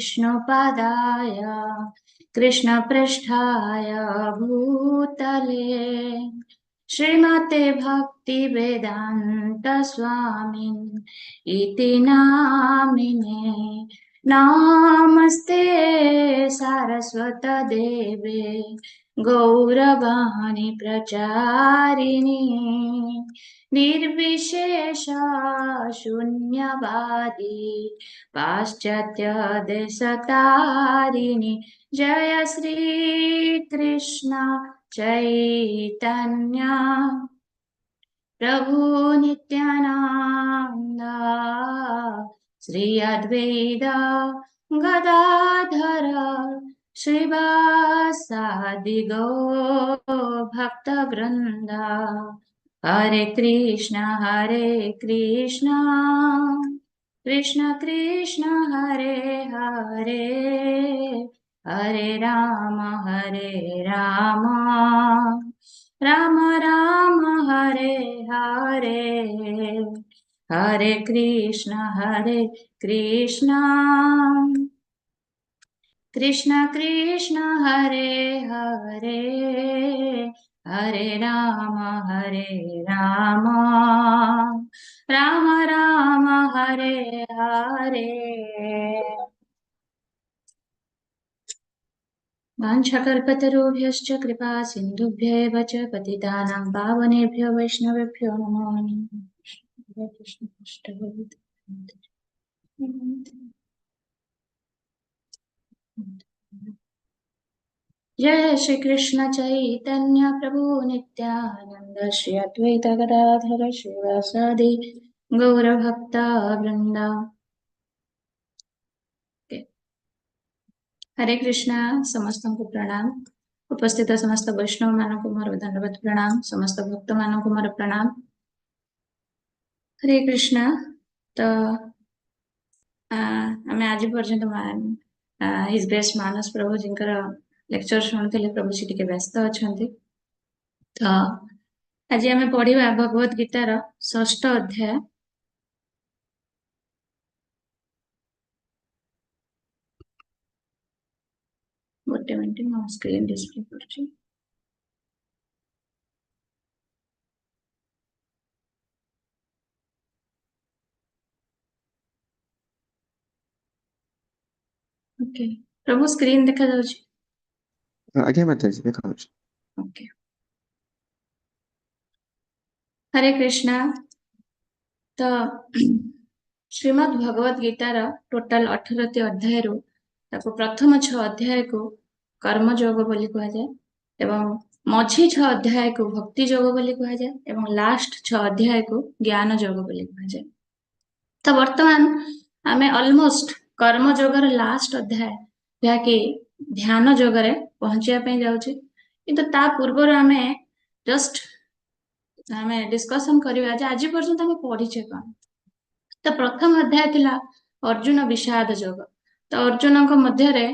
विष्णुपदाय कृष्णपृष्ठाय भूतले श्रीमते भक्तिवेदान्त स्वामिन् इति नामिने। नमस्ते सारस्वत देवे गौरवाणी प्रचारिणी निर्विशेष शून्यवादी पाश्चात्य देशतारिणि। जय श्री कृष्ण चैतन्य प्रभु नित्यानंद श्री अद्वैत गदाधर श्रीवासादि गौर भक्तवृंद। हरे कृष्ण कृष्ण कृष्ण हरे हरे, हरे राम राम राम हरे हरे। हरे कृष्ण कृष्ण कृष्ण हरे हरे, हरे राम राम राम हरे हरे। वाञ्छाकल्पतरुभ्यश्च कृपा सिन्धुभ्येव च पतितानां पावनेभ्यो वैष्णवेभ्यो नमो नमः। जय श्री कृष्ण चैतन्य प्रभु नित्यानंद श्री अद्वैत गदाधर श्रीवासादि गौर भक्त वृंद। हरे कृष्णा। समस्त को प्रणाम। उपस्थित समस्त वैष्णव मानक मोर धन्यवाद प्रणाम। समस्त भक्त मानक मोर प्रणाम। हरे कृष्णा। तो आम आज पर्यंत his grace Manas प्रभु जिनकर लेक्चर शुणुले प्रभु जी टे व्यस्त अच्छा। तो आज आम पढ़ा भगवत गीतार षष्ठ अध्याय। गोटे मिनट मो स्क्रीन डिस्प्ले करुची। ओके प्रभु स्क्रीन देखा जाଉଛି? ଆଜ୍ଞା ମାତାଜୀ, ଦେଖାଯାଉଛି। ओके हरे कृष्णा। तो श्रीमद् भगवत गीतार टोटाल 18 अध्याय रु ताको प्रथम 6 अध्याय को कर्म योग बोली कहा जाए एवं मझी 6 अध्याय को भक्ति योग बोली कहा जाए एवं लास्ट 6 अध्याय को ज्ञान योग बोली कहा जाए। तो वर्तमान आमे ऑलमोस्ट कर्म योगर लास्ट अध्याय जहाँकि ध्यान योगरे पहुंचिया पे जाउछि, किंतु ता पूर्वर आमे जस्ट आमे डिस्कशन करिवा जे आज पर्यंत आमे पढ़िछे कोन। तो प्रथम अध्याय थिला अर्जुन विषाद योग। तो अर्जुनଙ୍କ ମଧ୍ୟରେ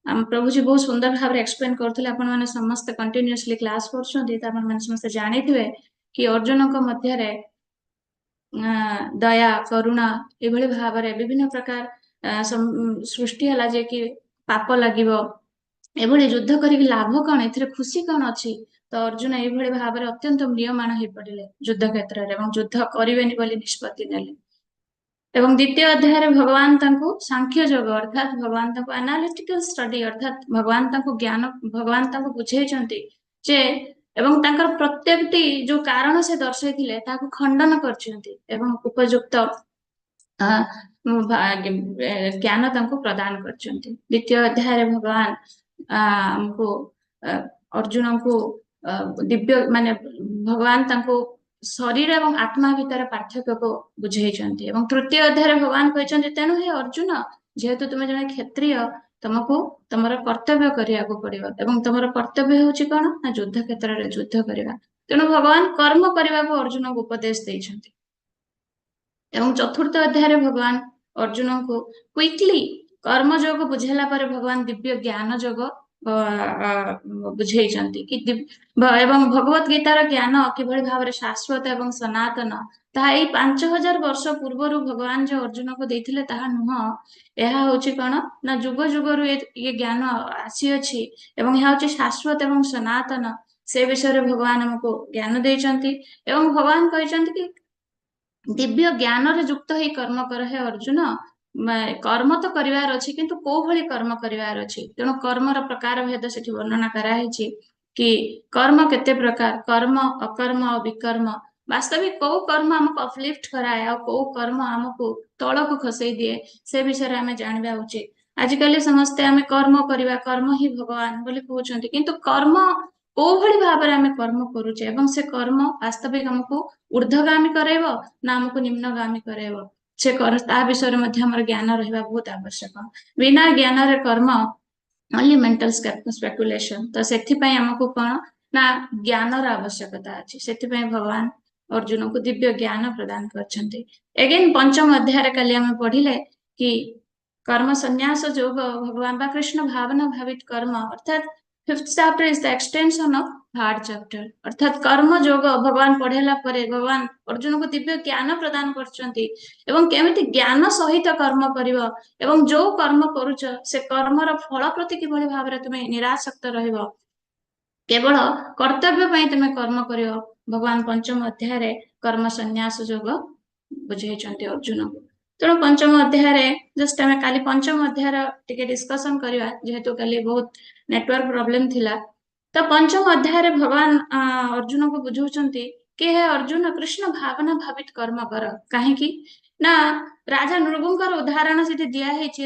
ଆମ ପ୍ରଭୁଜୀ ବହୁତ ସୁନ୍ଦର ଭାବରେ ଏକ୍ସପ୍ଲେନ କରୁଥିଲେ। ଆପଣ ମାନେ ସମସ୍ତେ କଣ୍ଟିନ୍ୟୁଅସଲି କ୍ଲାସ କରୁଛନ୍ତି ତ ଆପଣ ମାନେ ସମସ୍ତେ ଜାଣିଥିବେ କି ଅର୍ଜୁନଙ୍କ ମଧ୍ୟରେ ଦୟା କରୁଣା ଏଭଳି ଭାବରେ ବିଭିନ୍ନ ପ୍ରକାର ସୃଷ୍ଟି ହେଲା ଯେ କି ପାପ ଲାଗିବ, ଏଭଳି ଯୁଦ୍ଧ କରିକି ଲାଭ କଣ, ଏଥିରେ ଖୁସି କଣ ଅଛି। ତ ଅର୍ଜୁନ ଏଇଭଳି ଭାବରେ ଅତ୍ୟନ୍ତ ମ୍ରିୟମାଣ ହେଇ ପଡିଲେ ଯୁଦ୍ଧ କ୍ଷେତ୍ରରେ ଏବଂ ଯୁଦ୍ଧ କରିବେନି ବୋଲି ନିଷ୍ପତ୍ତି ନେଲେ। ଏବଂ ଦ୍ୱିତୀୟ ଅଧ୍ୟାୟରେ ଭଗବାନ ତାଙ୍କୁ ସାଂଖ୍ୟ ଯୋଗ ଅର୍ଥାତ୍ ଭଗବାନ ତାଙ୍କୁ ଆନାଲିଟିକାଲ ଷ୍ଟଡି ଅର୍ଥାତ୍ ଭଗବାନ ତାଙ୍କୁ ଜ୍ଞାନ ଭଗବାନ ତାଙ୍କୁ ବୁଝେଇଛନ୍ତି ଯେ ଏବଂ ତାଙ୍କର ପ୍ରତ୍ୟେକଟି ଯୋଉ କାରଣ ସେ ଦର୍ଶାଇଥିଲେ ତାହାକୁ ଖଣ୍ଡନ କରିଛନ୍ତି ଏବଂ ଉପଯୁକ୍ତ ଜ୍ଞାନ ତାଙ୍କୁ ପ୍ରଦାନ କରିଛନ୍ତି। ଦ୍ୱିତୀୟ ଅଧ୍ୟାୟରେ ଭଗବାନ ଆମକୁ ଅର୍ଜୁନଙ୍କୁ ଦିବ୍ୟ ମାନେ ଭଗବାନ ତାଙ୍କୁ ଶରୀର ଏବଂ ଆତ୍ମା ଭିତରେ ପାର୍ଥକ୍ୟକୁ ବୁଝେଇଛନ୍ତି। ଏବଂ ତୃତୀୟ ଅଧ୍ୟାୟରେ ଭଗବାନ କହିଛନ୍ତି ତେଣୁ ହେ ଅର୍ଜୁନ, ଯେହେତୁ ତୁମେ ଜଣେ କ୍ଷତ୍ରିୟ, ତମକୁ ତମର କର୍ତ୍ତବ୍ୟ କରିବାକୁ ପଡିବ ଏବଂ ତମର କର୍ତ୍ତବ୍ୟ ହେଉଛି କଣ ନା ଯୁଦ୍ଧ କ୍ଷେତ୍ରରେ ଯୁଦ୍ଧ କରିବା। ତେଣୁ ଭଗବାନ କର୍ମ କରିବାକୁ ଅର୍ଜୁନଙ୍କୁ ଉପଦେଶ ଦେଇଛନ୍ତି। ଏବଂ ଚତୁର୍ଥ ଅଧ୍ୟାୟରେ ଭଗବାନ ଅର୍ଜୁନଙ୍କୁ କ୍ୱିକଲି କର୍ମ ଯୋଗ ବୁଝେଇଲା ପରେ ଭଗବାନ ଦିବ୍ୟ ଜ୍ଞାନ ଯୋଗ ବୁଝେଇଛନ୍ତି କି ଏବଂ ଭଗବତ ଗୀତାର ଜ୍ଞାନ କିଭଳି ଭାବରେ ଶାଶ୍ୱତ ଏବଂ ସନାତନ ତାହା ଏଇ 5000 ବର୍ଷ ପୂର୍ବରୁ ଭଗବାନ ଯୋଉ ଅର୍ଜୁନକୁ ଦେଇଥିଲେ ତାହା ନୁହଁ। ଏହା ହଉଛି କଣ ନା ଯୁଗ ଯୁଗରୁ ଇଏ ଜ୍ଞାନ ଆସିଅଛି ଏବଂ ଏହା ହଉଛି ଶାଶ୍ୱତ ଏବଂ ସନାତନ। ସେ ବିଷୟରେ ଭଗବାନ ଆମକୁ ଜ୍ଞାନ ଦେଇଛନ୍ତି ଏବଂ ଭଗବାନ କହିଛନ୍ତି କି ଦିବ୍ୟ ଜ୍ଞାନରେ ଯୁକ୍ତ ହେଇ କର୍ମ କର ହେ ଅର୍ଜୁନ। କର୍ମ ତ କରିବାର ଅଛି, କିନ୍ତୁ କୋଉ ଭଳି କର୍ମ କରିବାର ଅଛି। ତେଣୁ କର୍ମର ପ୍ରକାର ଭେଦ ସେଠି ବର୍ଣ୍ଣନା କରାହେଇଛି କି କର୍ମ କେତେ ପ୍ରକାର, କର୍ମ, ଅକର୍ମ ଆଉ ବିକର୍ମ। ବାସ୍ତବିକ କୋଉ କର୍ମ ଆମକୁ ଅପଲିଫ୍ଟ କରାଏ ଆଉ କୋଉ କର୍ମ ଆମକୁ ତଳକୁ ଖସେଇ ଦିଏ, ସେ ବିଷୟରେ ଆମେ ଜାଣିବା ଉଚିତ। ଆଜିକାଲି ସମସ୍ତେ ଆମେ କର୍ମ କରିବା, କର୍ମ ହିଁ ଭଗବାନ ବୋଲି କହୁଛନ୍ତି, କିନ୍ତୁ କର୍ମ କୋଉ ଭଳି ଭାବରେ ଆମେ କର୍ମ କରୁଛେ ଏବଂ ସେ କର୍ମ ବାସ୍ତବିକ ଆମକୁ ଉର୍ଦ୍ଧ୍ୱଗାମୀ କରାଇବ ନା ଆମକୁ ନିମ୍ନଗାମୀ କରାଇବ, ସେ ତା ବିଷୟରେ ମଧ୍ୟ ଆମର ଜ୍ଞାନ ରହିବା ବହୁତ ଆବଶ୍ୟକ। ବିନା ଜ୍ଞାନରେ କର୍ମ ଓନ୍ଲି ମେଣ୍ଟାଲ ସ୍ପେକୁଲେସନ। ତ ସେଥିପାଇଁ ଆମକୁ କଣ ନା ଜ୍ଞାନର ଆବଶ୍ୟକତା ଅଛି। ସେଥିପାଇଁ ଭଗବାନ ଅର୍ଜୁନଙ୍କୁ ଦିବ୍ୟ ଜ୍ଞାନ ପ୍ରଦାନ କରିଛନ୍ତି। ଏଗେନ ପଞ୍ଚମ ଅଧ୍ୟାୟରେ କାଲି ଆମେ ପଢିଲେ କି କର୍ମ ସନ୍ନ୍ୟାସ ଯୋଗ ଭଗବାନ ବା କୃଷ୍ଣ ଭାବନା ଭାବିତ କର୍ମ, ଅର୍ଥାତ୍ fifth chapter is the extension of third chapter। ଅର୍ଥାତ୍ କର୍ମ ଯୋଗ ଭଗବାନ ପଢେଇଲା ପରେ ଭଗବାନ ଅର୍ଜୁନକୁ ଦିବ୍ୟ ଜ୍ଞାନ ପ୍ରଦାନ କରୁଛନ୍ତି ଏବଂ କେମିତି ଜ୍ଞାନ ସହିତ କର୍ମ କରିବ ଏବଂ ଯୋଉ କର୍ମ କରୁଛ ସେ କର୍ମର ଫଳ ପ୍ରତି କିଭଳି ଭାବରେ ତୁମେ ନିରାସକ୍ତ ରହିବ, କେବଳ କର୍ତ୍ତବ୍ୟ ପାଇଁ ତୁମେ କର୍ମ କରିବ। ଭଗବାନ ପଞ୍ଚମ ଅଧ୍ୟାୟରେ କର୍ମ ସନ୍ନ୍ୟାସ ଯୋଗ ବୁଝେଇଛନ୍ତି ଅର୍ଜୁନକୁ। ତେଣୁ ପଞ୍ଚମ ଅଧ୍ୟାୟରେ ଜଷ୍ଟ ଆମେ କାଲି ପଞ୍ଚମ ଅଧ୍ୟାୟର ଟିକେ ଡିସ୍କସନ କରିବା, ଯେହେତୁ କାଲି ବହୁତ ନେଟୱାର୍କ ପ୍ରୋବ୍ଲେମ ଥିଲା। ତ ପଞ୍ଚମ ଅଧ୍ୟାୟରେ ଭଗବାନ ଅର୍ଜୁନକୁ ବୁଝଉଛନ୍ତି କି ହେ ଅର୍ଜୁନ, କୃଷ୍ଣ ଭାବନା ଭାବିତ କର୍ମ କର। କାହିଁକି ନା ରାଜା ନୃଗୁଙ୍କର ଉଦାହରଣ ସେଠି ଦିଆ ହେଇଛି।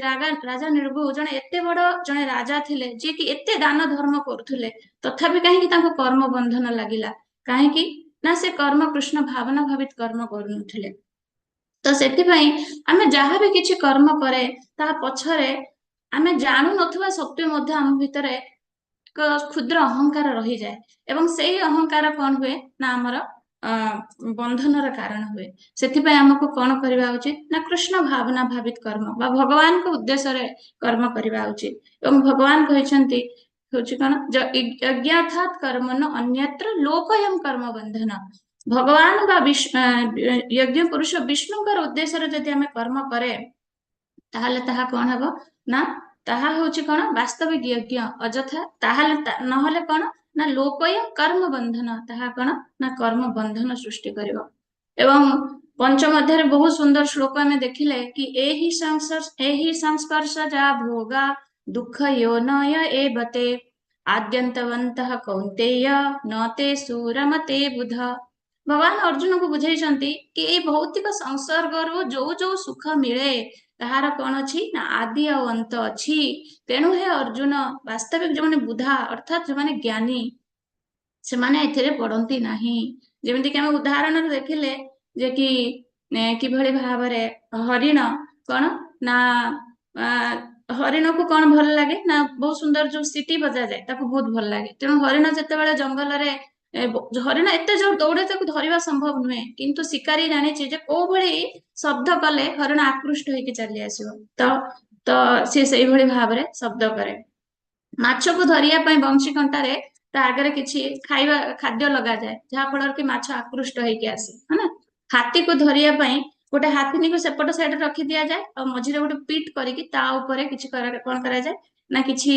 ରାଜା ନୃଗୁ ଜଣେ ଏତେ ବଡ ଜଣେ ରାଜା ଥିଲେ, ଯିଏକି ଏତେ ଦାନ ଧର୍ମ କରୁଥିଲେ, ତଥାପି କାହିଁକି ତାଙ୍କୁ କର୍ମ ବନ୍ଧନ ଲାଗିଲା? କାହିଁକି ନା ସେ କର୍ମ କୃଷ୍ଣ ଭାବନା ଭାବିତ କର୍ମ କରୁନଥିଲେ। ତ ସେଥିପାଇଁ ଆମେ ଯାହା ବି କିଛି କର୍ମ କରେ, ତାହା ପଛରେ ଆମେ ଜାଣୁନଥିବା ସତ୍ତ୍ୱେ ମଧ୍ୟ ଆମ ଭିତରେ ଏକ କ୍ଷୁଦ୍ର ଅହଙ୍କାର ରହିଯାଏ ଏବଂ ସେଇ ଅହଙ୍କାର କଣ ହୁଏ ନା ଆମର ବନ୍ଧନର କାରଣ ହୁଏ। ସେଥିପାଇଁ ଆମକୁ କଣ କରିବା ଉଚିତ ନା କୃଷ୍ଣ ଭାବନା ଭାବିତ କର୍ମ ବା ଭଗବାନଙ୍କ ଉଦ୍ଦେଶ୍ୟରେ କର୍ମ କରିବା ଉଚିତ। ଏବଂ ଭଗବାନ କହିଛନ୍ତି ହଉଛି କଣ, ଯଜ୍ଞାର୍ଥାତ୍ କର୍ମନ ଅନ୍ୟତ୍ର ଲୋକୟಂ କର୍ମ ବନ୍ଧନ। ଭଗବାନ ବା ଯଜ୍ଞ ପୁରୁଷ ବିଷ୍ଣୁଙ୍କର ଉଦ୍ଦେଶ୍ୟରେ ଯଦି ଆମେ କର୍ମ କରେ, ତାହେଲେ ତାହା କଣ ହବ ନା ତାହା ହଉଛି କଣ ବାସ୍ତବିକ ଯଜ୍ଞ। ଅଯଥା ତାହେଲେ ନହେଲେ କଣ ନା ଲୋକୟ କର୍ମ ବନ୍ଧନ, ତାହା କଣ ନା କର୍ମ ବନ୍ଧନ ସୃଷ୍ଟି କରିବ। ଏବଂ ପଞ୍ଚମ ଅଧ୍ୟାୟରେ ବହୁତ ସୁନ୍ଦର ଶ୍ଲୋକ ଆମେ ଦେଖିଲେ କି ଏହି ସଂସ୍ପର୍ଶ ଯା ଭୋଗା ଦୁଃଖ ୟୋନୟ ଏବତେ ଆଦ୍ୟନ୍ତବନ୍ତଃ କୌନ୍ତେୟ ନ ତେ ସୁରମତେ ବୁଧ। ଭଗବାନ ଅର୍ଜୁନକୁ ବୁଝେଇଛନ୍ତି କି ଏଇ ଭୌତିକ ସଂସର୍ଗରୁ ଯୋଉ ଯୋଉ ସୁଖ ମିଳେ ତାହାର କଣ ଅଛି ନା ଆଦି ଆଉ ଅନ୍ତ ଅଛି। ତେଣୁ ହେ ଅର୍ଜୁନ, ବାସ୍ତବିକ ଯୋଉମାନେ ବୁଦ୍ଧା ଅର୍ଥାତ୍ ଯୋଉମାନେ ଜ୍ଞାନୀ, ସେମାନେ ଏଥିରେ ପଡନ୍ତି ନାହିଁ। ଯେମିତିକି ଆମେ ଉଦାହରଣରେ ଦେଖିଲେ ଯେ କି କିଭଳି ଭାବରେ ହରିଣ କଣ ନା ହରିଣକୁ କଣ ଭଲ ଲାଗେ ନା ବହୁତ ସୁନ୍ଦର ଯୋଉ ସିଟି ବଜାଯାଏ ତାକୁ ବହୁତ ଭଲ ଲାଗେ। ତେଣୁ ହରିଣ ଯେତେବେଳେ ଜଙ୍ଗଲରେ ହରିଣ ଏତେ ଜୋର ଦୌଡେ ତାକୁ ଧରିବା ସମ୍ଭବ ନୁହେଁ, କିନ୍ତୁ ଶିକାରୀ ଜାଣିଛି ଯେ କୋଉ ଭଳି ଶବ୍ଦ କଲେ ହରିଣ ଆକୃଷ୍ଟ ହେଇକି ଚାଲି ଆସିବ, ତ ସିଏ ସେଇଭଳି ଭାବରେ ଶବ୍ଦ କରେ। ମାଛକୁ ଧରିବା ପାଇଁ ବଂଶୀ କଣ୍ଟାରେ ତା ଆଗରେ କିଛି ଖାଇବା ଖାଦ୍ୟ ଲଗାଯାଏ, ଯାହା ଫଳରେ କି ମାଛ ଆକୃଷ୍ଟ ହେଇକି ଆସେ, ହଁ ନା? ହାତୀକୁ ଧରିବା ପାଇଁ ଗୋଟେ ହାତୀକୁ ସେପଟ ସାଇଡରେ ରଖି ଦିଆଯାଏ ଆଉ ମଝିରେ ଗୋଟେ ପିଟ୍ କରିକି ତା ଉପରେ କିଛି କଣ କରାଯାଏ ନା କିଛି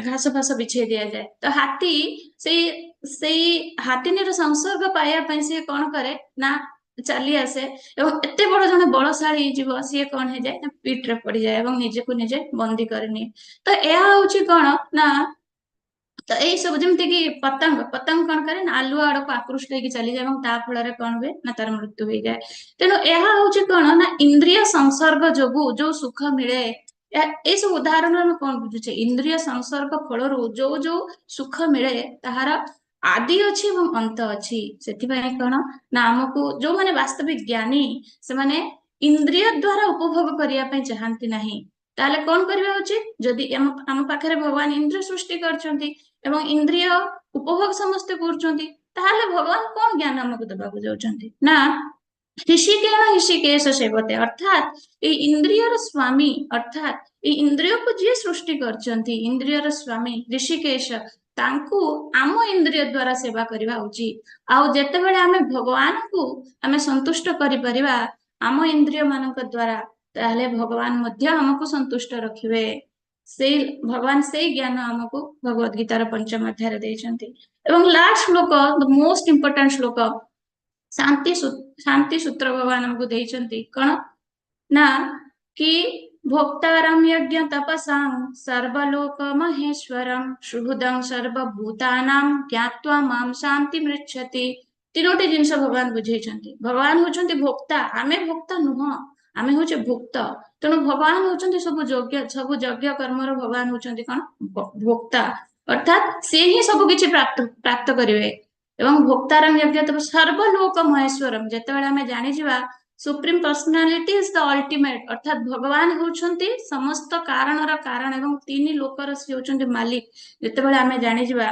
ଘାସ ଫାସ ବିଛେଇ ଦିଆଯାଏ। ତ ହାତୀ ସେଇ ହାତିନୀର ସଂସର୍ଗ ପାଇବା ପାଇଁ ସିଏ କଣ କରେ ନା ଚାଲି ଆସେ ଏବଂ ଏତେ ବଡ ଜଣେ ବଳଶାଳୀ ଜୀବ ସିଏ କଣ ହେଇଯାଏ ନା ପିଠରେ ପଡିଯାଏ ଏବଂ ନିଜକୁ ନିଜେ ବନ୍ଦୀ କରିନିଏ। ତ ଏହା ହଉଛି କଣ ନା ତ ଏଇ ସବୁ ଯେମିତି କି ପତଙ୍ଗ କଣ କରେ ନା ଆଲୁଅ ଆଡକୁ ଆକୃଷ୍ଟ ହେଇକି ଚାଲିଯାଏ ଏବଂ ତା ଫଳରେ କଣ ହୁଏ ନା ତାର ମୃତ୍ୟୁ ହେଇଯାଏ। ତେଣୁ ଏହା ହଉଛି କଣ ନା ଇନ୍ଦ୍ରିୟ ସଂସର୍ଗ ଯୋଗୁ ଯୋଉ ସୁଖ ମିଳେ। ଏଇ ସବୁ ଉଦାହରଣରୁ ଆମେ କଣ ବୁଝୁଛେ? ଇନ୍ଦ୍ରିୟ ସଂସର୍ଗ ଫଳରୁ ଯୋଉ ଯୋଉ ସୁଖ ମିଳେ ତାହାର ଆଦି ଅଛି ଏବଂ ଅନ୍ତ ଅଛି। ସେଥିପାଇଁ କଣ ନା ଆମକୁ ଯୋଉମାନେ ବାସ୍ତବିକ ଜ୍ଞାନୀ ସେମାନେ ଇନ୍ଦ୍ରିୟ ଦ୍ଵାରା ଉପଭୋଗ କରିବା ପାଇଁ ଚାହାନ୍ତି ନାହିଁ। ତାହେଲେ କଣ କରିବା ଉଚିତ? ଯଦି ଆମ ପାଖରେ ଭଗବାନ ଇନ୍ଦ୍ରିୟ ସୃଷ୍ଟି କରିଛନ୍ତି ଏବଂ ଇନ୍ଦ୍ରିୟ ଉପଭୋଗ ସମସ୍ତେ କରୁଛନ୍ତି, ତାହେଲେ ଭଗବାନ କଣ ଜ୍ଞାନ ଆମକୁ ଦେବାକୁ ଯାଉଛନ୍ତି ନା ହୃଷିକେଣ ହୃଷିକେଶ ସେବତେ, ଅର୍ଥାତ୍ ଏଇ ଇନ୍ଦ୍ରିୟର ସ୍ୱାମୀ, ଅର୍ଥାତ୍ ଏଇ ଇନ୍ଦ୍ରିୟକୁ ଯିଏ ସୃଷ୍ଟି କରିଛନ୍ତି, ଇନ୍ଦ୍ରିୟର ସ୍ୱାମୀ ହୃଷିକେଶ, ତାଙ୍କୁ ଆମ ଇନ୍ଦ୍ରିୟ ଦ୍ଵାରା ସେବା କରିବା ଉଚିତ। ଆଉ ଯେତେବେଳେ ଆମେ ଭଗବାନଙ୍କୁ ଆମେ ସନ୍ତୁଷ୍ଟ କରିପାରିବା ଆମ ଇନ୍ଦ୍ରିୟ ମାନଙ୍କ ଦ୍ଵାରା, ତାହେଲେ ଭଗବାନ ମଧ୍ୟ ଆମକୁ ସନ୍ତୁଷ୍ଟ ରଖିବେ। ସେଇ ଭଗବାନ ସେଇ ଜ୍ଞାନ ଆମକୁ ଭଗବତ ଗୀତାର ପଞ୍ଚମ ଅଧ୍ୟାୟରେ ଦେଇଛନ୍ତି। ଏବଂ ଲାଷ୍ଟ ଶ୍ଲୋକ, ମୋଷ୍ଟ ଇମ୍ପୋର୍ଟାଣ୍ଟ ଶ୍ଲୋକ, ଶାନ୍ତି ସୂତ୍ର ଭଗବାନ ଆମକୁ ଦେଇଛନ୍ତି। କଣ ନା କି ଭୋକ୍ତାରଂ ଯଜ୍ଞ ତପସାଂ ସର୍ବଲୋକ ମହେଶ୍ୱରଂ ସୁହୃଦଂ ସର୍ବଭୂତାନାଂ ଜ୍ଞାତ୍ୱା ମାಂ ଶାନ୍ତି ମୃଚ୍ଛତି। ତିନୋଟି ଜିନିଷ ଭଗବାନ ବୁଝେଇଛନ୍ତି। ଭଗବାନ ହଉଛନ୍ତି ଭୋକ୍ତା, ଆମେ ଭୋକ୍ତା ନୁହଁ, ଆମେ ହଉଛେ ଭୁକ୍ତ। ତେଣୁ ଭଗବାନ ହଉଛନ୍ତି ସବୁ ଯଜ୍ଞ କର୍ମର ଭଗବାନ ହଉଛନ୍ତି କଣ? ଭୋକ୍ତା, ଅର୍ଥାତ ସେ ହିଁ ସବୁ କିଛି ପ୍ରାପ୍ତ ପ୍ରାପ୍ତ କରିବେ। ଏବଂ ଭୋକ୍ତାରଂ ଯଜ୍ଞ ତପ ସର୍ବଲୋକ ମହେଶ୍ୱରମ, ଯେତେବେଳେ ଆମେ ଜାଣିଯିବା Supreme Personality is the ultimate, ଅର୍ଥାତ ଭଗବାନ ହଉଛନ୍ତି ସମସ୍ତ କାରଣର କାରଣ ଏବଂ ତିନି ଲୋକର ସେ ହଉଛନ୍ତି ମାଲିକ। ଯେତେବେଳେ ଆମେ ଜାଣିଯିବା,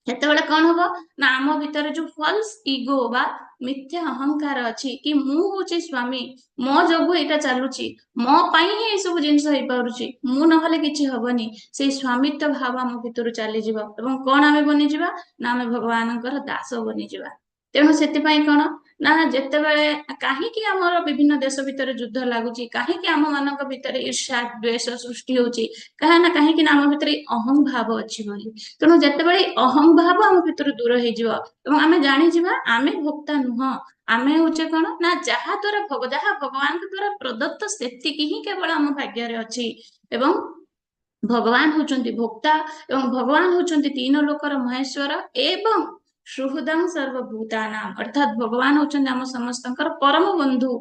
ସେତେବେଳେ କଣ ହବ ନା ଆମ ଭିତରେ ଯୋଉ ଫଲ୍ସ ଇଗୋ ବା ମିଥ୍ୟା ଅହଙ୍କାର ଅଛି କି ମୁଁ ହଉଛି ସ୍ଵାମୀ, ମୋ ଯୋଗୁ ଏଇଟା ଚାଲୁଛି, ମୋ ପାଇଁ ହିଁ ଏଇ ସବୁ ଜିନିଷ ହେଇପାରୁଛି, ମୁଁ ନହେଲେ କିଛି ହବନି, ସେଇ ସ୍ଵାମିତ୍ୱ ଭାବ ଆମ ଭିତରୁ ଚାଲିଯିବ। ଏବଂ କଣ ଆମେ ବନିଯିବା ନା ଆମେ ଭଗବାନଙ୍କର ଦାସ ବନିଯିବା। ତେଣୁ ସେଥିପାଇଁ କଣ ନା ଯେତେବେଳେ କାହିଁକି ଆମର ବିଭିନ୍ନ ଦେଶ ଭିତରେ ଯୁଦ୍ଧ ଲାଗୁଛି, କାହିଁକି ଆମ ମାନଙ୍କ ଭିତରେ ଈର୍ଷା ଦ୍ୱେଷ ସୃଷ୍ଟି ହଉଛି, କାହିଁକି ନା କାହିଁକି ନା ଆମ ଭିତରେ ଅହଂ ଭାବ ଅଛି ବୋଲି। ତେଣୁ ଯେତେବେଳେ ଅହଂ ଭାବ ଆମ ଭିତରୁ ଦୂର ହେଇଯିବ ଏବଂ ଆମେ ଜାଣିଯିବା ଆମେ ଭୋକ୍ତା ନୁହଁ, ଆମେ ହଉଛେ କଣ ନା ଯାହା ଦ୍ଵାରା ଯାହା ଭଗବାନଙ୍କ ଦ୍ଵାରା ପ୍ରଦତ୍ତ ସେତିକି ହିଁ କେବଳ ଆମ ଭାଗ୍ୟରେ ଅଛି ଏବଂ ଭଗବାନ ହଉଛନ୍ତି ଭୋକ୍ତା ଏବଂ ଭଗବାନ ହଉଛନ୍ତି ତିନ ଲୋକର ମହେଶ୍ୱର ଏବଂ ସୁହୃଦଂ ସର୍ବଭୂତାନାମ, ଅର୍ଥାତ ଭଗବାନ ହଉଛନ୍ତି ଆମ ସମସ୍ତଙ୍କର ପରମ ବନ୍ଧୁ।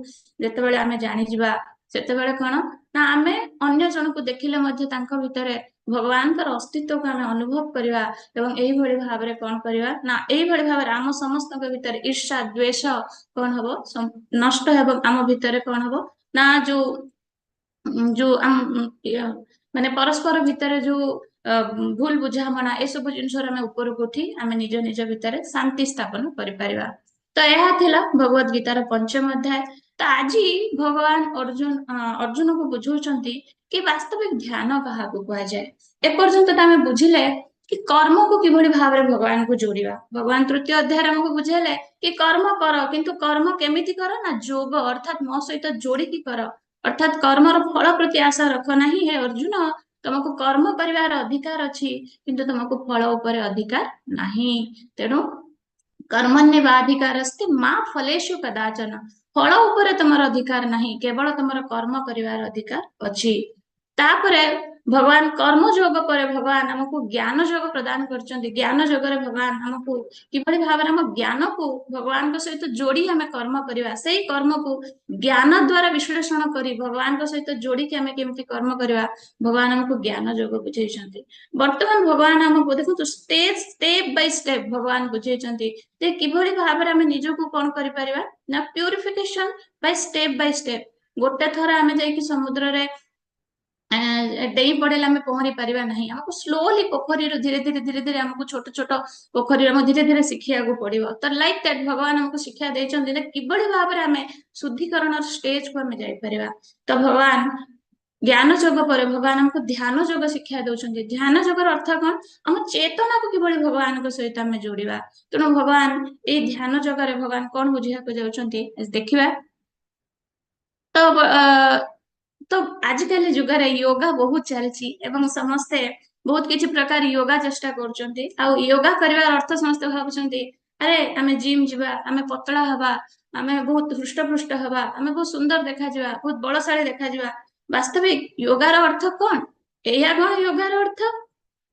ଯେତେବେଳେ ଆମେ ଜାଣିଯିବା, ସେତେବେଳେ କଣ ନା ଆମେ ଅନ୍ୟ ଜଣକୁ ଦେଖିଲେ ମଧ୍ୟ ତାଙ୍କ ଭିତରେ ଭଗବାନଙ୍କର ଅସ୍ତିତ୍ୱକୁ ଆମେ ଅନୁଭବ କରିବା। ଏବଂ ଏଇଭଳି ଭାବରେ କଣ କରିବା ନା ଏଇଭଳି ଭାବରେ ଆମ ସମସ୍ତଙ୍କ ଭିତରେ ଈର୍ଷା ଦ୍ୱେଷ କଣ ହବ? ନଷ୍ଟ ହେବ। ଆମ ଭିତରେ କଣ ହବ ନା ଯୋଉ ଯୋଉ ମାନେ ପରସ୍ପର ଭିତରେ ଯୋଉ ଭୁଲ ବୁଝାମଣା, ଏସବୁ ଜିନିଷରେ ଆମେ ଉପରକୁ ଉଠି ଆମେ ନିଜ ନିଜ ଭିତରେ ଶାନ୍ତି ସ୍ଥାପନ କରିପାରିବା। ତ ଏହା ଥିଲା ଭଗବତ ଗୀତାର ପଞ୍ଚମ ଅଧ୍ୟାୟ। ତ ଆଜି ଭଗବାନ ଅର୍ଜୁନକୁ ବୁଝଉଛନ୍ତି କି ବାସ୍ତବିକ ଧ୍ୟାନ କାହାକୁ କୁହାଯାଏ। ଏପର୍ଯ୍ୟନ୍ତ ତ ଆମେ ବୁଝିଲେ କି କର୍ମକୁ କିଭଳି ଭାବରେ ଭଗବାନଙ୍କୁ ଯୋଡିବା। ଭଗବାନ ତୃତୀୟ ଅଧ୍ୟାୟରେ ଆମକୁ ବୁଝେଇଲେ କି କର୍ମ କର, କିନ୍ତୁ କର୍ମ କେମିତି କର ନା ଯୋଗ, ଅର୍ଥାତ ମୋ ସହିତ ଯୋଡିକି କର। ଅର୍ଥାତ କର୍ମର ଫଳ ପ୍ରତି ଆଶା ରଖ ନାହିଁ। ହେ ଅର୍ଜୁନ, ତମକୁ କର୍ମ କରିବାର ଅଧିକାର ଅଛି, କିନ୍ତୁ ତମକୁ ଫଳ ଉପରେ ଅଧିକାର ନାହିଁ। ତେଣୁ କର୍ମଣ୍ୟେବାଧିକାରସ୍ତେ ମା ଫଲେଷୁ କଦାଚନ, ଫଳ ଉପରେ ତମର ଅଧିକାର ନାହିଁ, କେବଳ ତମର କର୍ମ କରିବାର ଅଧିକାର ଅଛି। ତାପରେ ଭଗବାନ କର୍ମ ଯୋଗ ପରେ ଭଗବାନ ଆମକୁ ଜ୍ଞାନ ଯୋଗ ପ୍ରଦାନ କରିଛନ୍ତି। ଜ୍ଞାନ ଯୋଗରେ ଭଗବାନ ଆମକୁ କିଭଳି ଭାବରେ ଆମ ଜ୍ଞାନକୁ ଭଗବାନଙ୍କ ସହିତ ଯୋଡି ଆମେ କର୍ମ କରିବା, ସେଇ କର୍ମକୁ ଜ୍ଞାନ ଦ୍ଵାରା ବିଶ୍ଳେଷଣ କରି ଭଗବାନଙ୍କ ସହିତ ଯୋଡିକି ଆମେ କେମିତି କର୍ମ କରିବା, ଭଗବାନ ଆମକୁ ଜ୍ଞାନ ଯୋଗ ବୁଝେଇଛନ୍ତି। ବର୍ତ୍ତମାନ ଭଗବାନ ଆମକୁ ଦେଖନ୍ତୁ, ଷ୍ଟେପ ଷ୍ଟେପ ବାଇ ଷ୍ଟେପ ଭଗବାନ ବୁଝେଇଛନ୍ତି ଯେ କିଭଳି ଭାବରେ ଆମେ ନିଜକୁ କଣ କରିପାରିବା ନା purification by step by step. ଗୋଟେ ଥର ଆମେ ଯାଇକି ସମୁଦ୍ରରେ ଡେଇଁ ପଡିଲେ ଆମେ ପହଁରି ପାରିବା ନାହିଁ। ଆମକୁ ସ୍ଲୋଲି ପୋଖରୀରୁ ଧୀରେ ଧୀରେ ଧୀରେ ଧୀରେ ଆମକୁ ଛୋଟ ଛୋଟ ପୋଖରୀରେ ଆମକୁ ଧୀରେ ଧୀରେ ଶିଖିବାକୁ ପଡିବ। ତ ଲାଇକ୍ that ଭଗବାନ ଆମକୁ ଶିକ୍ଷା ଦେଇଛନ୍ତି ଯେ କିଭଳି ଭାବରେ ଆମେ ଶୁଦ୍ଧିକରଣର ଷ୍ଟେଜକୁ ଆମେ ଯାଇପାରିବା। ତ ଭଗବାନ ଜ୍ଞାନ ଯୋଗ ପରେ ଭଗବାନ ଆମକୁ ଧ୍ୟାନ ଯୋଗ ଶିକ୍ଷା ଦଉଛନ୍ତି। ଧ୍ୟାନ ଯୋଗର ଅର୍ଥ କଣ? ଆମ ଚେତନାକୁ କିଭଳି ଭଗବାନଙ୍କ ସହିତ ଆମେ ଯୋଡିବା। ତେଣୁ ଭଗବାନ ଏଇ ଧ୍ୟାନ ଯୋଗରେ ଭଗବାନ କଣ ବୁଝିବାକୁ ଯାଉଛନ୍ତି, ଦେଖିବା। ତ ଆଜିକାଲି ଯୁଗରେ ୟୋଗା ବହୁତ ଚାଲିଛି ଏବଂ ସମସ୍ତେ ବହୁତ କିଛି ପ୍ରକାର ୟୋଗା ଚେଷ୍ଟା କରୁଛନ୍ତି। ଆଉ ୟୋଗା କରିବାର ଅର୍ଥ ସମସ୍ତେ ଭାବୁଛନ୍ତି, ଆରେ ଆମେ ଜିମ୍ ଯିବା, ଆମେ ପତଳା ହବା, ଆମେ ବହୁତ ହୃଷ୍ଟପୃଷ୍ଟ ହବା, ଆମେ ବହୁତ ସୁନ୍ଦର ଦେଖାଯିବା, ବହୁତ ବଳଶାଳୀ ଦେଖାଯିବା। ବାସ୍ତବିକ ୟୋଗାର ଅର୍ଥ କଣ? ଏଇଆ କଣ ୟୋଗାର ଅର୍ଥ?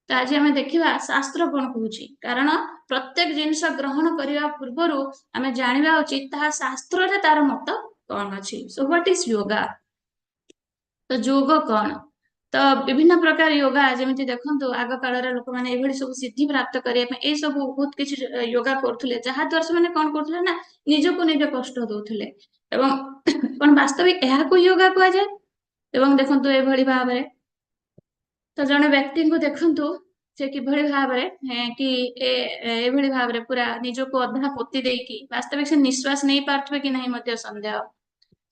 ତ ଆଜି ଆମେ ଦେଖିବା ଶାସ୍ତ୍ର କଣ କହୁଛି, କାରଣ ପ୍ରତ୍ୟେକ ଜିନିଷ ଗ୍ରହଣ କରିବା ପୂର୍ବରୁ ଆମେ ଜାଣିବା ଉଚିତ ତାହା ଶାସ୍ତ୍ରରେ ତାର ମତ କଣ ଅଛି। So what is yoga? ତ ଯୋଗ କଣ? ତ ବିଭିନ୍ନ ପ୍ରକାର ୟୋଗା, ଯେମିତି ଦେଖନ୍ତୁ, ଆଗ କାଳରେ ଲୋକମାନେ ଏଇଭଳି ସବୁ ସିଦ୍ଧି ପ୍ରାପ୍ତ କରିବା ପାଇଁ ଏଇ ସବୁ ବହୁତ କିଛି ୟୋଗା କରୁଥିଲେ, ଯାହା ଦ୍ୱାରା ସେମାନେ କଣ କରୁଥିଲେ ନା ନିଜକୁ ନିଜେ କଷ୍ଟ ଦଉଥିଲେ। ଏବଂ କଣ ବାସ୍ତବିକ ଏହାକୁ ୟୋଗା କୁହାଯାଏ? ଏବଂ ଦେଖନ୍ତୁ, ଏଭଳି ଭାବରେ ତ ଜଣେ ବ୍ୟକ୍ତିଙ୍କୁ ଦେଖନ୍ତୁ, ସେ କିଭଳି ଭାବରେ କି ଏଭଳି ଭାବରେ ପୁରା ନିଜକୁ ଅଧା ପୋତି ଦେଇକି, ବାସ୍ତବିକ ସେ ନିଶ୍ୱାସ ନେଇ ପାରୁଥିବେ କି ନାହିଁ ମଧ୍ୟ ସନ୍ଦେହ।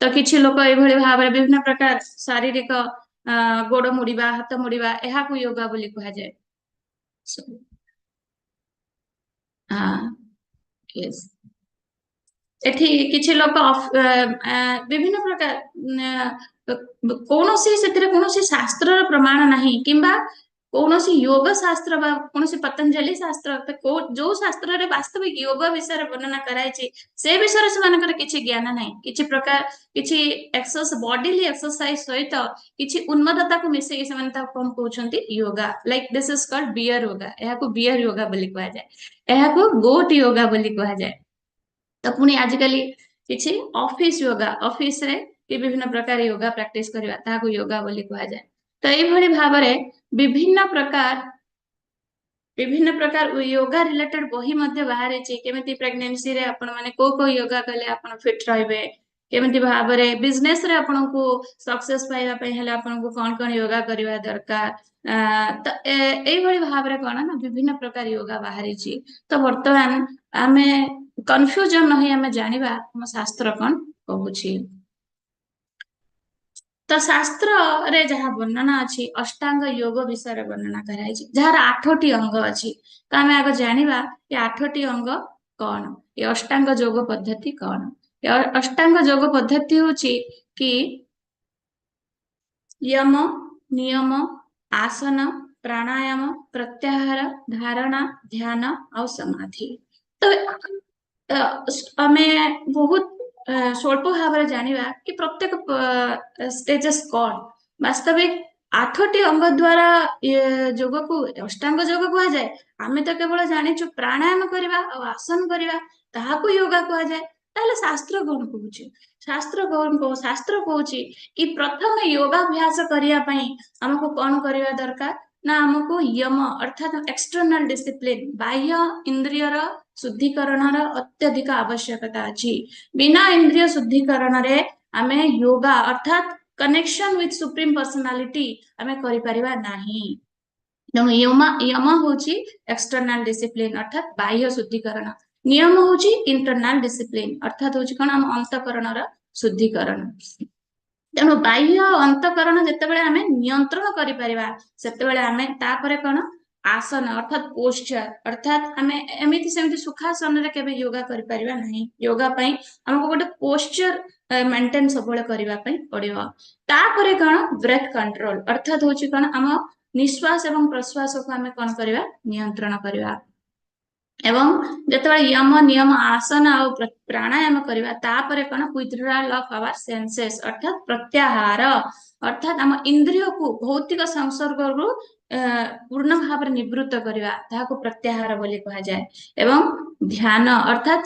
ତ କିଛି ଲୋକ ଏଇଭଳି ଭାବରେ ବିଭିନ୍ନ ପ୍ରକାର ଶାରୀରିକ ଗୋଡ ମୁଡିବା, ହାତ ମୁଡିବା, ଏହାକୁ ୟୋଗା ବୋଲି କୁହାଯାଏ। ହଁ, yes। ଏଠି କିଛି ଲୋକ ବିଭିନ୍ନ ପ୍ରକାର କୌଣସି ସେଥିରେ କୌଣସି ଶାସ୍ତ୍ରର ପ୍ରମାଣ ନାହିଁ କିମ୍ବା କୌଣସି ଯୋଗ ଶାସ୍ତ୍ର ବା କୌଣସି ପତଞ୍ଜଳି ଶାସ୍ତ୍ର, ଯୋଉ ଶାସ୍ତ୍ରରେ ବାସ୍ତବିକ ଯୋଗ ବିଷୟରେ ବର୍ଣ୍ଣନା କରାଯାଇଛି, ସେ ବିଷୟରେ ସେମାନଙ୍କର କିଛି ଜ୍ଞାନ ନାହିଁ। କିଛି ପ୍ରକାର କିଛି ବଡିଲି ଏକ୍ସରସାଇଜ ସହିତ କିଛି ଉନ୍ମତ୍ତତାକୁ ମିଶେଇକି ସେମାନେ ତାକୁ କଣ କହୁଛନ୍ତି? Yoga. Like this is called bear yoga। ଏହାକୁ ବିୟର ୟୋଗା ବୋଲି କୁହାଯାଏ, ଏହାକୁ ଗୋଟ ୟୋଗା ବୋଲି କୁହାଯାଏ। ତ ପୁଣି ଆଜିକାଲି କିଛି ଅଫିସ ୟୋଗା, ଅଫିସରେ ବିଭିନ୍ନ ପ୍ରକାର ୟୋଗା ପ୍ରାକ୍ଟିସ କରିବା, ତାହାକୁ ୟୋଗା ବୋଲି କୁହାଯାଏ। ତ ଏଇଭଳି ଭାବରେ ବିଭିନ୍ନ ପ୍ରକାର ୟୋଗା ରିଲେଟେଡ ବହି ମଧ୍ୟ ବାହାରିଛି। କେମିତି ପ୍ରେଗନେନ୍ସିରେ ଆପଣ ମାନେ କୋଉ କୋଉ ୟୋଗା କଲେ ଆପଣ ଫିଟ ରହିବେ, କେମିତି ଭାବରେ ବିଜନେସ ରେ ଆପଣଙ୍କୁ ସକ୍ସେସ ପାଇବା ପାଇଁ ହେଲେ ଆପଣଙ୍କୁ କଣ କଣ ୟୋଗା କରିବା ଦରକାର, ତ ଏଇଭଳି ଭାବରେ କଣ ନା ବିଭିନ୍ନ ପ୍ରକାର ୟୋଗା ବାହାରିଛି। ତ ବର୍ତ୍ତମାନ ଆମେ କନଫ୍ୟୁଜନ ନ ହେଇ ଆମେ ଜାଣିବା ଆମ ଶାସ୍ତ୍ର କଣ କହୁଛି। ତ ଶାସ୍ତ୍ରରେ ଯାହା ବର୍ଣ୍ଣନା ଅଛି, ଅଷ୍ଟାଙ୍ଗ ଯୋଗ ବିଷୟରେ ବର୍ଣ୍ଣନା କରାଯାଇଛି, ଯାହାର 8ଟି ଅଙ୍ଗ ଅଛି। ତ ଆମେ ଆଗ ଜାଣିବା ଏ 8ଟି ଅଙ୍ଗ କଣ, ଏ ଅଷ୍ଟାଙ୍ଗ ଯୋଗ ପଦ୍ଧତି କଣ। ଏ ଅଷ୍ଟାଙ୍ଗ ଯୋଗ ପଦ୍ଧତି ହଉଛି କି ୟମ, ନିୟମ, ଆସନ, ପ୍ରାଣାୟାମ, ପ୍ରତ୍ୟାହାର, ଧାରଣା, ଧ୍ୟାନ ଆଉ ସମାଧି। ତ ଆମେ ବହୁତ ସ୍ୱଳ୍ପ ଭାବରେ ଜାଣିବା କି ପ୍ରତ୍ୟେକ ଷ୍ଟେଜେସ୍ କଣ। ବାସ୍ତବିକ 8ଟି ଅଙ୍ଗ ଦ୍ଵାରା ଯୋଗକୁ ଅଷ୍ଟାଙ୍ଗ ଯୋଗ କୁହାଯାଏ। ଆମେ ତ କେବଳ ଜାଣିଛୁ ପ୍ରାଣାୟାମ କରିବା ଆଉ ଆସନ କରିବା, ତାହାକୁ ୟୋଗା କୁହାଯାଏ। ତାହେଲେ ଶାସ୍ତ୍ର କଣ କହୁଛି? ଶାସ୍ତ୍ର କହୁଛି କି ପ୍ରଥମେ ଯୋଗାଭ୍ୟାସ କରିବା ପାଇଁ ଆମକୁ କଣ କରିବା ଦରକାର ନା ଆମକୁ ୟମ ଅର୍ଥାତ ଏକ୍ସଟର୍ନାଲ ଡିସିପ୍ଲିନ, ବାହ୍ୟ ଇନ୍ଦ୍ରିୟର ଶୁଦ୍ଧିକରଣର ଅତ୍ୟଧିକ ଆବଶ୍ୟକତା ଅଛି। ବିନା ଇନ୍ଦ୍ରିୟ ଶୁଦ୍ଧିକରଣରେ ଆମେ ୟୋଗା ଅର୍ଥାତ କନେକ୍ସନ ୱିଥ ସୁପ୍ରିମ ପର୍ସନାଲିଟି ଆମେ କରିପାରିବା ନାହିଁ। ତେଣୁ ୟମ ହଉଛି ଏକ୍ସଟର୍ନାଲ ଡିସିପ୍ଲିନ ଅର୍ଥାତ ବାହ୍ୟ ଶୁଦ୍ଧିକରଣ। ନିୟମ ହଉଛି ଇଣ୍ଟରନାଲ ଡିସିପ୍ଲିନ ଅର୍ଥାତ ହଉଛି କଣ, ଆମ ଅନ୍ତଃକରଣର ଶୁଦ୍ଧିକରଣ। ତେଣୁ ବାହ୍ୟ ଅନ୍ତଃକରଣ ଯେତେବେଳେ ଆମେ ନିୟନ୍ତ୍ରଣ କରିପାରିବା, ସେତେବେଳେ ଆମେ ତାପରେ କଣ ଆସନ ଅର୍ଥାତ ପୋଶ୍ଚର, ଅର୍ଥାତ ଆମେ ଏମିତି ସେମିତି ସୁଖାସନରେ କେବେ ୟୋଗା କରିପାରିବା ନାହିଁ। ୟୋଗା ପାଇଁ ଆମକୁ ଗୋଟେ ପୋଶ୍ଚର ମେଣ୍ଟେନ ସବୁବେଳେ କରିବା ପାଇଁ ପଡିବ। ତାପରେ କଣ ବ୍ରେଥ କଣ୍ଟ୍ରୋଲ ଅର୍ଥାତ ହଉଛି କଣ, ଆମ ନିଶ୍ୱାସ ଏବଂ ପ୍ରଶ୍ୱାସକୁ ଆମେ କଣ କରିବା, ନିୟନ୍ତ୍ରଣ କରିବା। ଏବଂ ଯେତେବେଳେ ୟମ, ନିୟମ, ଆସନ ଆଉ ପ୍ରାଣାୟାମ କରିବା, ତାପରେ କଣ ୱିଥଡ୍ରାଲ ଅଫ ଆୱାର ସେନ୍ସେସ୍ ଅର୍ଥାତ ପ୍ରତ୍ୟାହାର, ଅର୍ଥାତ ଆମ ଇନ୍ଦ୍ରିୟକୁ ଭୌତିକ ସଂସର୍ଗରୁ ପୂର୍ଣ୍ଣ ଭାବରେ ନିବୃତ୍ତ କରିବା, ତାହାକୁ ପ୍ରତ୍ୟାହାର ବୋଲି କୁହାଯାଏ। ଏବଂ ଧ୍ୟାନ ଅର୍ଥାତ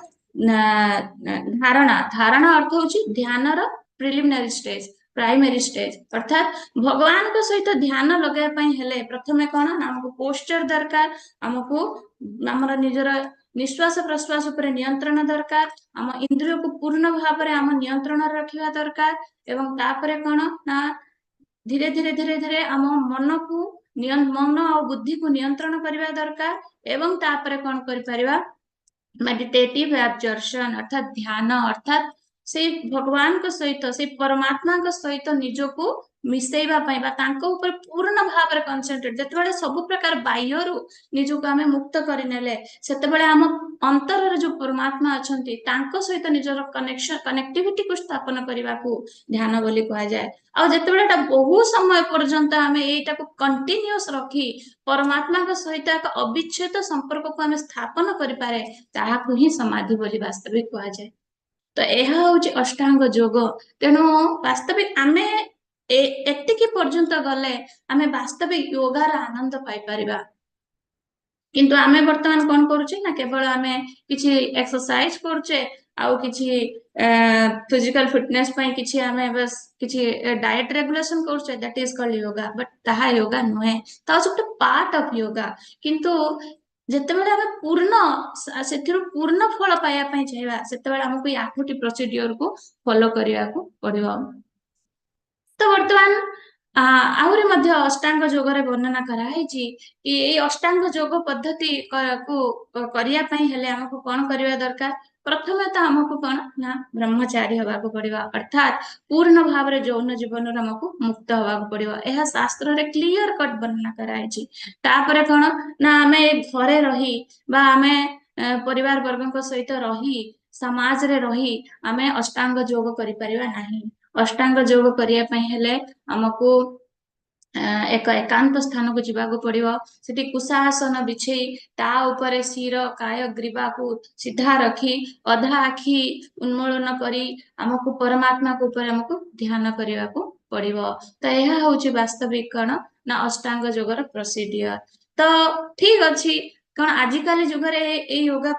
ଧାରଣା। ଧାରଣା ଅର୍ଥ ହଉଛି ଧ୍ୟାନର ପ୍ରିଲିମିନାରୀ ଷ୍ଟେଜ, ପ୍ରାଇମେରୀ ଷ୍ଟେଜ। ଅର୍ଥାତ ଭଗବାନଙ୍କ ସହିତ ଧ୍ୟାନ ଲଗାଇବା ପାଇଁ ହେଲେ ପ୍ରଥମେ କଣ ନା ଆମକୁ ପୋଶ୍ଚର ଦରକାର, ଆମକୁ ଆମର ନିଜର ନିଶ୍ୱାସ ପ୍ରଶ୍ୱାସ ଉପରେ ନିୟନ୍ତ୍ରଣ ଦରକାର, ଆମ ଇନ୍ଦ୍ରିୟକୁ ପୂର୍ଣ୍ଣ ଭାବରେ ଆମ ନିୟନ୍ତ୍ରଣରେ ରଖିବା ଦରକାର। ଏବଂ ତାପରେ କଣ ନା ଧୀରେ ଧୀରେ ଧୀରେ ଧୀରେ ଆମ ମନ ଆଉ ବୁଦ୍ଧିକୁ ନିୟନ୍ତ୍ରଣ କରିବା ଦରକାର। ଏବଂ ତାପରେ କଣ କରିପାରିବା, ମେଡିଟେଟିଭ ଆବଜର୍ପସନ ଅର୍ଥାତ ଧ୍ୟାନ, ଅର୍ଥାତ ସେଇ ଭଗବାନଙ୍କ ସହିତ, ସେଇ ପରମାତ୍ମାଙ୍କ ସହିତ ନିଜକୁ ମିଶେଇବା ପାଇଁ ବା ତାଙ୍କ ଉପରେ ପୂର୍ଣ୍ଣ ଭାବରେ କନସେନ୍ଟ୍ରେଟ। ଯେତେବେଳେ ସବୁ ପ୍ରକାର ବାହ୍ୟରୁ ନିଜକୁ ଆମେ ମୁକ୍ତ କରିନେଲେ, ସେତେବେଳେ ଆମ ଅନ୍ତରରେ ଯୋଉ ପରମାତ୍ମା ଅଛନ୍ତି, ତାଙ୍କ ସହିତ ନିଜର କନେକ୍ସନ, କନେକ୍ଟିଭିଟିକୁ ସ୍ଥାପନ କରିବାକୁ ଧ୍ୟାନ ବୋଲି କୁହାଯାଏ। ଆଉ ଯେତେବେଳେ ଏଟା ବହୁ ସମୟ ପର୍ଯ୍ୟନ୍ତ ଆମେ ଏଇଟାକୁ କଣ୍ଟିନ୍ୟୁଅସ ରଖି ପରମାତ୍ମାଙ୍କ ସହିତ ଏକ ଅବିଚ୍ଛେଦ ସମ୍ପର୍କକୁ ଆମେ ସ୍ଥାପନ କରିପାରେ, ତାହାକୁ ହିଁ ସମାଧି ବୋଲି ବାସ୍ତବିକ କୁହାଯାଏ। ତ ଏହା ହଉଛି ଅଷ୍ଟାଙ୍ଗ ଯୋଗ। ତେଣୁ ବାସ୍ତବିକ ଆମେ ଏତିକି ପର୍ଯ୍ୟନ୍ତ ଗଲେ ଆମେ ବାସ୍ତବିକ ୟୋଗାର ଆନନ୍ଦ ପାଇପାରିବା। କିନ୍ତୁ ଆମେ ବର୍ତ୍ତମାନ କଣ କରୁଛେ ନା କେବଳ ଆମେ କିଛି ଏକ୍ସରସାଇଜ କରୁଛେ ଆଉ କିଛି ଫିଜିକାଲ ଫିଟନେସ ପାଇଁ କିଛି ଆମେ ବାସ୍ କିଛି ଡାଏଟ ରେଗୁଲେସନ କରୁଛେ, that is called yoga, but ତାହା ୟୋଗା ନୁହେଁ। ତା ହଉଛି ଗୋଟେ ପାର୍ଟ ଅଫ ୟୋଗା। କିନ୍ତୁ ଯେତେବେଳେ ଆମେ ପୂର୍ଣ୍ଣ ସେଥିରୁ ପୂର୍ଣ୍ଣ ଫଳ ପାଇବା ପାଇଁ ଚାହିଁବା, ସେତେବେଳେ ଆମକୁ ଏଇ 8ଟି ପ୍ରୋସିଡିଓରକୁ ଫଲୋ କରିବାକୁ ପଡିବ। ତ ବର୍ତ୍ତମାନ ଆହୁରି ମଧ୍ୟ ଅଷ୍ଟାଙ୍ଗ ଯୋଗରେ ବର୍ଣ୍ଣନା କରାହେଇଛି କି ଏଇ ଅଷ୍ଟାଙ୍ଗ ଯୋଗ ପଦ୍ଧତି କୁ କରିବା ପାଇଁ ହେଲେ ଆମକୁ କଣ କରିବା ଦରକାର। ପ୍ରଥମେ ତ ଆମକୁ କଣ ନା ବ୍ରହ୍ମଚାରୀ ହବାକୁ ପଡିବ, ଅର୍ଥାତ ପୂର୍ଣ୍ଣ ଭାବରେ ଯୌନ ଜୀବନରୁ ଆମକୁ ମୁକ୍ତ ହବାକୁ ପଡିବ। ଏହା ଶାସ୍ତ୍ରରେ କ୍ଲିୟର କଟ ବର୍ଣ୍ଣନା କରାହେଇଛି। ତାପରେ କଣ ନା ଆମେ ଘରେ ରହି ବା ଆମେ ପରିବାର ବର୍ଗଙ୍କ ସହିତ ରହି, ସମାଜରେ ରହି ଆମେ ଅଷ୍ଟାଙ୍ଗ ଯୋଗ କରିପାରିବା ନାହିଁ। ଅଷ୍ଟାଙ୍ଗ ଯୋଗ କରିବା ପାଇଁ ହେଲେ ଆମକୁ ଏକ ଏକାନ୍ତ ସ୍ଥାନକୁ ଯିବାକୁ ପଡିବ। ସେଠି କୁଶାସନ ବିଛେଇ ତା ଉପରେ ଶିର କାୟ ଗ୍ରୀବାକୁ ସିଧା ରଖି ଅଧା ଆଖି ଉନ୍ମୋଳନ କରି ଆମକୁ ପରମାତ୍ମାକୁ ଉପରେ ଆମକୁ ଧ୍ୟାନ କରିବାକୁ ପଡିବ। ତ ଏହା ହଉଛି ବାସ୍ତବିକ କଣ ନା ଅଷ୍ଟାଙ୍ଗ ଯୋଗର ପ୍ରୋସିଡିୟର। ତ ଠିକ ଅଛି, କଣ ଆଜିକାଲି ଯୁଗରେ ଏଇ ଯୋଗା,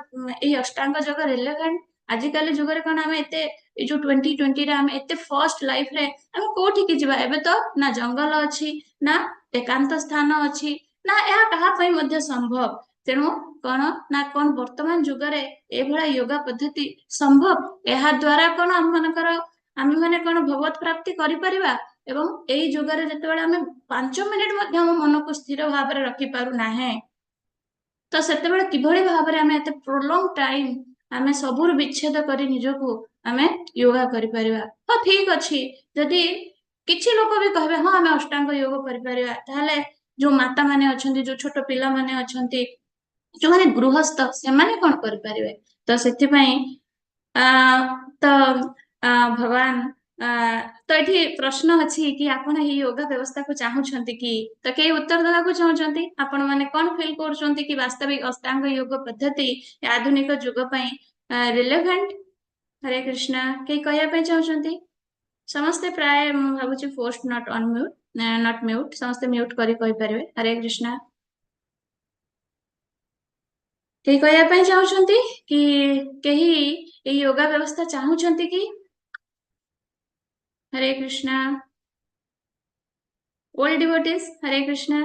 ଏଇ ଅଷ୍ଟାଙ୍ଗ ଯୋଗ ରିଲେଭେଣ୍ଟ? ଆଜିକାଲି ଯୁଗରେ କଣ ଆମେ ଏତେ ଏଇ ଯୋଉ 2020ରେ ଆମେ ଏତେ ଫାଷ୍ଟ ଲାଇଫରେ ଆମେ କୋଉଠିକି ଯିବା? ଏବେ ତ ନା ଜଙ୍ଗଲ ଅଛି, ନା ଏକାନ୍ତ ସ୍ଥାନ ଅଛି, ନା ଏହା କାହା ପାଇଁ ମଧ୍ୟ ସମ୍ଭବ। ତେଣୁ କଣ ନା କଣ ବର୍ତ୍ତମାନ ଯୁଗରେ ଏଇଭଳିଆ ୟୋଗା ପଦ୍ଧତି ସମ୍ଭବ? ଏହା ଦ୍ଵାରା କଣ ଆମମାନଙ୍କର ଆମେମାନେ କଣ ଭଗବତ ପ୍ରାପ୍ତି କରିପାରିବା? ଏବଂ ଏଇ ଯୁଗରେ ଯେତେବେଳେ ଆମେ 5 ମିନିଟ ମଧ୍ୟ ଆମ ମନକୁ ସ୍ଥିର ଭାବରେ ରଖିପାରୁନାହେଁ, ତ ସେତେବେଳେ କିଭଳି ଭାବରେ ଆମେ ଏତେ ପ୍ରୋଲଙ୍ଗ ଟାଇମ ଆମେ ସବୁରୁ ବିଚ୍ଛେଦ କରି ନିଜକୁ ଆମେ ୟୋଗା କରିପାରିବା? ହଁ ଠିକ ଅଛି, ଯଦି କିଛି ଲୋକ ବି କହିବେ ହଁ ଆମେ ଅଷ୍ଟାଙ୍ଗ ଯୋଗ କରିପାରିବା, ତାହେଲେ ଯୋଉ ମାତା ମାନେ ଅଛନ୍ତି, ଯୋଉ ଛୋଟ ପିଲାମାନେ ଅଛନ୍ତି, ଯୋଉମାନେ ଗୃହସ୍ଥ, ସେମାନେ କଣ କରିପାରିବେ? ତ ସେଥିପାଇଁ ତ ଭଗବାନ ତ ଏଠି ପ୍ରଶ୍ନ ଅଛି କି ଆପଣ ଏଇ ୟୋଗା ବ୍ୟବସ୍ଥାକୁ ଚାହୁଁଛନ୍ତି କି? ତ କେହି ଉତ୍ତର ଦେବାକୁ ଚାହୁଁଛନ୍ତି? ଆପଣ ମାନେ କଣ ଫିଲ୍ କରୁଛନ୍ତି କି ବାସ୍ତବିକ ଅଷ୍ଟାଙ୍ଗ ଯୋଗ ପଦ୍ଧତି ଆଧୁନିକ ଯୁଗ ପାଇଁ ରିଲେଭେଣ୍ଟ? ହରେ କୃଷ୍ଣ। କେହି କହିବା ପାଇଁ ଚାହୁଁଛନ୍ତି? ସମସ୍ତେ ପ୍ରାୟ ମୁଁ ଭାବୁଛି force not unmute, not mute, ସମସ୍ତେ ମ୍ୟୁଟ କରି କହିପାରିବେ। ହରେ କୃଷ୍ଣ। କେହି କହିବା ପାଇଁ ଚାହୁଁଛନ୍ତି କି? କେହି ଏଇ ୟୋଗା ବ୍ୟବସ୍ଥା ଚାହୁଁଛନ୍ତି କି? Hare Krishna. Old devotees, Hare Krishna.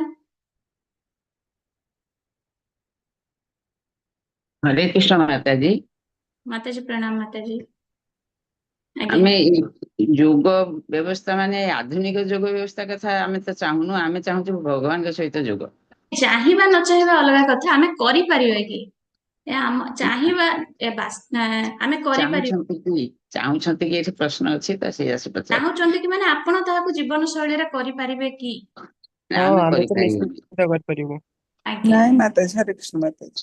Hare Krishna Mataji. Mataji ପ୍ରଣାମ ମାତାଜୀ। ଆମେ ଯୋଗ ବ୍ୟବସ୍ଥା ମାନେ ଆଧୁନିକ ଯୋଗ ବ୍ୟବସ୍ଥା କଥା ଆମେ ତ ଚାହୁଁନୁ, ଆମେ ଚାହୁଁଛୁ ଭଗବାନଙ୍କ ସହିତ ଯୋଗ। ଚାହିଁବା ନ ଚାହିଁବା ଅଲଗା କଥା, ଆମେ କରିପାରିବା କି? ଚାହିଁବା ଆମେ କରିପାରିବା। ଚାହୁଁଛନ୍ତି କି? ଏଠି ପ୍ରଶ୍ନ ଅଛି ତ ସେଇ ଆସି ପଚାର। ଚାହୁଁଛନ୍ତି କି ମାନେ ଆପଣ ତାହାକୁ ଜୀବନ ଶୈଳୀରେ କରିପାରିବେ କି? ଆମେ କରିପାରିବୁ। ନାଇଁ ମାତାଜୀ, ହରେ କୃଷ୍ଣ ମାତାଜୀ।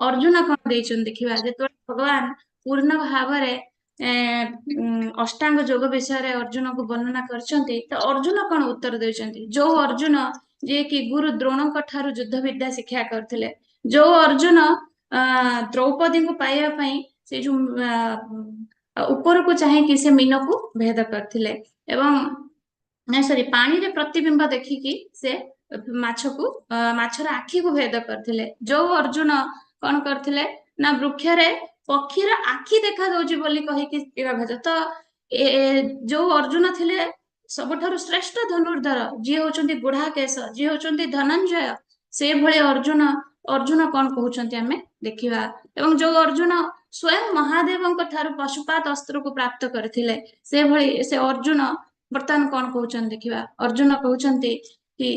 ଅର୍ଜୁନ କଣ ଦେଇଛନ୍ତି ଦେଖିବା। ଯେତେବେଳେ ଭଗବାନ ପୂର୍ଣ୍ଣ ଭାବରେ ଅଷ୍ଟାଙ୍ଗ ଯୋଗ ବିଷୟରେ ଅର୍ଜୁନକୁ ବର୍ଣ୍ଣନା କରିଛନ୍ତି, ତ ଅର୍ଜୁନ କଣ ଉତ୍ତର ଦେଇଛନ୍ତି? ଯୋଉ ଅର୍ଜୁନ ଯିଏକି ଗୁରୁ ଦ୍ରୋଣଙ୍କ ଠାରୁ ଯୁଦ୍ଧ ବିଦ୍ୟା ଶିକ୍ଷା କରିଥିଲେ, ଯୋଉ ଅର୍ଜୁନ ଦ୍ରୌପଦୀଙ୍କୁ ପାଇବା ପାଇଁ ସେ ଯୋଉ ଉପରକୁ ଚାହିଁକି ସେ ମୀନକୁ ଭେଦ କରିଥିଲେ, ଏବଂ ପାଣିରେ ପ୍ରତିବିମ୍ବ ଦେଖିକି ସେ ମାଛକୁ ମାଛର ଆଖିକୁ ଭେଦ କରିଥିଲେ। ଯୋଉ ଅର୍ଜୁନ କଣ କରିଥିଲେ ନା ବୃକ୍ଷରେ ପକ୍ଷୀର ଆଖି ଦେଖା ଦଉଛି ବୋଲି କହିକି ଭେଦ। ତ ଯୋଉ ଅର୍ଜୁନ ଥିଲେ ସବୁଠାରୁ ଶ୍ରେଷ୍ଠ ଧନୁର୍ଦ୍ଧର, ଯିଏ ହଉଛନ୍ତି ଗୁଢାକେଶ, ଯିଏ ହଉଛନ୍ତି ଧନଞ୍ଜୟ, ସେଭଳି ଅର୍ଜୁନ କଣ କହୁଛନ୍ତି ଆମେ ଦେଖିବା। ଏବଂ ଯୋଉ ଅର୍ଜୁନ ସ୍ୱୟଂ ମହାଦେବଙ୍କ ଠାରୁ ପଶୁପାତ ଅସ୍ତ୍ରକୁ ପ୍ରାପ୍ତ କରିଥିଲେ, ସେଭଳି ସେ ଅର୍ଜୁନ ବର୍ତ୍ତମାନ କଣ କହୁଛନ୍ତି ଦେଖିବା। ଅର୍ଜୁନ କହୁଛନ୍ତି କି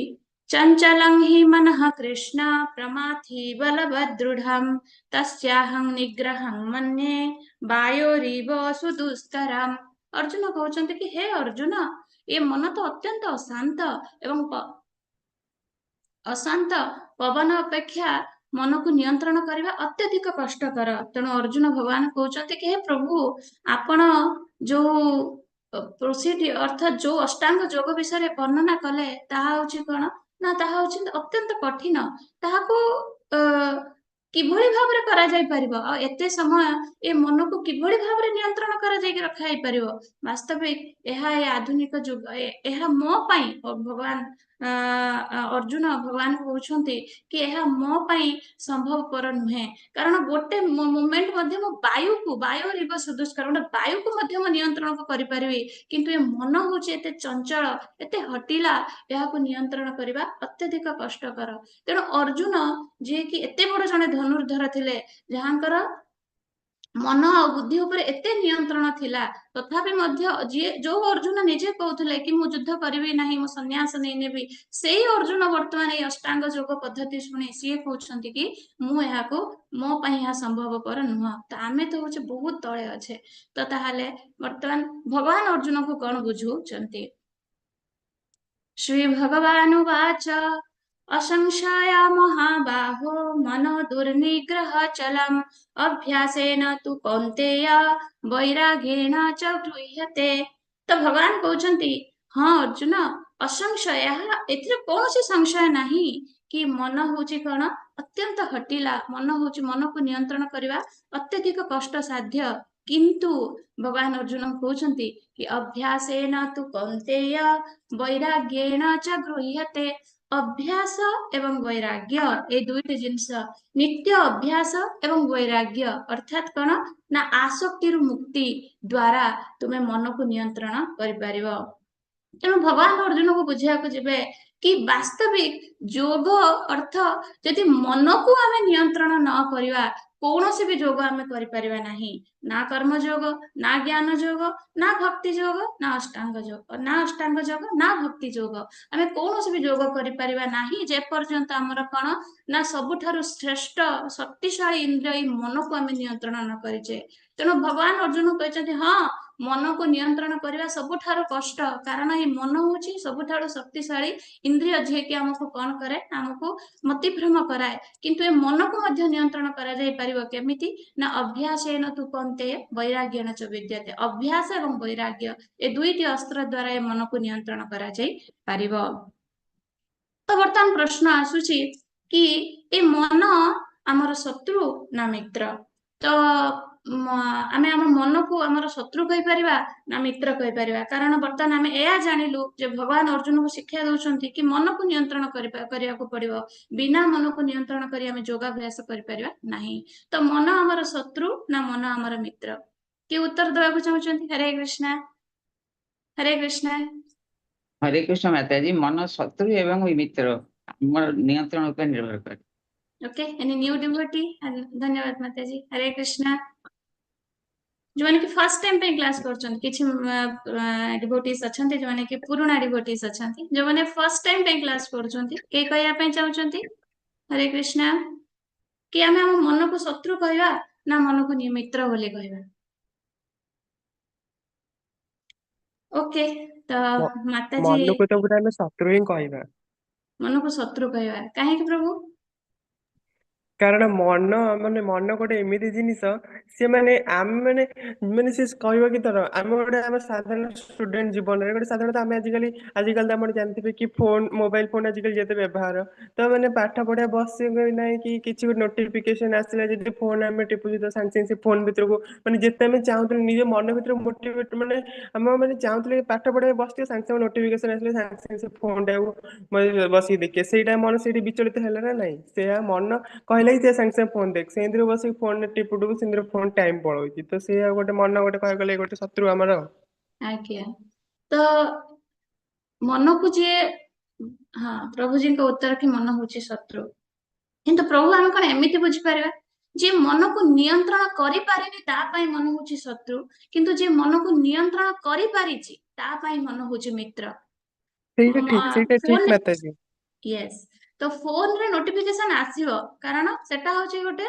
ଚଞ୍ଚଲଂ ହି ମନଃ କୃଷ୍ଣ ପ୍ରମାଥି ବଲବଦୃଢಂ ତସ୍ୟାହଂ ନିଗ୍ରହଂ ମନ୍ୟେ ବାୟୋରିବ ସୁଦୁସ୍ତରମ୍। ଅର୍ଜୁନ କହୁଛନ୍ତି କି ହେ ଅର୍ଜୁନ, ଏ ମନ ତ ଅତ୍ୟନ୍ତ ଅଶାନ୍ତ ଏବଂ ଅଶାନ୍ତ ପବନ ଅପେକ୍ଷା ମନକୁ ନିୟନ୍ତ୍ରଣ କରିବା ଅତ୍ୟଧିକ କଷ୍ଟକର। ତେଣୁ ଅର୍ଜୁନ ଭଗବାନ କହୁଛନ୍ତି କି ହେ ପ୍ରଭୁ, ଆପଣ ଯୋଉ ପ୍ରୋସିଡି ଅର୍ଥାତ୍ ଯୋଉ ଅଷ୍ଟାଙ୍ଗ ଯୋଗ ବିଷୟରେ ବର୍ଣ୍ଣନା କଲେ ତାହା ହଉଛି କଣ ନା ତାହା ହଉଛି ଅତ୍ୟନ୍ତ କଠିନ, ତାହାକୁ କିଭଳି ଭାବରେ କରାଯାଇ ପାରିବ ଆଉ ଏତେ ସମୟ ଏ ମନକୁ କିଭଳି ଭାବରେ ନିୟନ୍ତ୍ରଣ କରାଯାଇକି ରଖାଯାଇ ପାରିବ? ବାସ୍ତବିକ ଏହା ଏ ଆଧୁନିକ ଯୁଗ, ଏହା ମୋ ପାଇଁ ଭଗବାନ ଅର୍ଜୁନ ଭଗବାନ କହୁଛନ୍ତି କି ଏହା ମୋ ପାଇଁ ସମ୍ଭବପର ନୁହେଁ, କାରଣ ଗୋଟେ ମୁମେଣ୍ଟ ମଧ୍ୟ ମୁଁ ବାୟୁକୁ, ବାୟୁ ରିବ ସୁଦୁଷ୍କର, ଗୋଟେ ବାୟୁକୁ ମଧ୍ୟ ମୁଁ ନିୟନ୍ତ୍ରଣ କରିପାରିବି, କିନ୍ତୁ ଏ ମନ ହଉଛି ଏତେ ଚଞ୍ଚଳ, ଏତେ ହଟିଲା, ଏହାକୁ ନିୟନ୍ତ୍ରଣ କରିବା ଅତ୍ୟଧିକ କଷ୍ଟକର। ତେଣୁ ଅର୍ଜୁନ ଯିଏକି ଏତେ ବଡ ଜଣେ ଧନୁର୍ଦ୍ଧର ଥିଲେ, ଯାହାଙ୍କର ମନ ଆଉ ବୁଦ୍ଧି ଉପରେ ଏତେ ନିୟନ୍ତ୍ରଣ ଥିଲା, ତଥାପି ମଧ୍ୟ ଯିଏ ଯୋଉ ଅର୍ଜୁନ ନିଜେ କହୁଥିଲେ କି ମୁଁ ଯୁଦ୍ଧ କରିବି ନାହିଁ, ମୁଁ ସନ୍ନ୍ୟାସ ନେଇନେବି, ସେଇ ଅର୍ଜୁନ ବର୍ତ୍ତମାନ ଏଇ ଅଷ୍ଟାଙ୍ଗ ଯୋଗ ପଦ୍ଧତି ଶୁଣି ସିଏ କହୁଛନ୍ତି କି ମୁଁ ଏହାକୁ, ମୋ ପାଇଁ ଏହା ସମ୍ଭବପର ନୁହଁ। ତ ଆମେ ତ ହଉଛେ ବହୁତ ତଳେ ଅଛେ। ତ ତାହେଲେ ବର୍ତ୍ତମାନ ଭଗବାନ ଅର୍ଜୁନକୁ କଣ ବୁଝଉଛନ୍ତି? ଶ୍ରୀ ଭଗବାନ ଉବାଚ ଅସଂଶୟ ମହାବାହୋ ମନ ଦୁର୍ନିଗ୍ରହ ଚଲମ୍ ଅଭ୍ୟାସେନ ତୁ କୌନ୍ତେୟ ବୈରାଗ୍ୟେଣ ଚ ଗୃହ୍ୟତେ। ତ ଭଗବାନ କହୁଛନ୍ତି ହଁ ଅର୍ଜୁନ, ଅସଂଶୟ, ଏଥିରେ କୌଣସି ସଂଶୟ ନାହିଁ କି ମନ ହଉଛି କଣ ଅତ୍ୟନ୍ତ ହଟିଲା, ମନ ହଉଛି ମନକୁ ନିୟନ୍ତ୍ରଣ କରିବା ଅତ୍ୟଧିକ କଷ୍ଟସାଧ୍ୟ। କିନ୍ତୁ ଭଗବାନ ଅର୍ଜୁନ କହୁଛନ୍ତି କି ଅଭ୍ୟାସେନ ତୁ କୌନ୍ତେୟ ବୈରାଗ୍ୟେଣ ଚ ଗୃହ୍ୟତେ। ଅଭ୍ୟାସ ଏବଂ ବୈରାଗ୍ୟ ଏଇ ଦୁଇଟି ଜିନିଷ, ନିତ୍ୟ ଅଭ୍ୟାସ ଏବଂ ବୈରାଗ୍ୟ ଅର୍ଥାତ୍ କଣ ନା ଆସକ୍ତିରୁ ମୁକ୍ତି ଦ୍ଵାରା ତୁମେ ମନକୁ ନିୟନ୍ତ୍ରଣ କରିପାରିବ। ତେଣୁ ଭଗବାନ ଅର୍ଜୁନକୁ ବୁଝିବାକୁ ଯିବେ କି ବାସ୍ତବିକ ଯୋଗ ଅର୍ଥ ଯଦି ମନକୁ ଆମେ ନିୟନ୍ତ୍ରଣ ନ କରିବା କୌଣସି ବି ଯୋଗ ଆମେ କରିପାରିବା ନାହିଁ। ନା କର୍ମ ଯୋଗ, ନା ଜ୍ଞାନ ଯୋଗ, ନା ଭକ୍ତି ଯୋଗ, ନା ଅଷ୍ଟାଙ୍ଗ ଯୋଗ, ନା ଅଷ୍ଟାଙ୍ଗ ଯୋଗ, ନା ଭକ୍ତି ଯୋଗ, ଆମେ କୌଣସି ବି ଯୋଗ କରିପାରିବା ନାହିଁ ଯେପର୍ଯ୍ୟନ୍ତ ଆମର କଣ ନା ସବୁଠାରୁ ଶ୍ରେଷ୍ଠ ଶକ୍ତିଶାଳୀ ଇନ୍ଦ୍ରିୟ ଏଇ ମନକୁ ଆମେ ନିୟନ୍ତ୍ରଣ ନ କରିଛେ। ତେଣୁ ଭଗବାନ ଅର୍ଜୁନ କହିଛନ୍ତି ହଁ ମନକୁ ନିୟନ୍ତ୍ରଣ କରିବା ସବୁଠାରୁ କଷ୍ଟ, କାରଣ ଏଇ ମନ ହଉଛି ସବୁଠାରୁ ଶକ୍ତିଶାଳୀ ଇନ୍ଦ୍ରିୟ ଯିଏକି ଆମକୁ କଣ କରେ, ଆମକୁ ମତିଭ୍ରମ କରାଏ। କିନ୍ତୁ ଏ ମନକୁ ମଧ୍ୟ ନିୟନ୍ତ୍ରଣ କରାଯାଇ ପାରିବ କେମିତି ନା ଅଭ୍ୟାସେନ ତୁ କୌନ୍ତେୟ ବୈରାଗ୍ୟେଣ ଚ ବିଦ୍ୟତେ। ଅଭ୍ୟାସ ଏବଂ ବୈରାଗ୍ୟ ଏ ଦୁଇଟି ଅସ୍ତ୍ର ଦ୍ଵାରା ଏ ମନକୁ ନିୟନ୍ତ୍ରଣ କରାଯାଇ ପାରିବ। ତ ବର୍ତ୍ତମାନ ପ୍ରଶ୍ନ ଆସୁଛି କି ଏ ମନ ଆମର ଶତ୍ରୁ ନା ମିତ୍ର? ତ ଆମେ ଆମ ମନକୁ ଆମର ଶତ୍ରୁ କହିପାରିବା ନା ମିତ୍ର କହିପାରିବା? କାରଣ ବର୍ତ୍ତମାନ ଆମେ ଏହା ଜାଣିଲୁ ଯେ ଭଗବାନ ଅର୍ଜୁନକୁ ଶିକ୍ଷା ଦଉଛନ୍ତି କି ମନକୁ ନିୟନ୍ତ୍ରଣ କରିବାକୁ ପଡିବ, ବିନା ମନକୁ ନିୟନ୍ତ୍ରଣ କରି ଆମେ ଯୋଗାଭ୍ୟାସ କରିପାରିବା ନାହିଁ। ତ ମନ ଆମର ଶତ୍ରୁ ନା ମନ ଆମର ମିତ୍ର? କିଏ ଉତ୍ତର ଦେବାକୁ ଚାହୁଁଛନ୍ତି? ହରେ କୃଷ୍ଣ, ହରେ କୃଷ୍ଣ। ହରେ କୃଷ୍ଣ ମାତାଜୀ, ମନ ଶତ୍ରୁ ଏବଂ ମିତ୍ର ଆମର ନିୟନ୍ତ୍ରଣ ଉପରେ ନିର୍ଭର କରେ। Okay, any new devotee? ଧନ୍ୟବାଦ ମାତାଜୀ। ହରେ କୃଷ୍ଣ। ଯୋଉମାନେ କି ଫାର୍ଷ୍ଟ ଟାଇମ ପାଇଁ କ୍ଲାସ କରୁଛନ୍ତି, କିଛି ଡିଭୋଟିସ୍ ଅଛନ୍ତି ଯୋଉମାନେ କି ପୁରୁଣା ଡିଭୋଟିସ୍ ଅଛନ୍ତି, ଯୋଉମାନେ ଫାର୍ଷ୍ଟ ଟାଇମ ପାଇଁ କ୍ଲାସ କରୁଛନ୍ତି, କେହି କହିବା ପାଇଁ ଚାହୁଁଛନ୍ତି? ହରେ କୃଷ୍ଣ। କି ଆମେ ଆମ ମନକୁ ଶତ୍ରୁ କହିବା ନା ମନକୁ ମିତ୍ର ବୋଲି କହିବା? ଓକେ, ତ ମାତାଜୀ ମନକୁ ତ ପୁରା ଆମେ ଶତ୍ରୁ ହିଁ କହିବା। ମନକୁ ଶତ୍ରୁ କହିବା କାହିଁକି ପ୍ରଭୁ? କାରଣ ମନ ମାନେ ମନ ଗୋଟେ ଏମିତି ଜିନିଷ, ସିଏ ମାନେ ଆମେ ମାନେ ମାନେ ସେ କହିବ କି ଧର ଆମେ ଗୋଟେ ଆମ ସାଧାରଣ ଷ୍ଟୁଡେଣ୍ଟ ଜୀବନରେ ଗୋଟେ ସାଧାରଣତଃ ଆମେ ଆଜିକାଲି ତ ଆପଣ ଜାଣିଥିବେ କି ଫୋନ ମୋବାଇଲ ଫୋନ ଆଜିକାଲି ଯେତେ ବ୍ୟବହାର, ତ ମାନେ ପାଠ ପଢିବା ବସିବ ନାହିଁ କି କିଛି ଗୋଟେ ନୋଟିଫିକେସନ ଆସିଲା ଯଦି ଫୋନ ଆମେ ଟିପୁଛୁ ତ ସାଙ୍ଗେ ସାଙ୍ଗେ ସେ ଫୋନ ଭିତରକୁ ମାନେ ଯେତେ ଆମେ ଚାହୁଁଥିଲେ ନିଜ ମନ ଭିତରେ ମୋଟିଭେଟ ମାନେ ଆମ ମାନେ ଚାହୁଁଥିଲେ ପାଠ ପଢିବା ବସିଥିବ, ସାଙ୍ଗେ ସାଙ୍ଗେ ନୋଟିଫିକେସନ ଆସିଲେ ସାଙ୍ଗେ ସାଙ୍ଗେ ସେ ଫୋନ ଟାକୁ ବସିକି ଦେଖିବେ, ସେଇଟା ମନ ସେଇଠି ବିଚଳିତ ହେଲା ନା ନାଇଁ? ସେୟା ମନ କହିଲା କି ସାଙ୍ଗେ ସାଙ୍ଗେ ଫୋନ ଦେଖ, ସେଇଥିରେ ବସିକି ଫୋନରେ ଟିପୁ ଟିପୁ ସେଇଥିରେ ଫୋନ ଟାଇମ ପଳଉଛି। ତ ସେଇଆ ଗୋଟେ ମନ ଗୋଟେ କହିବାକୁ ଗଲେ ଗୋଟେ ଶତ୍ରୁ ଆମର। ଆଜ୍ଞା, ତ ମନକୁ ଯିଏ, ହଁ ପ୍ରଭୁଜୀଙ୍କ ଉତ୍ତର କି ମନ ହଉଛି ଶତ୍ରୁ। କିନ୍ତୁ ପ୍ରଭୁ ଆମେ କଣ ଏମିତି ବୁଝିପାରିବା ଯିଏ ମନକୁ ନିୟନ୍ତ୍ରଣ କରିପାରିନି ତା ପାଇଁ ମନ ହଉଛି ଶତ୍ରୁ, କିନ୍ତୁ ଯିଏ ମନକୁ ନିୟନ୍ତ୍ରଣ କରିପାରିଛି ତା ପାଇଁ ମନ ହଉଛି ମିତ୍ର? ସେଇଟା ଠିକ, ସେଇଟା ଠିକ ମାତାଜୀ। ୟେସ୍, ତ ଫୋନରେ ନୋଟିଫିକେସନ ଆସିବ କାରଣ ସେଟା ହଉଛି ଗୋଟେ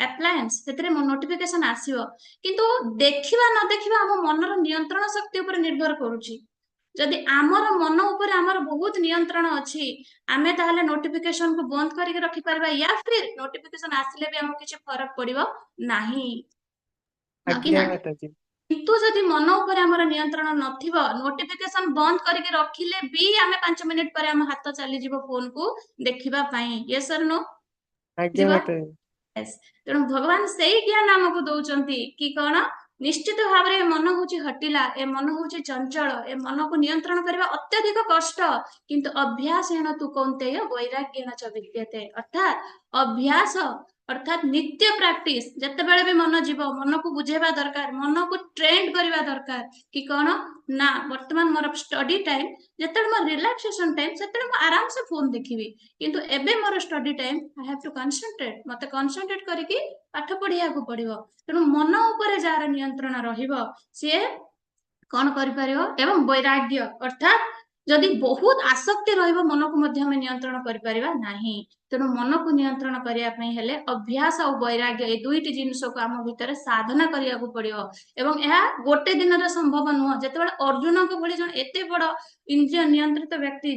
ଆପ୍ଲାଏନ୍ସ, ସେଥିରେ ନୋଟିଫିକେସନ ଆସିବ, କିନ୍ତୁ ଦେଖିବା ନ ଦେଖିବା ଆମ ମନର ନିୟନ୍ତ୍ରଣ ଶକ୍ତି ଉପରେ ନିର୍ଭର କରୁଛି। ଯଦି ଆମର ମନ ଉପରେ ଆମର ବହୁତ ନିୟନ୍ତ୍ରଣ ଅଛି, ଆମେ ତାହେଲେ ନୋଟିଫିକେସନ କୁ ବନ୍ଦ କରିକି ରଖିପାରିବା, ୟା ଫିର ନୋଟିଫିକେସନ ଆସିଲେ ବି ଆମକୁ କିଛି ଫରକ ପଡିବ ନାହିଁ। କି ନା? କିନ୍ତୁ ଯଦି ମନ ଉପରେ ଆମର ନିୟନ୍ତ୍ରଣ ନଥିବ, ନୋଟିଫିକେସନ ବନ୍ଦ କରିକି ରଖିଲେ ବି ଆମେ 5 ମିନିଟ ପରେ ଆମ ହାତ ଚାଲିଯିବ ଫୋନ କୁ ଦେଖିବା ପାଇଁ। ୟେସ୍ ଅର୍ ନୋ? ତେଣୁ ଭଗବାନ ସେଇ ଜ୍ଞାନ ଆମକୁ ଦଉଛନ୍ତି କି କଣ ନିଶ୍ଚିତ ଭାବରେ ଏ ମନ ହଉଛି ହଟିଲା, ଏ ମନ ହଉଛି ଚଞ୍ଚଳ, ଏ ମନକୁ ନିୟନ୍ତ୍ରଣ କରିବା ଅତ୍ୟଧିକ କଷ୍ଟ, କିନ୍ତୁ ଅଭ୍ୟାସେଣ ତୁ କୌନ୍ତେୟ ବୈରାଗ୍ୟେଣ ଚ ବିଦ୍ୟତେ। ଅର୍ଥାତ୍ ଅଭ୍ୟାସ ଅର୍ଥାତ୍ ନିତ୍ୟ ପ୍ରାକ୍ଟିସ, ଯେତେବେଳେ ବି ମନ ଯିବ ମନକୁ ବୁଝେଇବା ଦରକାର, ମନକୁ ଟ୍ରେଣ୍ଡ କରିବା ଦରକାର କି କଣ ନା ବର୍ତ୍ତମାନ ମୋର ଷ୍ଟଡି ଟାଇମ, ଯେତେବେଳେ ମୋର ରିଲାକ୍ସେସନ ଟାଇମ ସେତେବେଳେ ମୁଁ ଆରାମସେ ଫୋନ ଦେଖିବି, କିନ୍ତୁ ଏବେ ମୋର study time, I have to concentrate, ମତେ କନସେନଟ୍ରେଟ କରିକି ପାଠ ପଢିବାକୁ ପଡିବ। ତେଣୁ ମନ ଉପରେ ଯାହାର ନିୟନ୍ତ୍ରଣ ରହିବ ସିଏ କଣ କରିପାରିବ। ଏବଂ ବୈରାଗ୍ୟ ଅର୍ଥାତ୍ ଯଦି ବହୁତ ଆସକ୍ତି ରହିବ ମନକୁ ମଧ୍ୟ ଆମେ ନିୟନ୍ତ୍ରଣ କରିପାରିବା ନାହିଁ। ତେଣୁ ମନକୁ ନିୟନ୍ତ୍ରଣ କରିବା ପାଇଁ ହେଲେ ଅଭ୍ୟାସ ଆଉ ବୈରାଗ୍ୟ ଏ ଦୁଇଟି ଜିନିଷକୁ ଆମ ଭିତରେ ସାଧନା କରିବାକୁ ପଡିବ, ଏବଂ ଏହା ଗୋଟେ ଦିନରେ ସମ୍ଭବ ନୁହଁ। ଯେତେବେଳେ ଅର୍ଜୁନଙ୍କ ଭଳି ଜଣେ ଏତେ ବଡ ଇନ୍ଦ୍ରିୟ ନିୟନ୍ତ୍ରିତ ବ୍ୟକ୍ତି,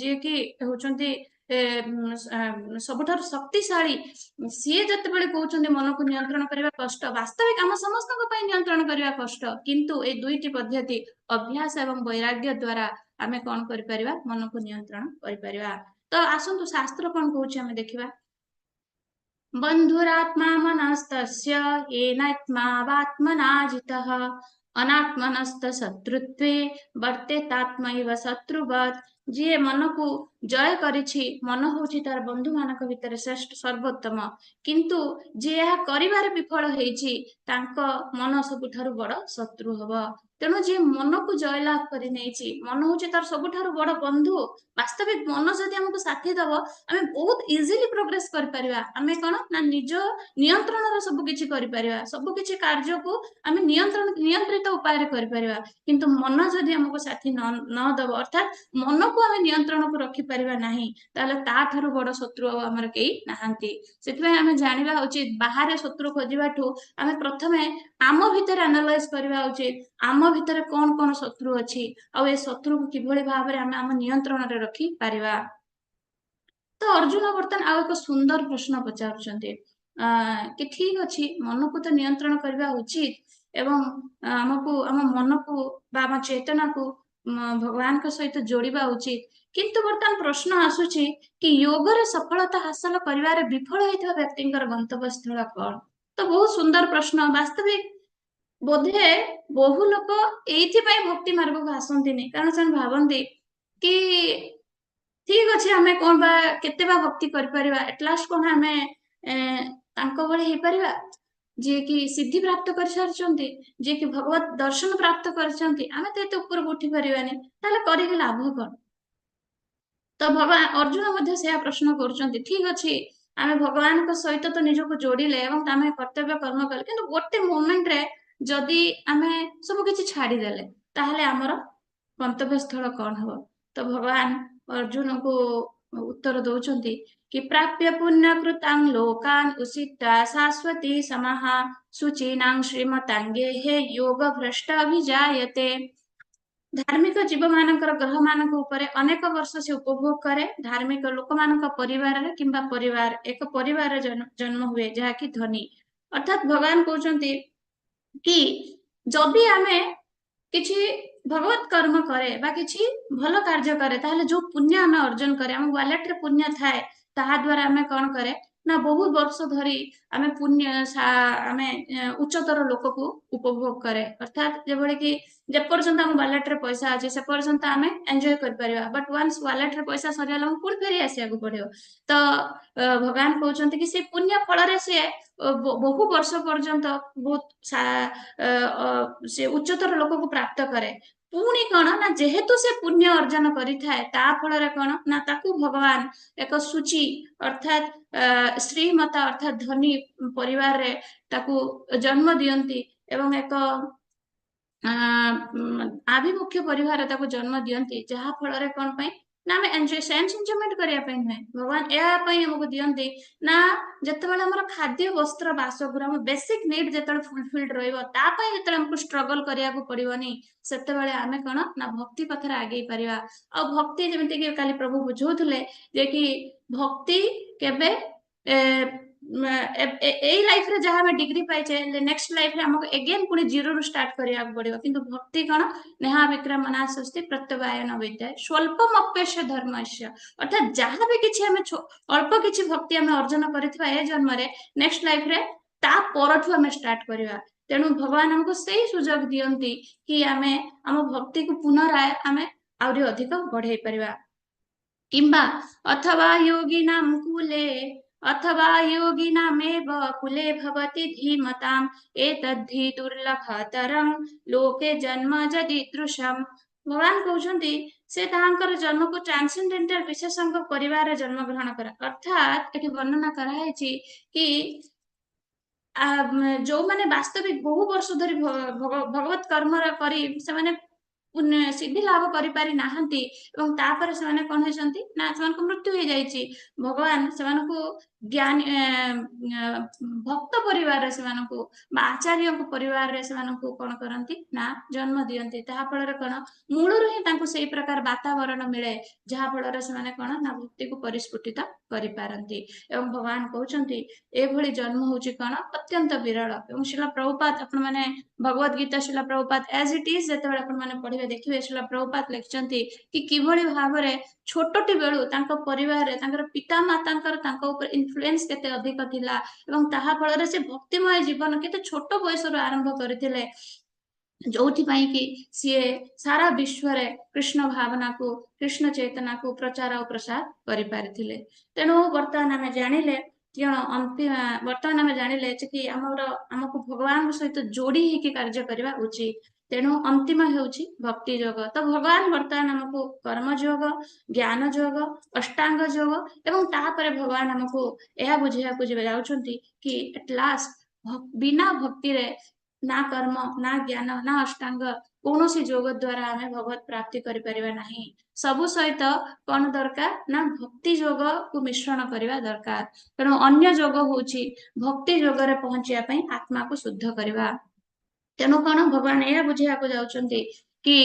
ଯିଏକି ହଉଛନ୍ତି ସବୁଠାରୁ ଶକ୍ତିଶାଳୀ, ସିଏ ଯେତେବେଳେ କହୁଛନ୍ତି ମନକୁ ନିୟନ୍ତ୍ରଣ କରିବା କଷ୍ଟ, ବାସ୍ତବିକ ଆମ ସମସ୍ତଙ୍କ ପାଇଁ ନିୟନ୍ତ୍ରଣ କରିବା କଷ୍ଟ। କିନ୍ତୁ ଏଇ ଦୁଇଟି ପଦ୍ଧତି, ଅଭ୍ୟାସ ଏବଂ ବୈରାଗ୍ୟ ଦ୍ଵାରା ଆମେ କଣ କରିପାରିବା? ମନକୁ ନିୟନ୍ତ୍ରଣ କରିପାରିବା। ତ ଆସନ୍ତୁ, ଶାସ୍ତ୍ର କଣ କହୁଛି ଆମେ ଦେଖିବା। ବନ୍ଧୁରାତ୍ମା ମନସ୍ତସ୍ୟ येनात्मात्मना जितः ଅନାତ୍ମନସ୍ତ ଶତ୍ରୁତ୍ୱେ ବର୍ତ୍ତେତାତ୍ମୈବ ଶତ୍ରୁବତ୍। ଯିଏ ମନକୁ ଜୟ କରିଛି, ମନ ହଉଛି ତାର ବନ୍ଧୁ ମାନଙ୍କ ଭିତରେ ଶ୍ରେଷ୍ଠ, ସର୍ବୋତ୍ତମ। କିନ୍ତୁ ଯିଏ ଏହା କରିବାରେ ବିଫଳ ହେଇଛି, ତାଙ୍କ ମନ ସବୁଠାରୁ ବଡ ଶତ୍ରୁ ହବ। ତେଣୁ ଯିଏ ମନକୁ ଜୟଲାଭ କରି ନେଇଛି, ମନ ହଉଛି ତାର ସବୁଠାରୁ ବଡ ବନ୍ଧୁ। ବାସ୍ତବିକ ମନ ଯଦି ଆମକୁ ସାଥି ଦବ, ଆମେ ବହୁତ ଇଜିଲି ପ୍ରୋଗ୍ରେସ କରିପାରିବା। ଆମେ କଣ ନା ନିଜ ନିୟନ୍ତ୍ରଣର ସବୁ କିଛି କରିପାରିବା, ସବୁ କିଛି କାର୍ଯ୍ୟକୁ ଆମେ ନିୟନ୍ତ୍ରିତ ଉପାୟରେ କରିପାରିବା। କିନ୍ତୁ ମନ ଯଦି ଆମକୁ ସାଥି ନ ଦବ, ଅର୍ଥାତ ମନକୁ ଆମେ ନିୟନ୍ତ୍ରଣକୁ ରଖିପାରିବା ନାହିଁ, ତାହେଲେ ତାଠାରୁ ବଡ ଶତ୍ରୁ ଆଉ ଆମର କେହି ନାହାନ୍ତି। ସେଥିପାଇଁ ଆମେ ଜାଣିବା ଉଚିତ, ବାହାରେ ଶତ୍ରୁ ଖୋଜିବାଠୁ ଆମେ ପ୍ରଥମେ ଆମ ଭିତରେ ଆନାଲାଇଜ କରିବା ଉଚିତ, ଆମ ଭିତରେ କଣ କଣ ଶତ୍ରୁ ଅଛି ଆଉ ଏ ଶତ୍ରୁକୁ କିଭଳି ଭାବରେ ଆମେ ଆମ ନିୟନ୍ତ୍ରଣରେ ରଖିପାରିବା। ତ ଅର୍ଜୁନ ବର୍ତ୍ତମାନ ଆଉ ଏକ ସୁନ୍ଦର ପ୍ରଶ୍ନ ପଚାରୁଛନ୍ତି କି ଠିକ ଅଛି, ମନକୁ ତ ନିୟନ୍ତ୍ରଣ କରିବା ଉଚିତ ଏବଂ ଆମକୁ ଆମ ମନକୁ ବା ଆମ ଚେତନାକୁ ଭଗବାନଙ୍କ ସହିତ ଯୋଡିବା ଉଚିତ। କିନ୍ତୁ ବର୍ତ୍ତମାନ ପ୍ରଶ୍ନ ଆସୁଛି କି ଯୋଗରେ ସଫଳତା ହାସଲ କରିବାରେ ବିଫଳ ହେଇଥିବା ବ୍ୟକ୍ତିଙ୍କର ଗନ୍ତବ୍ୟ ସ୍ଥଳ କଣ? ତ ବହୁତ ସୁନ୍ଦର ପ୍ରଶ୍ନ। ବାସ୍ତବିକ ବୋଧେ ବହୁ ଲୋକ ଏଇଥିପାଇଁ ଭକ୍ତି ମାର୍ଗକୁ ଆସନ୍ତିନି, କାରଣ ସେମାନେ ଭାବନ୍ତି କି ଠିକ ଅଛି, ଆମେ କଣ ବା କେତେ ବା ଭକ୍ତି କରିପାରିବା? ଏଟ ଲାଷ୍ଟ କଣ ଆମେ ତାଙ୍କ ଭଳି ହେଇପାରିବା, ଯିଏ କି ସିଦ୍ଧି ପ୍ରାପ୍ତ କରିସାରିଛନ୍ତି, ଯିଏ କି ଭଗବତ ଦର୍ଶନ ପ୍ରାପ୍ତ କରିଛନ୍ତି? ଆମେ ତ ଏତେ ଉପରକୁ ଉଠି ପାରିବାନି, ତାହେଲେ କରିକି ଲାଭ କଣ? ତ ଭଗବାନ ଅର୍ଜୁନ ମଧ୍ୟ ସେୟା ପ୍ରଶ୍ନ କରୁଛନ୍ତି। ଠିକ ଅଛି, ଆମେ ଭଗବାନଙ୍କ ସହିତ ତ ନିଜକୁ ଯୋଡିଲେ ଏବଂ ଆମେ କର୍ତ୍ତବ୍ୟ କର୍ମ କଲେ, କିନ୍ତୁ ଗୋଟେ ମୋମେଣ୍ଟରେ ଯଦି ଆମେ ସବୁ କିଛି ଛାଡିଦେଲେ, ତାହେଲେ ଆମର ଗନ୍ତବ୍ୟ ସ୍ଥଳ କଣ ହବ? ତ ଭଗବାନ ଅର୍ଜୁନକୁ ଉତ୍ତର ଦଉଛନ୍ତି କି ପ୍ରାପ୍ୟ ପୁଣ୍ୟକୃତାଂ ଲୋକାନ ଉଷିତ୍ୱା ଶାଶ୍ୱତୀ ସମାଃ ଶୁଚୀନାଂ ଶ୍ରୀମତାଂ ଗେହେ ଯୋଗ ଭ୍ରଷ୍ଟ ଅଭିଜାୟତେ। ଧାର୍ମିକ ଜୀବମାନଙ୍କର ଗ୍ରହମାନଙ୍କ ଉପରେ ଅନେକ ବର୍ଷ ସେ ଉପଭୋଗ କରେ। ଧାର୍ମିକ ଲୋକମାନଙ୍କ ପରିବାରରେ କିମ୍ବା ପରିବାର ଏକ ପରିବାରରେ ଜନ୍ମ ହୁଏ, ଯାହାକି ଧନୀ। ଅର୍ଥାତ ଭଗବାନ କହୁଛନ୍ତି କି ଯଦି ଆମେ କିଛି ଭଗବତ କର୍ମ କରେ ବା କିଛି ଭଲ କାର୍ଯ୍ୟ କରେ, ତାହେଲେ ଯୋଉ ପୁଣ୍ୟ ଆମେ ଅର୍ଜନ କରେ, ଆମ ୱାଲେଟରେ ପୁଣ୍ୟ ଥାଏ, ତାହା ଦ୍ୱାରା ଆମେ କଣ କରେ ନା ବହୁତ ବର୍ଷ ଧରି ଆମେ ପୁଣ୍ୟ ଆମେ ଉଚ୍ଚତର ଲୋକକୁ ଉପଭୋଗ କରେ। ଅର୍ଥାତ ଯେଭଳି କି ଯେପର୍ଯ୍ୟନ୍ତ ଆମ ୱାଲେଟରେ ପଇସା ଅଛି, ସେ ପର୍ଯ୍ୟନ୍ତ ଆମେ ଏନ୍ଜୟ କରିପାରିବା। ବଟ୍ ୱାନ୍ସ ୱାଲେଟରେ ପଇସା ସରିଗଲା, ଆମକୁ ପୁଣି ଫେରି ଆସିବାକୁ ପଡିବ। ତ ଭଗବାନ କହୁଛନ୍ତି କି ସେ ପୁଣ୍ୟ ଫଳରେ ସିଏ ବହୁ ବର୍ଷ ପର୍ଯ୍ୟନ୍ତ ବହୁତ ସେ ଉଚ୍ଚତର ଲୋକକୁ ପ୍ରାପ୍ତ କରେ। ପୁଣି କଣ ନା ଯେହେତୁ ସେ ପୁଣ୍ୟ ଅର୍ଜନ କରିଥାଏ, ତା ଫଳରେ କଣ ନା ତାକୁ ଭଗବାନ ଏକ ଶୁଚି ଅର୍ଥାତ ଶ୍ରୀମତା ଅର୍ଥାତ ଧନୀ ପରିବାରରେ ତାକୁ ଜନ୍ମ ଦିଅନ୍ତି ଏବଂ ଏକ ଆଭିମୁଖ୍ୟ ପରିବାର ତାକୁ ଜନ୍ମ ଦିଅନ୍ତି। ଯାହା ଫଳରେ କଣ ପାଇଁ ନା ଆମେ ଏନ୍ଜୟ, ସେନ୍ସ ଏନ୍ଜୟମେଣ୍ଟ କରିବା ପାଇଁ ନୁହେଁ। ଭଗବାନ ଏହା ପାଇଁ ଆମକୁ ଦିଅନ୍ତି ନା ଯେତେବେଳେ ଆମର ଖାଦ୍ୟ, ବସ୍ତ୍ର, ବାସଗୃହ, ଆମ ବେସିକ ନିଡ୍ ଯେତେବେଳେ ଫୁଲଫିଲ୍ଡ ରହିବ, ତା ପାଇଁ ଯେତେବେଳେ ଆମକୁ ଷ୍ଟ୍ରଗଲ କରିବାକୁ ପଡିବନି, ସେତେବେଳେ ଆମେ କଣ ନା ଭକ୍ତି ପଥରେ ଆଗେଇ ପାରିବା। ଆଉ ଭକ୍ତି, ଯେମିତି କି କାଲି ପ୍ରଭୁ ବୁଝଉଥିଲେ ଯେ କି ଭକ୍ତି କେବେ ଏଇ ଲାଇଫରେ ଯାହା ଆମେ ଡିଗ୍ରୀ ପାଇଛେ, ନେକ୍ସଟ ଲାଇଫରେ ଆମକୁ ଏଗେନ୍ ପୁଣି ଜିରୋରୁ ଷ୍ଟାର୍ଟ କରିବାକୁ ପଡିବ। କିନ୍ତୁ ଭକ୍ତି କଣ? ନେହାବିକ୍ରମ ନାଶସ୍ତି ପ୍ରତ୍ୟବାୟ ନ ବିଦ୍ୟତେ ସ୍ୱଳ୍ପମପ୍ୟସ୍ୟ ଧର୍ମସ୍ୟ। ଅର୍ଥାତ ଯାହା ବି କିଛି ଆମେ ଅଳ୍ପ କିଛି ଭକ୍ତି ଆମେ ଅର୍ଜନ କରିଥିବା ଏ ଜନ୍ମରେ, ନେକ୍ସଟ ଲାଇଫରେ ତା ପରଠୁ ଆମେ ଷ୍ଟାର୍ଟ କରିବା। ତେଣୁ ଭଗବାନ ଆମକୁ ସେଇ ସୁଯୋଗ ଦିଅନ୍ତି କି ଆମେ ଆମ ଭକ୍ତିକୁ ପୁନରାୟ ଆମେ ଆହୁରି ଅଧିକ ବଢେଇ ପାରିବା। କିମ୍ବା ଅଥବା ଯୋଗିନାମ କୁଲେ ଅଥବା ଯୋଗିନାମେବ କୁଲେ ଭବତି ଧୀମତାମ୍ ଏତද්ධି ଦୁର୍ଲଭତରଂ ଲୋକେ ଜନ୍ମ ଯଦୀଦୃଶମ୍। ଭଗବାନ କହୁଛନ୍ତି, ସେ ତାହାଙ୍କର ଜନ୍ମକୁ ଟ୍ରାନ୍ସେଣ୍ଡେଣ୍ଟାଲ ବିଶେଷଙ୍କ ପରିବାରରେ ଜନ୍ମ ଗ୍ରହଣ କରେ। ଅର୍ଥାତ ଏଠି ବର୍ଣ୍ଣନା କରାହେଇଛି କି ଯୋଉମାନେ ବାସ୍ତବିକ ବହୁ ବର୍ଷ ଧରି ଭଗବତ କର୍ମ କରି ସେମାନେ ସିଦ୍ଧି ଲାଭ କରିପାରି ନାହାନ୍ତି ଏବଂ ତାପରେ ସେମାନେ କଣ ହେଇଛନ୍ତି ନା ସେମାନଙ୍କ ମୃତ୍ୟୁ ହେଇଯାଇଛି। ଭଗବାନ ସେମାନଙ୍କୁ ଜ୍ଞାନୀ ଭକ୍ତ ପରିବାରରେ ସେମାନଙ୍କୁ ବା ଆଚାର୍ଯ୍ୟଙ୍କ ପରିବାରରେ ସେମାନଙ୍କୁ କଣ କରନ୍ତି ନା ଜନ୍ମ ଦିଅନ୍ତି। ତାହା ଫଳରେ କଣ, ମୂଳରୁ ହିଁ ତାଙ୍କୁ ସେଇ ପ୍ରକାର ବାତାବରଣ ମିଳେ, ଯାହା ଫଳରେ ସେମାନେ କଣ ନା ଭକ୍ତିକୁ ପରିସ୍ଫୁଟିତ କରିପାରନ୍ତି। ଏବଂ ଭଗବାନ କହୁଛନ୍ତି, ଏଭଳି ଜନ୍ମ ହଉଛି କଣ ଅତ୍ୟନ୍ତ ବିରଳ। ଏବଂ ଶ୍ରୀଲ ପ୍ରଭୁପାଦ, ଆପଣ ମାନେ ଭଗବତ ଗୀତା ଶ୍ରୀଲ ପ୍ରଭୁପାଦ ଆଜ ଇଟ is ଯେତେବେଳେ ଆପଣ ମାନେ ପଢିବେ, ଦେଖିବେ ଶ୍ରୀଲ ପ୍ରଭୁପାଦ ଲେଖିଛନ୍ତି କି କିଭଳି ଭାବରେ ଛୋଟଟି ବେଳୁ ତାଙ୍କ ପରିବାରରେ ତାଙ୍କର ପିତା ମାତାଙ୍କର ତାଙ୍କ ଉପରେ ଇନଫ୍ଲୁଏନ୍ସ କେତେ ଅଧିକ ଥିଲା ଏବଂ ତାହା ଫଳରେ ସେ ଭକ୍ତିମୟ ଜୀବନ କେତେ ଛୋଟ ବୟସରୁ ଆରମ୍ଭ କରିଥିଲେ, ଯୋଉଥିପାଇଁ କି ସିଏ ସାରା ବିଶ୍ୱରେ କୃଷ୍ଣ ଭାବନାକୁ, କୃଷ୍ଣ ଚେତନାକୁ ପ୍ରଚାର ଆଉ ପ୍ରସାର କରିପାରିଥିଲେ। ତେଣୁ ବର୍ତ୍ତମାନ ଆମେ ଜାଣିଲେ କଣ ଅନ୍ତିମ, ବର୍ତ୍ତମାନ ଆମେ ଜାଣିଲେ ଯେ କି ଆମକୁ ଭଗବାନଙ୍କ ସହିତ ଯୋଡି ହେଇକି କାର୍ଯ୍ୟ କରିବା ଉଚିତ। ତେଣୁ ଅନ୍ତିମ ହେଉଛି ଭକ୍ତି ଯୋଗ। ତ ଭଗବାନ ବର୍ତ୍ତମାନ ଆମକୁ କର୍ମ ଯୋଗ, ଜ୍ଞାନ ଯୋଗ, ଅଷ୍ଟାଙ୍ଗ ଯୋଗ ଏବଂ ତାପରେ ଭଗବାନ ଆମକୁ ଏହା ବୁଝେଇବାକୁ ଯିବେ ଯାଉଛନ୍ତି କି ଏଟ ଲାଷ୍ଟ ବିନା ଭକ୍ତିରେ ନା କର୍ମ, ନା ଜ୍ଞାନ, ନା ଅଷ୍ଟାଙ୍ଗ, କୌଣସି ଯୋଗ ଦ୍ଵାରା ଆମେ ଭଗବତ ପ୍ରାପ୍ତି କରିପାରିବା ନାହିଁ। ସବୁ ସହିତ କଣ ଦରକାର ନା ଭକ୍ତି ଯୋଗକୁ ମିଶ୍ରଣ କରିବା ଦରକାର। ତେଣୁ ଅନ୍ୟ ଯୋଗ ହଉଛି ଭକ୍ତି ଯୋଗରେ ପହଞ୍ଚିବା ପାଇଁ ଆତ୍ମାକୁ ଶୁଦ୍ଧ କରିବା। ତେଣୁ କଣ ଭଗବାନ ଏହା ବୁଝେଇବାକୁ ଯାଉଛନ୍ତି କି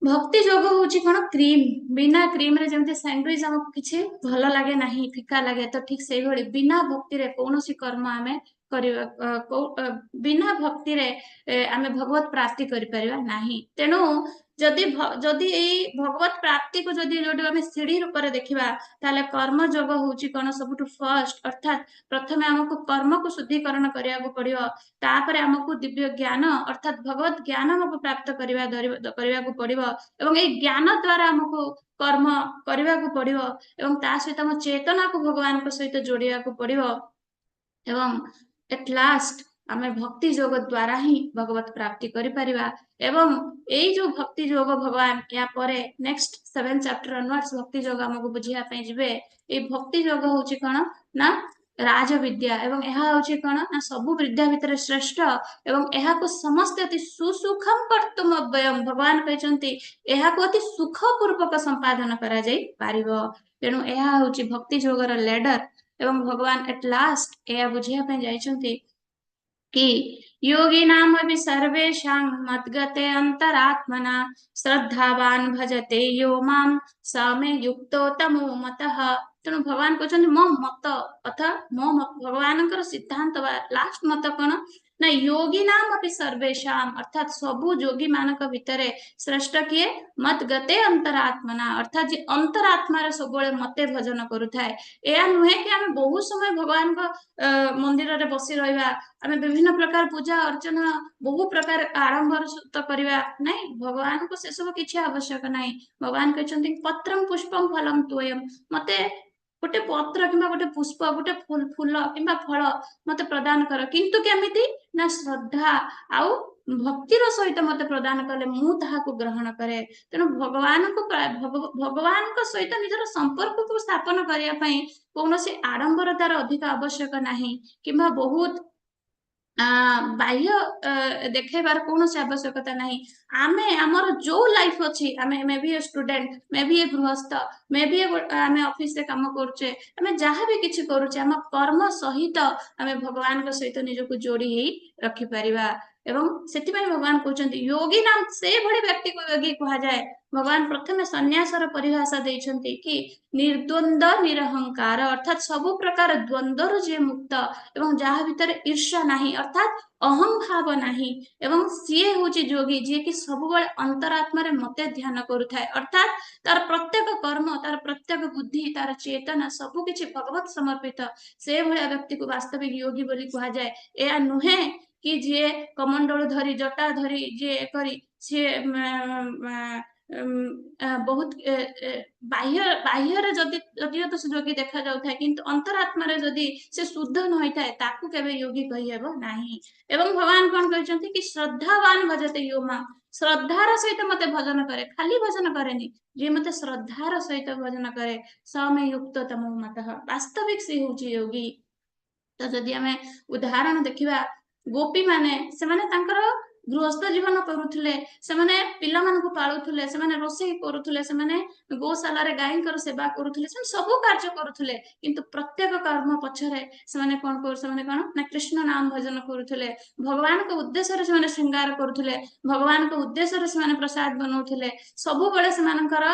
ଭକ୍ତି ଯୋଗ ହଉଛି କଣ କ୍ରିମ। ବିନା କ୍ରିମରେ ଯେମିତି ସ୍ୟାଣ୍ଡୱିଚ ଆମକୁ କିଛି ଭଲ ଲାଗେ ନାହିଁ, ଫିକା ଲାଗେ, ତ ଠିକ ସେଇଭଳି ବିନା ଭକ୍ତିରେ କୌଣସି କର୍ମ ଆମେ କରିବା, ବିନା ଭକ୍ତିରେ ଆମେ ଭଗବତ ପ୍ରାପ୍ତି କରିପାରିବା ନାହିଁ। ତେଣୁ ଯଦି ଏଇ ଭଗବତ ପ୍ରାପ୍ତିକୁ ଯଦି ଯୋଉଠି ଆମେ ସିଢି ରୂପରେ ଦେଖିବା, ତାହେଲେ କର୍ମ ଯୋଗ ହଉଛି କଣ ସବୁଠୁ ଫର୍ଷ୍ଟ। ଅର୍ଥାତ୍ ପ୍ରଥମେ ଆମକୁ କର୍ମକୁ ଶୁଦ୍ଧିକରଣ କରିବାକୁ ପଡିବ, ତାପରେ ଆମକୁ ଦିବ୍ୟ ଜ୍ଞାନ ଅର୍ଥାତ୍ ଭଗବତ ଜ୍ଞାନ ଆମକୁ ପ୍ରାପ୍ତ କରିବାକୁ ପଡିବ ଏବଂ ଏଇ ଜ୍ଞାନ ଦ୍ଵାରା ଆମକୁ କର୍ମ କରିବାକୁ ପଡିବ ଏବଂ ତା ସହିତ ଆମ ଚେତନାକୁ ଭଗବାନଙ୍କ ସହିତ ଯୋଡିବାକୁ ପଡିବ ଏବଂ ଏଟ ଲାଷ୍ଟ ଆମେ ଭକ୍ତି ଯୋଗ ଦ୍ଵାରା ହିଁ ଭଗବତ ପ୍ରାପ୍ତି କରିପାରିବା। ଏବଂ ଏଇ ଯୋଉ ଭକ୍ତି ଯୋଗ, ଭଗବାନ ୟା ପରେ ନେକ୍ସଟ 7 ଚାପ୍ଟର ଅନୱାର୍ଡସ ଭକ୍ତି ଯୋଗ ଆମକୁ ବୁଝିବା ପାଇଁ ଯିବେ। ଏଇ ଭକ୍ତି ଯୋଗ ହଉଛି କଣ ନା ରାଜବିଦ୍ୟା ଏବଂ ଏହା ହଉଛି କଣ ନା ସବୁ ବିଦ୍ୟା ଭିତରେ ଶ୍ରେଷ୍ଠ ଏବଂ ଏହାକୁ ସମସ୍ତେ ଅତି ସୁସୁଖମ କର୍ତ୍ତୁମ ଅବ୍ୟୟମ, ଭଗବାନ କହିଛନ୍ତି ଏହାକୁ ଅତି ସୁଖପୂର୍ବକ ସମ୍ପାଦନ କରାଯାଇ ପାରିବ। ତେଣୁ ଏହା ହଉଛି ଭକ୍ତି ଯୋଗର ଲେଡର। ଏବଂ ଭଗବାନ ଏଟ ଲାଷ୍ଟ ଏହା ବୁଝିବା ପାଇଁ ଯାଇଛନ୍ତି କି योगिनामपि सर्वेषां मद्गते अन्तरात्मना श्रद्धावान् भजते यो मां स मे युक्तोत्तमो मतः। ତେଣୁ ଭଗବାନ କହୁଛନ୍ତି ମୋ ମତ ଅର୍ଥାତ ମୋ ଭଗବାନଙ୍କର ସିଦ୍ଧାନ୍ତ ବା ଲାଷ୍ଟ ମତ କଣ ନା योगिनामपि सर्वेषां, ଅର୍ଥାତ ସବୁ ଯୋଗୀ ମାନଙ୍କ ଭିତରେ ଶ୍ରେଷ୍ଠ କିଏ? मद्गते अन्तरात्मना, ଅର୍ଥାତ ଯିଏ ଅନ୍ତରାତ୍ମାରେ ସବୁବେଳେ ମତେ ଭଜନ କରୁଥାଏ। ଏହା ନୁହେଁ କି ଆମେ ବହୁତ ସମୟ ଭଗବାନଙ୍କ ମନ୍ଦିରରେ ବସି ରହିବା, ଆମେ ବିଭିନ୍ନ ପ୍ରକାର ପୂଜା ଅର୍ଚ୍ଚନା ବହୁ ପ୍ରକାର ଆଡମ୍ବର ସହିତ କରିବା। ନାଇଁ, ଭଗବାନଙ୍କୁ ସେସବୁ କିଛି ଆବଶ୍ୟକ ନାହିଁ। ଭଗବାନ କହିଛନ୍ତି पत्रं पुष्पं फलं तोयं, ମତେ ଗୋଟେ ପତ୍ର କିମ୍ବା ଗୋଟେ ପୁଷ୍ପ, ଗୋଟେ ଫୁଲ କିମ୍ବା ଫଳ ମତେ ପ୍ରଦାନ କର, କିନ୍ତୁ କେମିତି ନା ଶ୍ରଦ୍ଧା ଆଉ ଭକ୍ତିର ସହିତ ମତେ ପ୍ରଦାନ କଲେ ମୁଁ ତାହାକୁ ଗ୍ରହଣ କରେ। ତେଣୁ ଭଗବାନଙ୍କ ସହିତ ନିଜର ସମ୍ପର୍କକୁ ସ୍ଥାପନ କରିବା ପାଇଁ କୌଣସି ଆଡମ୍ବରତାର ଅଧିକ ଆବଶ୍ୟକ ନାହିଁ କିମ୍ବା ବହୁତ ବାହ୍ୟ ଦେଖେଇବାର କୌଣସି ଆବଶ୍ୟକତା ନାହିଁ। ଆମେ ଆମର ଯୋଉ ଲାଇଫ ଅଛି, ଆମେ may be a student, may be a ଗୃହସ୍ଥ, ମେ ବି ଆମେ ଅଫିସରେ କାମ କରୁଛେ, ଆମେ ଯାହା ବି କିଛି କରୁଛେ, ଆମ କର୍ମ ସହିତ ଆମେ ଭଗବାନଙ୍କ ସହିତ ନିଜକୁ ଯୋଡି ହେଇ ରଖିପାରିବା। ଏବଂ ସେଥିପାଇଁ ଭଗବାନ କହୁଛନ୍ତି योगिनां, ସେଇଭଳି ବ୍ୟକ୍ତିକୁ ଯୋଗୀ କୁହାଯାଏ। ଭଗବାନ ପ୍ରଥମେ ସନ୍ନ୍ୟାସର ପରିଭାଷା ଦେଇଛନ୍ତି କି ନିର୍ଦ୍ୱନ୍ଦ ନିରହଙ୍କାର, ଅର୍ଥାତ୍ ସବୁ ପ୍ରକାର ଦ୍ୱନ୍ଦ୍ୱରୁ ଯିଏ ମୁକ୍ତ ଏବଂ ଯାହା ଭିତରେ ଈର୍ଷା ନାହିଁ, ଅର୍ଥାତ୍ ଅହଂ ଭାବ ନାହିଁ, ଏବଂ ସିଏ ହଉଛି ଯୋଗୀ, ଯିଏକି ସବୁବେଳେ ଅନ୍ତରାତ୍ମାରେ ମତେ ଧ୍ୟାନ କରୁଥାଏ। ଅର୍ଥାତ୍ ତାର ପ୍ରତ୍ୟେକ କର୍ମ, ତାର ପ୍ରତ୍ୟେକ ବୁଦ୍ଧି, ତାର ଚେତନା ସବୁ କିଛି ଭଗବତ ସମର୍ପିତ। ସେ ଭଳିଆ ବ୍ୟକ୍ତିକୁ ବାସ୍ତବିକ ଯୋଗୀ ବୋଲି କୁହାଯାଏ। ଏହା ନୁହେଁ କି ଯିଏ କମଣ୍ଡଳୁ ଧରି, ଜଟା ଧରି, ଯିଏ କରି ସିଏ ବହୁତ ବାହ୍ୟରେ ଯଦିଓ ତ ସେ ଯୋଗୀ ଦେଖା ଯାଉଥାଏ, କିନ୍ତୁ ଅନ୍ତରାତ୍ମାରେ ଯଦି ସେ ଶୁଦ୍ଧ ନ ହେଇଥାଏ, ତାକୁ କେବେ ଯୋଗୀ କହିହେବ ନାହିଁ। ଏବଂ ଭଗବାନ କଣ କହିଛନ୍ତି କି श्रद्धावान् भजते यो मां, ଶ୍ରଦ୍ଧାର ସହିତ ମତେ ଭଜନ କରେ, ଖାଲି ଭଜନ କରେନି, ଯିଏ ମତେ ଶ୍ରଦ୍ଧାର ସହିତ ଭଜନ କରେ, स मे युक्ततमो मतः, ବାସ୍ତବିକ ସେ ହଉଛି ଯୋଗୀ। ତ ଯଦି ଆମେ ଉଦାହରଣ ଦେଖିବା, ଗୋପୀ ମାନେ ସେମାନେ ତାଙ୍କର ଗୃହସ୍ଥ ଜୀବନ କରୁଥିଲେ, ସେମାନେ ପିଲାମାନଙ୍କୁ ପାଳୁଥିଲେ, ସେମାନେ ରୋଷେଇ କରୁଥିଲେ, ସେମାନେ ଗୋଶାଲାରେ ଗାଈଙ୍କର ସେବା କରୁଥିଲେ, ସେମାନେ ସବୁ କାର୍ଯ୍ୟ କରୁଥିଲେ। କିନ୍ତୁ ପ୍ରତ୍ୟେକ କର୍ମ ପଛରେ ସେମାନେ କଣ କରୁ ସେମାନେ କଣ ନା କୃଷ୍ଣ ନାମ ଭଜନ କରୁଥିଲେ। ଭଗବାନଙ୍କ ଉଦ୍ଦେଶ୍ୟରେ ସେମାନେ ଶୃଙ୍ଗାର କରୁଥିଲେ, ଭଗବାନଙ୍କ ଉଦ୍ଦେଶ୍ୟରେ ସେମାନେ ପ୍ରସାଦ ବନଉଥିଲେ। ସବୁବେଳେ ସେମାନଙ୍କର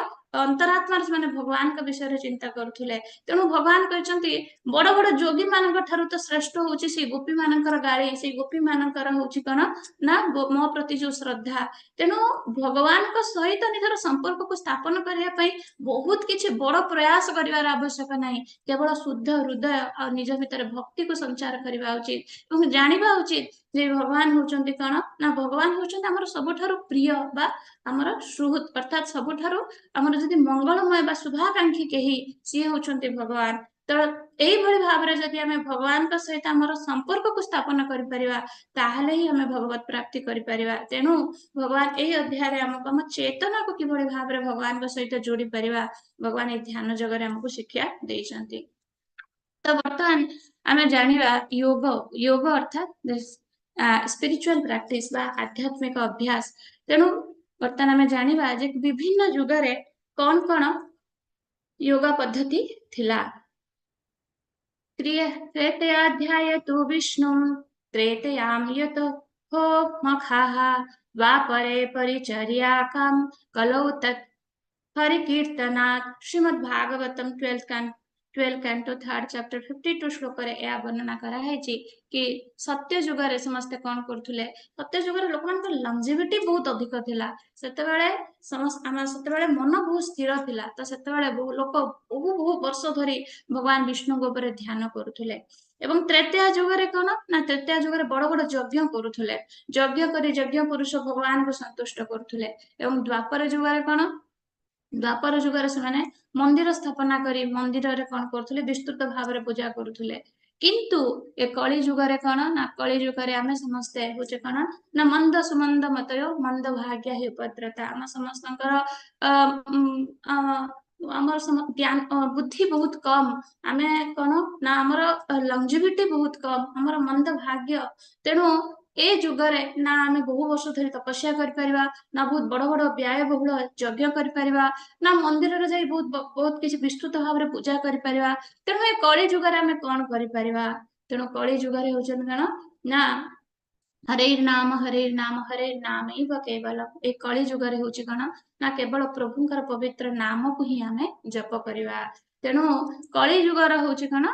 ଅନ୍ତରାତ୍ମାରେ ସେମାନେ ଭଗବାନଙ୍କ ବିଷୟରେ ଚିନ୍ତା କରୁଥିଲେ। ତେଣୁ ଭଗବାନ କହିଛନ୍ତି, ବଡ ବଡ ଯୋଗୀ ମାନଙ୍କ ଠାରୁ ତ ଶ୍ରେଷ୍ଠ ହଉଛି ସେଇ ଗୋପୀ ମାନଙ୍କର ଗାଳି, ସେଇ ଗୋପୀ ମାନଙ୍କର ହଉଛି କଣ ନା ମୋ ପ୍ରତି ଯୋଉ ଶ୍ରଦ୍ଧା। ତେଣୁ ଭଗବାନଙ୍କ ସହିତ ନିଜର ସମ୍ପର୍କକୁ ସ୍ଥାପନ କରିବା ପାଇଁ ବହୁତ କିଛି ବଡ ପ୍ରୟାସ କରିବାର ଆବଶ୍ୟକ ନାହିଁ। କେବଳ ଶୁଦ୍ଧ ହୃଦୟ ଆଉ ନିଜ ଭିତରେ ଭକ୍ତିକୁ ସଞ୍ଚାର କରିବା ଉଚିତ ଏବଂ ଜାଣିବା ଉଚିତ ଯେ ଭଗବାନ ହଉଛନ୍ତି କଣ ନା ଭଗବାନ ହଉଛନ୍ତି ଆମର ସବୁଠାରୁ ପ୍ରିୟ ବା ଆମର ସୁହୃଦ, ଅର୍ଥାତ୍ ସବୁଠାରୁ ଆମର ଯଦି ମଙ୍ଗଳମୟ ବା ଶୁଭାକାଂକ୍ଷୀ କେହି, ସିଏ ହଉଛନ୍ତି ଭଗବାନ। ତ ଏଇଭଳି ଭାବରେ ଯଦି ଆମେ ଭଗବାନଙ୍କ ସହିତ ଆମର ସମ୍ପର୍କକୁ ସ୍ଥାପନ କରିପାରିବା, ତାହେଲେ ହିଁ ଆମେ ଭଗବତ ପ୍ରାପ୍ତି କରିପାରିବା। ତେଣୁ ଭଗବାନ ଏଇ ଅଧ୍ୟାୟରେ ଆମକୁ ଆମ ଚେତନାକୁ କିଭଳି ଭାବରେ ଭଗବାନଙ୍କ ସହିତ ଯୋଡି ପାରିବା, ଭଗବାନ ଏଇ ଧ୍ୟାନ ଯୋଗରେ ଆମକୁ ଶିକ୍ଷା ଦେଇଛନ୍ତି। ତ ବର୍ତ୍ତମାନ ଆମେ ଜାଣିବା ଯୋଗ। ଯୋଗ ଅର୍ଥାତ୍ ସ୍ପିରିଚୁଆଲ ପ୍ରାକ୍ଟିସ ବା ଆଧ୍ୟାତ୍ମିକ ଅଭ୍ୟାସ। ତେଣୁ ବର୍ତ୍ତମାନ ଆମେ ଜାଣିବା ଯେ ବିଭିନ୍ନ ଯୁଗରେ କଣ କଣ ଯୋଗ ପଦ୍ଧତି ଥିଲା। ତ୍ରେତୟାଧ୍ୟାୟ ତୁ ବିଷ୍ଣୁ ତ୍ରେତୟାମ ୟତ ହୋ ମଖାଃ ଦ୍ୱାପରେ ପରିଚର୍ୟାକାಂ କଲୌ ତତ୍ ହରି କୀର୍ତ୍ତନାତ୍। ଶ୍ରୀମଦ୍ ଭାଗବତମ 12 କ୍ୟାଣ୍ଟୋ, ଥାର୍ଡ ଚାପ୍ଟର, 52 ଶ୍ଲୋକରେ ଏହା ବର୍ଣ୍ଣନା କରାହେଇଛି କି ସତ୍ୟ ଯୁଗରେ ସମସ୍ତେ କଣ କରୁଥିଲେ। ସତ୍ୟ ଯୁଗରେ ଲୋକମାନଙ୍କର ଲଂଜିଭିଟି ବହୁତ ଅଧିକ ଥିଲା। ସେତେବେଳେ ସମସ୍ତ ଆମ ସେତେବେଳେ ମନ ବହୁତ ସ୍ଥିର ଥିଲା। ତ ସେତେବେଳେ ବହୁ ଲୋକ ବହୁ ବହୁ ବର୍ଷ ଧରି ଭଗବାନ ବିଷ୍ଣୁଙ୍କ ଉପରେ ଧ୍ୟାନ କରୁଥିଲେ। ଏବଂ ତ୍ରେତୟା ଯୁଗରେ କଣ ନା ତ୍ରେତୟା ଯୁଗରେ ବଡ ବଡ ଯଜ୍ଞ କରୁଥିଲେ। ଯଜ୍ଞ କରି ଯଜ୍ଞ ପୁରୁଷ ଭଗବାନଙ୍କୁ ସନ୍ତୁଷ୍ଟ କରୁଥିଲେ। ଏବଂ ଦ୍ୱାପର ଯୁଗରେ କଣ? ଦ୍ୱାପର ଯୁଗରେ ସେମାନେ ମନ୍ଦିର ସ୍ଥାପନା କରି ମନ୍ଦିରରେ କଣ କରୁଥିଲେ? ବିସ୍ତୃତ ଭାବରେ ପୂଜା କରୁଥିଲେ। କିନ୍ତୁ ଏ କଳି ଯୁଗରେ କଣ ନା କଳି ଯୁଗରେ ଆମେ ସମସ୍ତେ ହଉଛେ କଣ ନା ମନ୍ଦ ସୁମନ୍ଦ ମତୟ ମନ୍ଦ ଭାଗ୍ୟ ହି ଉପଦ୍ରତା। ଆମ ସମସ୍ତଙ୍କର ଆମର ଜ୍ଞାନ, ବୁଦ୍ଧି ବହୁତ କମ। ଆମେ କଣ ନା ଆମର ଲଂଜିଭିଟି ବହୁତ କମ, ଆମର ମନ୍ଦ ଭାଗ୍ୟ। ତେଣୁ ଏ ଯୁଗରେ ନା ଆମେ ବହୁ ବର୍ଷ ଧରି ତପସ୍ୟା କରିପାରିବା, ନା ବହୁତ ବଡ ବଡ ବ୍ୟୟବହୁଳ ଯଜ୍ଞ କରିପାରିବା, ନା ମନ୍ଦିରରେ ଯାଇ ବହୁତ ବହୁତ କିଛି ବିସ୍ତୃତ ଭାବରେ ପୂଜା କରିପାରିବା। ତେଣୁ ଏ କଳି ଯୁଗରେ ଆମେ କଣ କରିପାରିବା? ତେଣୁ କଳି ଯୁଗରେ ହଉଛନ୍ତି କଣ ନା ହରେ ନାମ, ହରେ ନାମ, ହରେ ନାମ କେବଳ। ଏ କଳି ଯୁଗରେ ହଉଛି କଣ ନା କେବଳ ପ୍ରଭୁଙ୍କର ପବିତ୍ର ନାମକୁ ହିଁ ଆମେ ଜପ କରିବା। ତେଣୁ କଳି ଯୁଗର ହଉଛି କଣ?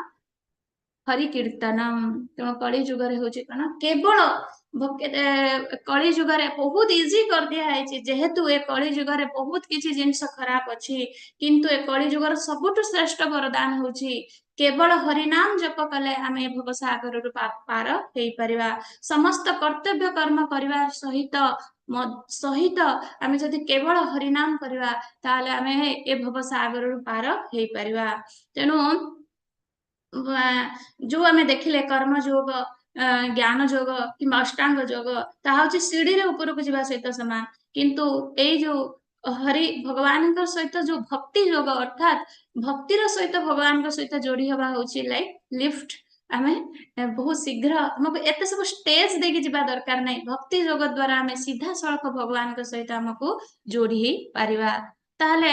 ହରି କୀର୍ତ୍ତନମ। ତେଣୁ କଳି ଯୁଗରେ ହଉଛି କଣ କେବଳ କଳି ଯୁଗରେ ବହୁତ ଇଜି କରିଦିଆ ହେଇଛି। ଯେହେତୁ ଏ କଳି ଯୁଗରେ ବହୁତ କିଛି ଜିନିଷ ଖରାପ ଅଛି, କିନ୍ତୁ ଏ କଳି ଯୁଗର ସବୁଠୁ ଶ୍ରେଷ୍ଠ ବରଦାନ ହଉଛି କେବଳ ହରିନାମ ଜପ କଲେ ଆମେ ଏ ଭବସାଗରରୁ ପାର ହେଇପାରିବା। ସମସ୍ତ କର୍ତ୍ତବ୍ୟ କର୍ମ କରିବା ସହିତ ଆମେ ଯଦି କେବଳ ହରିନାମ କରିବା, ତାହେଲେ ଆମେ ଏ ଭବସାଗରରୁ ପାର ହେଇପାରିବା। ତେଣୁ ଯୋଉ ଆମେ ଦେଖିଲେ କର୍ମ ଯୋଗ, ଜ୍ଞାନ ଯୋଗ କିମ୍ବା ଅଷ୍ଟାଙ୍ଗ ଯୋଗ, ତାହା ହଉଛି ସିଢିରେ ଉପରକୁ ଯିବା ସହିତ ସମାନ। କିନ୍ତୁ ଏଇ ଯୋଉ ହରି ଭଗବାନଙ୍କ ସହିତ ଯୋଉ ଭକ୍ତି ଯୋଗ, ଅର୍ଥାତ୍ ଭକ୍ତିର ସହିତ ଭଗବାନଙ୍କ ସହିତ ଯୋଡି ହବା ହଉଛି ଲାଇକ୍ ଲିଫ୍ଟ। ଆମେ ବହୁତ ଶୀଘ୍ର, ଆମକୁ ଏତେ ସବୁ ଷ୍ଟେଜ ଦେଇକି ଯିବା ଦରକାର ନାହିଁ। ଭକ୍ତି ଯୋଗ ଦ୍ଵାରା ଆମେ ସିଧାସଳଖ ଭଗବାନଙ୍କ ସହିତ ଆମକୁ ଯୋଡି ହେଇ ପାରିବା। ତାହେଲେ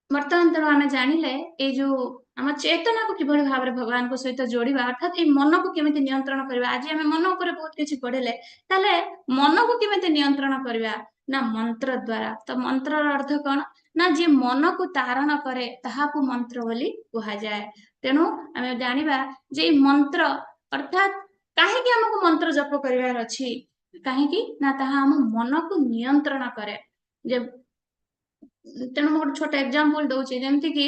ବର୍ତ୍ତମାନ ତେଣୁ ଆମେ ଜାଣିଲେ ଏଇ ଯୋଉ ଆମ ଚେତନାକୁ କିଭଳି ଭାବରେ ଭଗବାନଙ୍କ ସହିତ ଯୋଡିବା, ଅର୍ଥାତ୍ ଏଇ ମନକୁ କେମିତି ନିୟନ୍ତ୍ରଣ କରିବା। ଆଜି ଆମେ ମନ ଉପରେ ବହୁତ କିଛି ପଢିଲେ। ତାହେଲେ ମନକୁ କେମିତି ନିୟନ୍ତ୍ରଣ କରିବା? ନା ମନ୍ତ୍ର ଦ୍ଵାରା। ତ ମନ୍ତ୍ରର ଅର୍ଥ କଣ? ନା ଯିଏ ମନକୁ ତାରଣ କରେ, ତାହାକୁ ମନ୍ତ୍ର ବୋଲି କୁହାଯାଏ। ତେଣୁ ଆମେ ଜାଣିବା ଯେ ଏଇ ମନ୍ତ୍ର, ଅର୍ଥାତ୍ କାହିଁକି ଆମକୁ ମନ୍ତ୍ର ଜପ କରିବାର ଅଛି? କାହିଁକି ନା ତାହା ଆମ ମନକୁ ନିୟନ୍ତ୍ରଣ କରେ। ଯେ ତେଣୁ ମୁଁ ଗୋଟେ ଛୋଟ ଏକ୍ଜାମ୍ପଲ ଦଉଛି। ଯେମିତି କି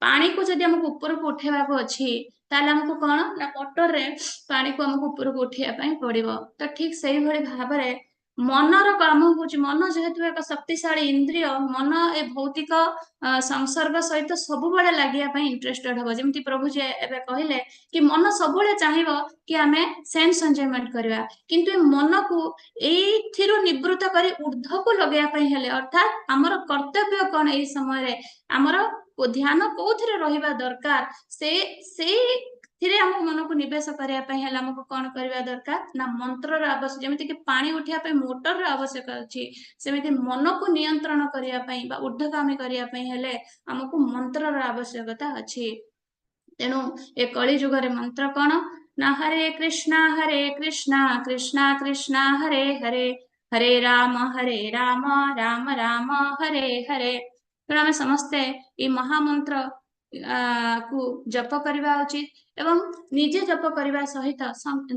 ପାଣିକୁ ଯଦି ଆମକୁ ଉପରକୁ ଉଠେଇବାକୁ ଅଛି, ତାହେଲେ ଆମକୁ କଣ ନା ମୋଟରରେ ପାଣିକୁ ଆମକୁ ଉପରକୁ ଉଠେଇବା ପାଇଁ ପଡିବ। ତ ଠିକ ସେଇଭଳି ଭାବରେ ମନର କାମ ହଉଛି, ମନ ଯେହେତୁ ଏକ ଶକ୍ତିଶାଳୀ ଇନ୍ଦ୍ରିୟ, ମନ ଏ ଭୌତିକ ସଂସର୍ଗ ସହିତ ସବୁବେଳେ ଲାଗିବା ପାଇଁ ଇଣ୍ଟରେଷ୍ଟେଡ ହବ। ଯେମିତି ପ୍ରଭୁ ଯେ ଏବେ କହିଲେ କି ମନ ସବୁବେଳେ ଚାହିଁବ କି ଆମେ ସେନ୍ସ ଏନ୍ଜୟମେଣ୍ଟ କରିବା। କିନ୍ତୁ ଏ ମନକୁ ଏଇଥିରୁ ନିବୃତ୍ତ କରି ଉର୍ଦ୍ଧ୍ୱକୁ ଲଗେଇବା ପାଇଁ ହେଲେ, ଅର୍ଥାତ୍ ଆମର କର୍ତ୍ତବ୍ୟ କଣ, ଏଇ ସମୟରେ ଆମର ଧ୍ୟାନ କୋଉଥିରେ ରହିବା ଦରକାର, ସେ ସେଇ ଥିରେ ଆମ ମନକୁ ନିବେଶ କରିବା ପାଇଁ ହେଲେ ଆମକୁ କଣ କରିବା ଦରକାର ନା ମନ୍ତ୍ରର ଆବଶ୍ୟକ। ଯେମିତି କି ପାଣି ଉଠିବା ପାଇଁ ମୋଟରର ଆବଶ୍ୟକ ଅଛି, ସେମିତି ମନକୁ ନିୟନ୍ତ୍ରଣ କରିବା ପାଇଁ ବା ଉର୍ଦ୍ଧଗାମୀ କରିବା ପାଇଁ ହେଲେ ଆମକୁ ମନ୍ତ୍ରର ଆବଶ୍ୟକତା ଅଛି। ତେଣୁ ଏ କଳି ଯୁଗରେ ମନ୍ତ୍ର କଣ ନା ହରେ କୃଷ୍ଣ ହରେ କୃଷ୍ଣ କୃଷ୍ଣ କୃଷ୍ଣ ହରେ ହରେ, ହରେ ରାମ ହରେ ରାମ ରାମ ରାମ ହରେ ହରେ। ତେଣୁ ଆମେ ସମସ୍ତେ ଏଇ ମହାମନ୍ତ୍ର କୁ ଜପ କରିବା ଉଚିତ ଏବଂ ନିଜେ ଜପ କରିବା ସହିତ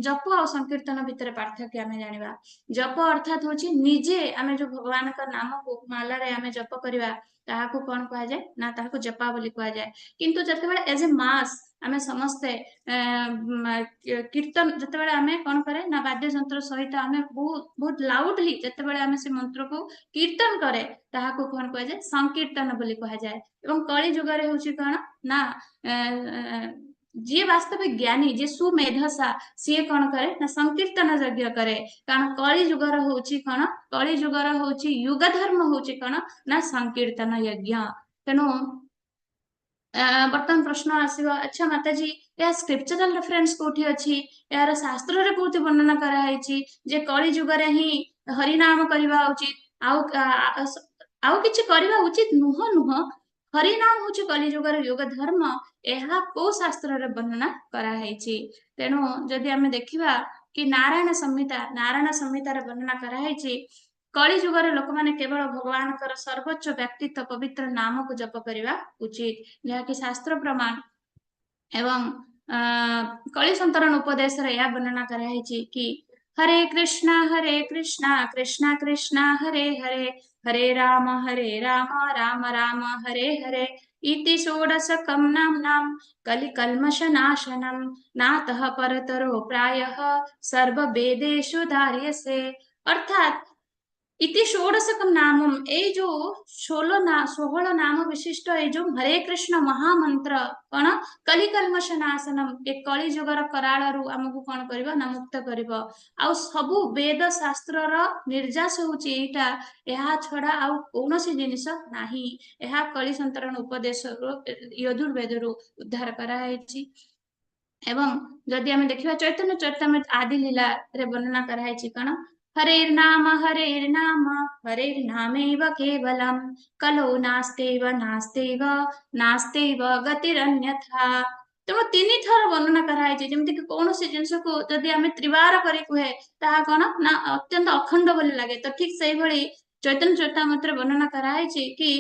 ଜପ ଆଉ ସଂକୀର୍ତ୍ତନ ଭିତରେ ପାର୍ଥକ୍ୟ ଆମେ ଜାଣିବା। ଜପ ଅର୍ଥାତ ହଉଛି ନିଜେ ଆମେ ଯୋଉ ଭଗବାନଙ୍କ ନାମକୁ ମାଲାରେ ଆମେ ଜପ କରିବା, ତାହାକୁ କଣ କୁହାଯାଏ ନା ତାହାକୁ ଜପା ବୋଲି କୁହାଯାଏ। କିନ୍ତୁ ଯେତେବେଳେ ଏଜ ଏ ମାସ ଆମେ ସମସ୍ତେ କୀର୍ତ୍ତନ, ଯେତେବେଳେ ଆମେ କଣ କରେ ନା ବାଦ୍ୟ ଯନ୍ତ୍ର ସହିତ ଆମେ ବହୁତ ବହୁତ ଲାଉଡଲି ଯେତେବେଳେ ଆମେ ସେ ମନ୍ତ୍ରକୁ କୀର୍ତ୍ତନ କରେ, ତାହାକୁ କଣ କୁହାଯାଏ? ସଂକୀର୍ତ୍ତନ ବୋଲି କୁହାଯାଏ। ଏବଂ କଳି ଯୁଗରେ ହଉଛି କଣ ନା ଯିଏ ବାସ୍ତବିକ ଜ୍ଞାନୀ, ଯିଏ ସୁମେଧସା, ସିଏ କଣ କରେ ନା ସଂକୀର୍ତ୍ତନ ଯଜ୍ଞ କରେ। କାରଣ କଳି ଯୁଗର ହଉଛି କଣ? କଳି ଯୁଗର ହଉଛି ଯୁଗ ଧର୍ମ ହଉଛି କଣ ନା ସଂକୀର୍ତ୍ତନ ଯଜ୍ଞ। ତେଣୁ ବର୍ତ୍ତମାନ ପ୍ରଶ୍ନ ଆସିବ, ଆଚ୍ଛା ମାତାଜୀ, ଏହା ସ୍କ୍ରିପ୍ଚରାଲ ରେଫରେନ୍ସ କୋଉଠି ଅଛି? ଏହାର ଶାସ୍ତ୍ରରେ କୋଉଠି ବର୍ଣ୍ଣନା କରାହେଇଛି ଯେ କଳି ଯୁଗରେ ହିଁ ହରିନାମ କରିବା ଉଚିତ, ଆଉ କିଛି କରିବା ଉଚିତ ନୁହଁ? ନୁହଁ, ହରିନାମ ହଉଛି କଳି ଯୁଗର ଯୁଗ ଧର୍ମ, ଏହା କୋଉ ଶାସ୍ତ୍ରରେ ବର୍ଣ୍ଣନା କରାହେଇଛି? ତେଣୁ ଯଦି ଆମେ ଦେଖିବା କି ନାରାୟଣ ସଂହିତା, ନାରାୟଣ ସଂହିତାରେ ବର୍ଣ୍ଣନା କରାହେଇଛି, କଳି ଯୁଗରେ ଲୋକମାନେ କେବଳ ଭଗବାନଙ୍କର ସର୍ବୋଚ୍ଚ ବ୍ୟକ୍ତିତ୍ୱ ପବିତ୍ର ନାମକୁ ଜପ କରିବା ଉଚିତ, ଯାହାକି ଶାସ୍ତ୍ର ପ୍ରମାଣ। ଏବଂ କଳି ସନ୍ତରଣ ଉପଦେଶରେ ଏହା ବର୍ଣ୍ଣନା କରାହେଇଛି କି ହରେ କୃଷ୍ଣ ହରେ କୃଷ୍ଣ କୃଷ୍ଣ କୃଷ୍ଣ ହରେ ହରେ, ହରେ ରାମ ହରେ ରାମ ରାମ ରାମ ହରେ ହରେ, ଇତି ଷୋଡ଼ଶକಂ ନାମ୍ନାಂ କଲିକଲ୍ମଷନାଶନಂ ନାତଃ ପରତରୋ ପ୍ରାୟଃ ସର୍ବବେଦେଷୁ ଧାର୍ୟସେ। ଅର୍ଥାତ୍ ଇତି ଷୋଡ଼ଶକಂ ନାମମ୍, ଏଇ ଯୋଉ 16 ନାମ ବିଶିଷ୍ଟ ଏଇ ଯୋଉ ହରେ କୃଷ୍ଣ ମହାମନ୍ତ୍ର କଣ କଲିକଲ୍ମଷନାଶନମ, ଏ କଳି ଯୁଗର କରାଳରୁ ଆମକୁ କଣ କରିବ ନା ମୁକ୍ତ କରିବ। ଆଉ ସବୁ ବେଦ ଶାସ୍ତ୍ରର ନିର୍ଯାସ ହଉଛି ଏଇଟା, ଏହା ଛଡା ଆଉ କୌଣସି ଜିନିଷ ନାହିଁ। ଏହା କଳି ସନ୍ତରଣ ଉପଦେଶରୁ ଯଜୁର୍ବେଦରୁ ଉଦ୍ଧାର କରାହେଇଛି। ଏବଂ ଯଦି ଆମେ ଦେଖିବା ଚୈତନ୍ୟ ଚରିତାମୃତ ଆଦି ଲୀଳାରେ ବର୍ଣ୍ଣନା କରାହେଇଛି କଣ, ହରେର୍ ନାମ ହରେର୍ ନାମ ହରେର୍ ନାମୈବ କେବଲମ୍ କଲୌ ନାସ୍ତୈବ ନାସ୍ତୈବ ନାସ୍ତୈବ ଗତିରନ୍ୟଥା। ତେଣୁ ତିନି ଥର ବର୍ଣ୍ଣନା କରାହେଇଛି। ଯେମିତିକି କୌଣସି ଜିନିଷକୁ ଯଦି ଆମେ ତ୍ରିବାର କରି କୁହେ, ତାହା କଣ ନା ଅତ୍ୟନ୍ତ ଅଖଣ୍ଡ ବୋଲି ଲାଗେ। ତ ଠିକ ସେଇଭଳି ଚୈତନ୍ୟ ଚରିତାମୃତରେ ବର୍ଣ୍ଣନା କରାହେଇଛି କି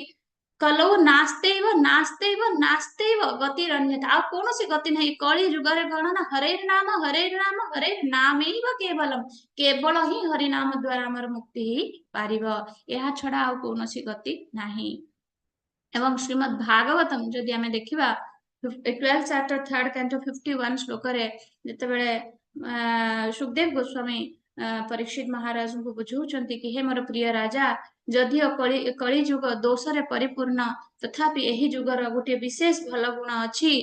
କଲୌ ନାସ୍ତୈବ ନାସ୍ତୈବ ନାସ୍ତୈବ ଗତିରନ୍ୟଥା, ଆଉ କୌଣସି ଗତି ନାହିଁ କଳି ଯୁଗରେ। କଣ ନା ହରେର୍ ନାମ ହରେର୍ ନାମ ହରେର୍ ନାମୈବ କେବଲମ୍, କେବଳ ହିଁ ହରିନାମ ଦ୍ଵାରା ଆମର ମୁକ୍ତି ହେଇପାରିବ, ଏହା ଛଡା ଆଉ କୌଣସି ଗତି ନାହିଁ। ଏବଂ ଶ୍ରୀମଦ୍ ଭାଗବତମ ଯଦି ଆମେ ଦେଖିବା, 12 ଚାପ୍ଟର 3rd କ୍ୟାଣ୍ଟୋ 51 ଶ୍ଲୋକରେ ଯେତେବେଳେ ସୁଖଦେବ ଗୋସ୍ୱାମୀ ପରୀକ୍ଷିତ ମହାରାଜଙ୍କୁ ବୁଝାଉଛନ୍ତି କି ହେ ମୋର ପ୍ରିୟ ରାଜା, ଯଦିଓ କଳି ଯୁଗ ଦୋଷରେ ପରିପୂର୍ଣ୍ଣ, ତଥାପି ଏହି ଯୁଗର ଗୋଟିଏ ବିଶେଷ ଭଲ ଗୁଣ ଅଛି।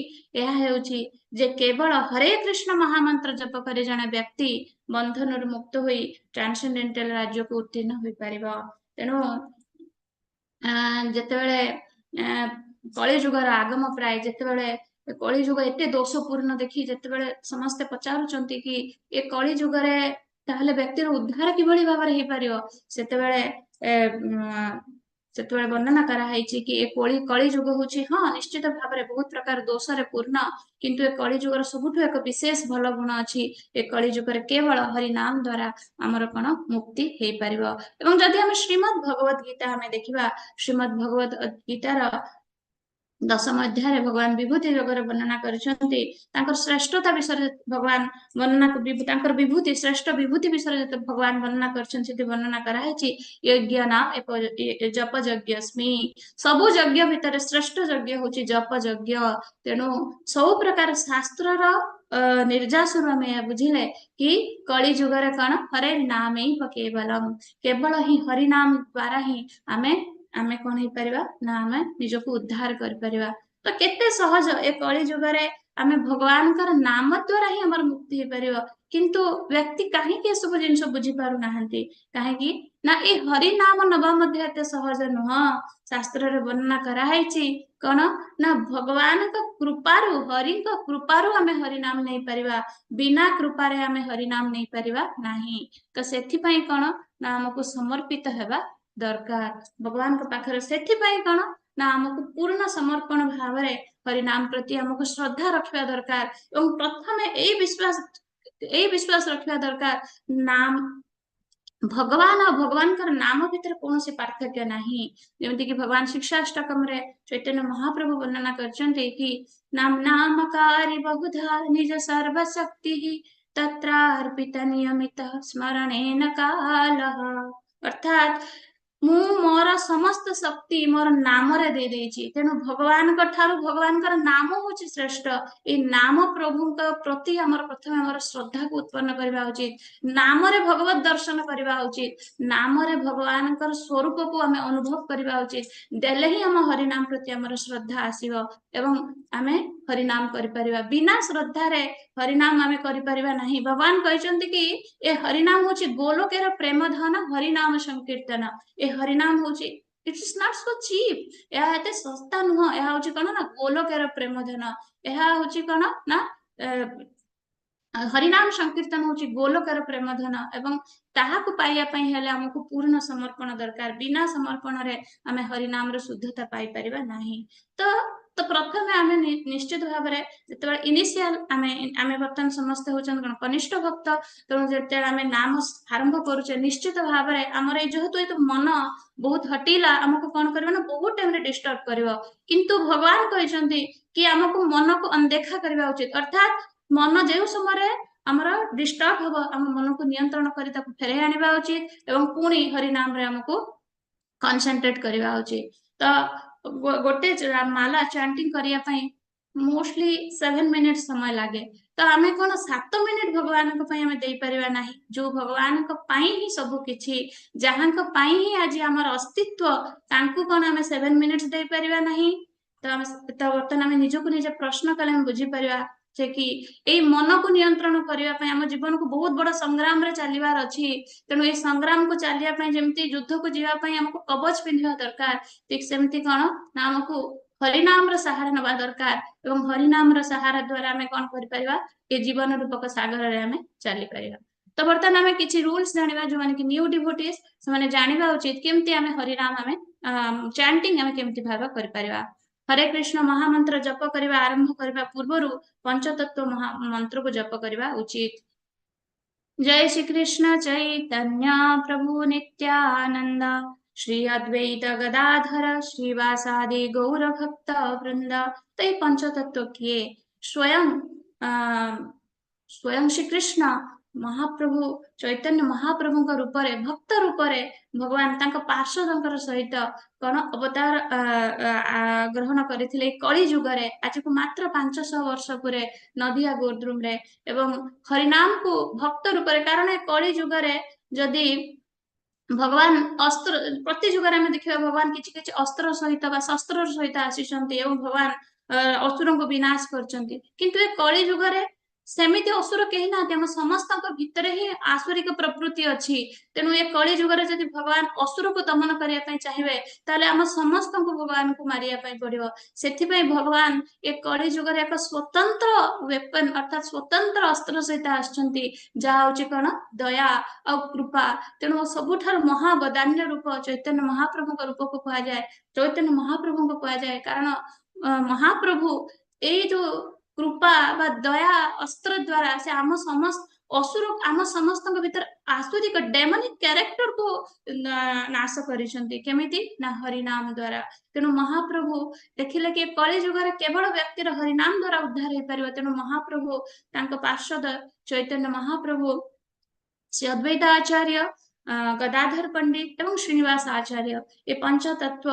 ଏହା ହେଉଛି ଯେ କେବଳ ହରେ କୃଷ୍ଣ ମହାମନ୍ତ୍ର ଜପ କରି ଜଣେ ବ୍ୟକ୍ତି ବନ୍ଧନରୁ ମୁକ୍ତ ହୋଇ ଟ୍ରାନ୍ସେଣ୍ଡେଣ୍ଟାଲ ରାଜ୍ୟକୁ ଉତ୍ତୀର୍ଣ୍ଣ ହୋଇପାରିବ। ତେଣୁ ଯେତେବେଳେ କଳି ଯୁଗର ଆଗମ ପ୍ରାୟ, ଯେତେବେଳେ କଳି ଯୁଗ ଏତେ ଦୋଷପୂର୍ଣ୍ଣ ଦେଖି ଯେତେବେଳେ ସମସ୍ତେ ପଚାରୁଛନ୍ତି କି ଏ କଳି ଯୁଗରେ ତାହେଲେ ବ୍ୟକ୍ତିର ଉଦ୍ଧାର କିଭଳି ଭାବରେ ହେଇପାରିବ, ସେତେବେଳେ ବର୍ଣ୍ଣନା କରାହେଇଛି କି ଏ କଳି ଯୁଗ ହଉଛି, ହଁ, ନିଶ୍ଚିତ ଭାବରେ ବହୁତ ପ୍ରକାର ଦୋଷରେ ପୂର୍ଣ୍ଣ, କିନ୍ତୁ ଏ କଳି ଯୁଗର ସବୁଠୁ ଏକ ବିଶେଷ ଭଲ ଗୁଣ ଅଛି। ଏ କଳି ଯୁଗରେ କେବଳ ହରିନାମ ଦ୍ଵାରା ଆମର କଣ ମୁକ୍ତି ହେଇପାରିବ। ଏବଂ ଯଦି ଆମେ ଶ୍ରୀମଦ୍ ଭଗବତ ଗୀତା ଆମେ ଦେଖିବା, ଶ୍ରୀମଦ୍ ଭଗବତ ଗୀତାର ଦଶମ ଅଧ୍ୟାୟରେ ଭଗବାନ ବିଭୂତି ଯୋଗରେ ବର୍ଣ୍ଣନା କରିଛନ୍ତି। ତାଙ୍କର ଶ୍ରେଷ୍ଠତା ବିଷୟରେ ଭଗବାନ ବର୍ଣ୍ଣନା, ତାଙ୍କର ବିଭୂତି, ଶ୍ରେଷ୍ଠ ବିଭୂତି ବିଷୟରେ ଯେତେ ଭଗବାନ ବର୍ଣ୍ଣନା କରିଛନ୍ତି, ସେଠି ବର୍ଣ୍ଣନା କରାହେଇଛି ଯଜ୍ଞ ନାମ ଜପ ଯଜ୍ଞସ୍ମି। ସବୁ ଯଜ୍ଞ ଭିତରେ ଶ୍ରେଷ୍ଠ ଯଜ୍ଞ ହଉଛି ଜପ ଯଜ୍ଞ। ତେଣୁ ସବୁ ପ୍ରକାର ଶାସ୍ତ୍ରର ନିର୍ଯାସରୁ ଆମେ ଏହା ବୁଝିଲେ କି କଳି ଯୁଗରେ କଣ ହରେ ନାମୈବ କେବଲମ୍, କେବଳ ହିଁ ହରିନାମ ଦ୍ଵାରା ହିଁ ଆମେ କଣ ହେଇପାରିବା ନା ଆମେ ନିଜକୁ ଉଦ୍ଧାର କରିପାରିବା। ତ କେତେ ସହଜ ଏ କଳି ଯୁଗରେ ଆମେ ଭଗବାନଙ୍କର ନାମ ଦ୍ଵାରା ହିଁ ଆମର ମୁକ୍ତି ହେଇପାରିବ। କିନ୍ତୁ ବ୍ୟକ୍ତି କାହିଁକି ଏସବୁ ଜିନିଷ ବୁଝି ପାରୁନାହାନ୍ତି? କାହିଁକି ନା ଏଇ ହରି ନାମ ନବା ମଧ୍ୟ ଏତେ ସହଜ ନୁହଁ। ଶାସ୍ତ୍ରରେ ବର୍ଣ୍ଣନା କରାହେଇଛି କଣ ନା ଭଗବାନଙ୍କ କୃପାରୁ, ହରିଙ୍କ କୃପାରୁ ଆମେ ହରିନାମ ନେଇପାରିବା, ବିନା କୃପାରେ ଆମେ ହରିନାମ ନେଇପାରିବା ନାହିଁ। ତ ସେଥିପାଇଁ କଣ ନା ଆମକୁ ସମର୍ପିତ ହେବା ଦରକାର ଭଗବାନଙ୍କ ପାଖରେ। ସେଥିପାଇଁ କଣ ନା ଆମକୁ ପୂର୍ଣ୍ଣ ସମର୍ପଣ ଭାବରେ ହରିନାମ ପ୍ରତି ଆମକୁ ଶ୍ରଦ୍ଧା ରଖିବା ଦରକାର ଏବଂ ପ୍ରଥମେ ଏଇ ବିଶ୍ୱାସ ରଖିବା ଦରକାର, ନାମ ଭଗବାନ ଆଉ ଭଗବାନଙ୍କର ନାମ ଭିତରେ କୌଣସି ପାର୍ଥକ୍ୟ ନାହିଁ। ଯେମିତିକି ଭଗବାନ ଶିକ୍ଷାଷ୍ଟକମରେ ଚୈତନ୍ୟ ମହାପ୍ରଭୁ ବର୍ଣ୍ଣନା କରିଛନ୍ତି କି ନାମ ନାମକାରି ବହୁଧା ନିଜ ସର୍ବଶକ୍ତି ତତ୍ରାର୍ପିତ ନିୟମିତ ସ୍ମରଣେନ କାଲଃ। ଅର୍ଥାତ୍ ମୁଁ ମୋର ସମସ୍ତ ଶକ୍ତି ମୋର ନାମରେ ଦେଇ ଦେଇଛି। ତେଣୁ ଭଗବାନଙ୍କ ଠାରୁ ଭଗବାନଙ୍କର ନାମ ହଉଛି ଶ୍ରେଷ୍ଠ। ଏଇ ନାମ ପ୍ରଭୁଙ୍କ ପ୍ରତି ଆମର ପ୍ରଥମେ ଆମର ଶ୍ରଦ୍ଧାକୁ ଉତ୍ପନ୍ନ କରିବା ଉଚିତ। ନାମରେ ଭଗବତ ଦର୍ଶନ କରିବା ଉଚିତ। ନାମରେ ଭଗବାନଙ୍କର ସ୍ୱରୂପକୁ ଆମେ ଅନୁଭବ କରିବା ଉଚିତ। ଦେଲେ ହିଁ ଆମ ହରିନାମ ପ୍ରତି ଆମର ଶ୍ରଦ୍ଧା ଆସିବ ଏବଂ ଆମେ ହରିନାମ କରିପାରିବା। ବିନା ଶ୍ରଦ୍ଧାରେ ହରିନାମ ଆମେ କରିପାରିବା ନାହିଁ। ଭଗବାନ କହିଛନ୍ତି କି ଏ ହରିନାମ ହଉଛି ଗୋଲୋକେର ପ୍ରେମ ଧନ ହରିନାମ ସଂକୀର୍ତ୍ତନ। ଏ ହରିନାମ ହଉଛି, it is not so cheap, ଏହା ଏତେ ଶସ୍ତା ନୁହଁ। ଏହା ହଉଛି କଣ ନା ଗୋଲୋକେର ପ୍ରେମ ଧନ। ଏହା ହଉଛି କଣ ନା ହରିନାମ ସଂକୀର୍ତ୍ତନ ହଉଛି ଗୋଲୋକର ପ୍ରେମ ଧନ ଏବଂ ତାହାକୁ ପାଇବା ପାଇଁ ହେଲେ ଆମକୁ ପୂର୍ଣ୍ଣ ସମର୍ପଣ ଦରକାର। ବିନା ସମର୍ପଣରେ ଆମେ ହରିନାମର ଶୁଦ୍ଧତା ପାଇପାରିବା ନାହିଁ। ତ ପ୍ରଥମେ ଆମେ ନିଶ୍ଚିତ ଭାବରେ ଯେତେବେଳେ ଇନିସିଆଲ ଆମେ ବର୍ତ୍ତମାନ ସମସ୍ତେ ହଉଛନ୍ତି କଣ କନିଷ୍ଠ ଭକ୍ତ। ତେଣୁ ଯେତେବେଳେ ଆମେ ନାମ ଆରମ୍ଭ କରୁଛେ, ନିଶ୍ଚିତ ଭାବରେ ଆମର ଏଇ ଯେହେତୁ ଏ ମନ ବହୁତ ହଟିଲା, ଆମକୁ କଣ କରିବ ନା ବହୁତ ଟାଇମରେ ଡିଷ୍ଟର୍ବ କରିବ। କିନ୍ତୁ ଭଗବାନ କହିଛନ୍ତି କି ଆମକୁ ମନକୁ ଅଣଦେଖା କରିବା ଉଚିତ। ଅର୍ଥାତ୍ ମନ ଯେଉଁ ସମୟରେ ଆମର ଡିଷ୍ଟର୍ବ ହବ, ଆମ ମନକୁ ନିୟନ୍ତ୍ରଣ କରି ତାକୁ ଫେରାଇ ଆଣିବା ଉଚିତ ଏବଂ ପୁଣି ହରିନାମରେ ଆମକୁ କନସେନ୍ଟ୍ରେଟ କରିବା ଉଚିତ। ତ ଗୋଟେ ମାଲା ଚାଣ୍ଟିଂ କରିବା ପାଇଁ ମୋଷ୍ଟଲି 7 ମିନିଟ ସମୟ ଲାଗେ। ତ ଆମେ କଣ 7 ମିନିଟ ଭଗବାନଙ୍କ ପାଇଁ ଆମେ ଦେଇପାରିବା ନାହିଁ? ଯୋଉ ଭଗବାନଙ୍କ ପାଇଁ ହିଁ ସବୁ କିଛି, ଯାହାଙ୍କ ପାଇଁ ହିଁ ଆଜି ଆମର ଅସ୍ତିତ୍ୱ, ତାଙ୍କୁ କଣ ଆମେ 7 ମିନିଟ୍ସ ଦେଇପାରିବା ନାହିଁ? ତ ଆମେ ତ ବର୍ତ୍ତମାନ ଆମେ ନିଜକୁ ନିଜେ ପ୍ରଶ୍ନ କଲେ ଆମେ ବୁଝିପାରିବା ଯେ କି ଏଇ ମନକୁ ନିୟନ୍ତ୍ରଣ କରିବା ପାଇଁ ଆମ ଜୀବନକୁ ବହୁତ ବଡ ସଂଗ୍ରାମରେ ଚାଲିବାର ଅଛି। ତେଣୁ ଏଇ ସଂଗ୍ରାମକୁ ଚାଲିବା ପାଇଁ ଯେମିତି ଯୁଦ୍ଧକୁ ଯିବା ପାଇଁ ଆମକୁ କବଚ ପିନ୍ଧିବା ଦରକାର, ଠିକ ସେମିତି କଣ ନା ଆମକୁ ହରିନାମର ସାହାରା ନେବା ଦରକାର ଏବଂ ହରିନାମର ସାହାରା ଦ୍ଵାରା ଆମେ କଣ କରିପାରିବା? ଏ ଜୀବନ ରୂପକ ସାଗରରେ ଆମେ ଚାଲିପାରିବା। ତ ବର୍ତ୍ତମାନ ଆମେ କିଛି ରୁଲ୍ସ ଜାଣିବା। ଯୋଉମାନେ କି ନ୍ୟୁ ଡିଭୋଟିସ୍, ସେମାନେ ଜାଣିବା ଉଚିତ କେମିତି ଆମେ ହରିନାମ ଆମେ ଚାଣ୍ଟିଂ ଆମେ କେମିତି ଭାବେ କରିପାରିବା। ହରେ କୃଷ୍ଣ ମହାମନ୍ତ୍ର ଜପ କରିବା ଆରମ୍ଭ କରିବା ପୂର୍ବରୁ ପଞ୍ଚତତ୍ଵ ମହା ମନ୍ତ୍ରକୁ ଜପ କରିବା ଉଚିତ। ଜୟ ଶ୍ରୀ କୃଷ୍ଣ ଚୈତନ୍ୟ ପ୍ରଭୁ ନିତ୍ୟାନନ୍ଦ ଶ୍ରୀ ଅଦ୍ୱୈତ ଗଦାଧର ଶ୍ରୀବାସାଦି ଗୌର ଭକ୍ତ ବୃନ୍ଦ। ତ ଏଇ ପଞ୍ଚତତ୍ଵ କିଏ? ସ୍ୱୟଂ ଶ୍ରୀକୃଷ୍ଣ ମହାପ୍ରଭୁ ଚୈତନ୍ୟ ମହାପ୍ରଭୁଙ୍କ ରୂପରେ, ଭକ୍ତ ରୂପରେ ଭଗବାନ ତାଙ୍କ ପାର୍ଶ୍ୱଦଙ୍କର ସହିତ କଣ ଅବତାର ଗ୍ରହଣ କରିଥିଲେ ଏଇ କଳି ଯୁଗରେ, ଆଜିକୁ ମାତ୍ର 500 ବର୍ଷ ପରେ ନଦିଆ ଗୋଦ୍ରୁମରେ ଏବଂ ହରିନାମକୁ ଭକ୍ତ ରୂପରେ। କାରଣ ଏ କଳି ଯୁଗରେ ଯଦି ଭଗବାନ ଅସ୍ତ୍ର, ପ୍ରତି ଯୁଗରେ ଆମେ ଦେଖିବା ଭଗବାନ କିଛି କିଛି ଅସ୍ତ୍ର ସହିତ ବା ଶସ୍ତ୍ର ସହିତ ଆସିଛନ୍ତି ଏବଂ ଭଗବାନ ଅସୁରଙ୍କୁ ବିନାଶ କରିଛନ୍ତି। କିନ୍ତୁ ଏ କଳି ଯୁଗରେ ସେମିତି ଅସୁର କେହି ନାହାନ୍ତି। ଆମ ସମସ୍ତଙ୍କ ଭିତରେ ହିଁ ଆସୁରିକ ପ୍ରବୃତ୍ତି ଅଛି। ତେଣୁ ଏ କଳି ଯୁଗରେ ଯଦି ଭଗବାନ ଅସୁରକୁ ଦମନ କରିବା ପାଇଁ ଚାହିଁବେ, ତାହେଲେ ଆମ ସମସ୍ତଙ୍କୁ ଭଗବାନଙ୍କୁ ମାରିବା ପାଇଁ ପଡିବ। ସେଥିପାଇଁ ଭଗବାନ ଏ କଳି ଯୁଗରେ ଏକ ସ୍ୱତନ୍ତ୍ର ୱେପନ, ଅର୍ଥାତ୍ ସ୍ୱତନ୍ତ୍ର ଅସ୍ତ୍ର ସହିତ ଆସିଛନ୍ତି, ଯାହା ହଉଛି କଣ? ଦୟା ଆଉ କୃପା। ତେଣୁ ସବୁଠାରୁ ମହାବଦାନ୍ୟ ରୂପ ଚୈତନ୍ୟ ମହାପ୍ରଭୁଙ୍କ ରୂପକୁ କୁହାଯାଏ, ଚୈତନ୍ୟ ମହାପ୍ରଭୁଙ୍କୁ କୁହାଯାଏ। କାରଣ ମହାପ୍ରଭୁ ଏଇ ଯୋଉ କୃପା ବା ଦୟା ଅସ୍ତ୍ର ଦ୍ଵାରା ସେ ଆମ ସମସ୍ତ ଅସୁର, ଆମ ସମସ୍ତଙ୍କ ଭିତରେ ଆସୁରିକ ଡେମନିକ କ୍ୟାରେକ୍ଟରକୁ ନାଶ କରିଛନ୍ତି। କେମିତି ନା ହରିନାମ ଦ୍ଵାରା। ତେଣୁ ମହାପ୍ରଭୁ ଦେଖିଲେ କି କଳି ଯୁଗରେ କେବଳ ବ୍ୟକ୍ତିର ହରିନାମ ଦ୍ଵାରା ଉଦ୍ଧାର ହେଇପାରିବ। ତେଣୁ ମହାପ୍ରଭୁ ତାଙ୍କ ପାର୍ଶ୍ୱଦ ଚୈତନ୍ୟ ମହାପ୍ରଭୁ, ଶ୍ରୀ ଅଦ୍ୱୈତ ଆଚାର୍ଯ୍ୟ, ଗଦାଧର ପଣ୍ଡିତ ଏବଂ ଶ୍ରୀନିବାସ ଆଚାର୍ଯ୍ୟ, ଏ ପଞ୍ଚତତ୍ଵ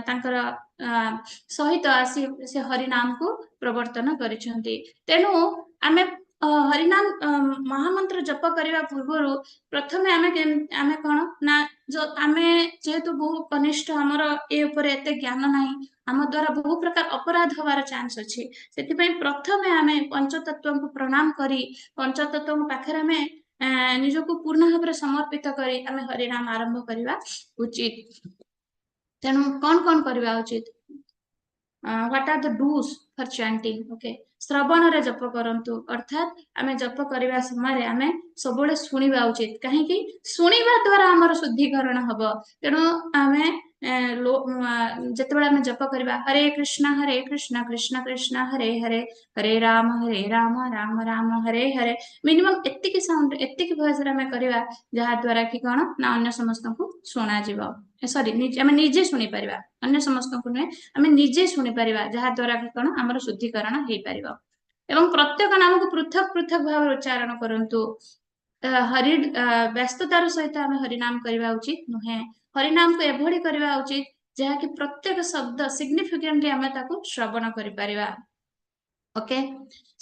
ତାଙ୍କର ସହିତ ଆସି ସେ ହରିନାମକୁ ପ୍ରବର୍ତ୍ତନ କରିଛନ୍ତି। ତେଣୁ ଆମେ ହରିନାମ ମହାମନ୍ତ୍ର ଜପ କରିବା ପୂର୍ବରୁ ପ୍ରଥମେ ଆମେ ଆମେ କଣ ନା ଆମେ ଯେହେତୁ ବହୁ କନିଷ୍ଠ, ଆମର ଏ ଉପରେ ଏତେ ଜ୍ଞାନ ନାହିଁ, ଆମ ଦ୍ଵାରା ବହୁ ପ୍ରକାର ଅପରାଧ ହବାର ଚାନ୍ସ ଅଛି। ସେଥିପାଇଁ ପ୍ରଥମେ ଆମେ ପଞ୍ଚତତ୍ଵଙ୍କୁ ପ୍ରଣାମ କରି, ପଞ୍ଚତତ୍ଵଙ୍କ ପାଖରେ ଆମେ ନିଜକୁ ପୂର୍ଣ୍ଣ ଭାବରେ ସମର୍ପିତ କରି ଆମେ ହରିନାମ ଆରମ୍ଭ କରିବା ଉଚିତ। ତେଣୁ କଣ କଣ କରିବା ଉଚିତ? What are the do's for chanting? Okay, ଶ୍ରବଣରେ ଜପ କରନ୍ତୁ, ଅର୍ଥାତ୍ ଆମେ ଜପ କରିବା ସମୟରେ ଆମେ ସବୁବେଳେ ଶୁଣିବା ଉଚିତ। କାହିଁକି? ଶୁଣିବା ଦ୍ଵାରା ଆମର ଶୁଦ୍ଧିକରଣ ହବ। ତେଣୁ ଆମେ ଯେତେବେଳେ ଆମେ ଜପ କରିବା, ହରେ କୃଷ୍ଣ ହରେ କୃଷ୍ଣ କୃଷ୍ଣ କୃଷ୍ଣ ହରେ ହରେ, ହରେ ରାମ ହରେ ରାମ ରାମ ରାମ ହରେ ହରେ, ମିନିମମ୍ ଏତିକି ସାଉଣ୍ଡ, ଏତିକି ଭଏସରେ ଆମେ କରିବା, ଯାହା ଦ୍ଵାରା କି କଣ ନା ଅନ୍ୟ ସମସ୍ତଙ୍କୁ ଶୁଣାଯିବ। ସରି, ଆମେ ନିଜେ ଶୁଣିପାରିବା, ଅନ୍ୟ ସମସ୍ତଙ୍କୁ ନୁହେଁ, ଆମେ ନିଜେ ଶୁଣିପାରିବା, ଯାହା ଦ୍ଵାରା କି କଣ ଆମର ଶୁଦ୍ଧିକରଣ ହେଇପାରିବ। ଏବଂ ପ୍ରତ୍ୟେକ ନାମକୁ ପୃଥକ ପୃଥକ ଭାବରେ ଉଚ୍ଚାରଣ କରନ୍ତୁ। ହରି ବ୍ୟସ୍ତତାର ସହିତ ଆମେ ହରିନାମ କରିବା ଉଚିତ ନୁହେଁ। ହରିନାମକୁ ଏଭଳି କରିବା ଉଚିତ ଯାହାକି ପ୍ରତ୍ୟେକ ଶବ୍ଦ ସିଗ୍ନିଫିକାଣ୍ଟଲି ଆମେ ତାକୁ ଶ୍ରବଣ କରିପାରିବା। ଓକେ,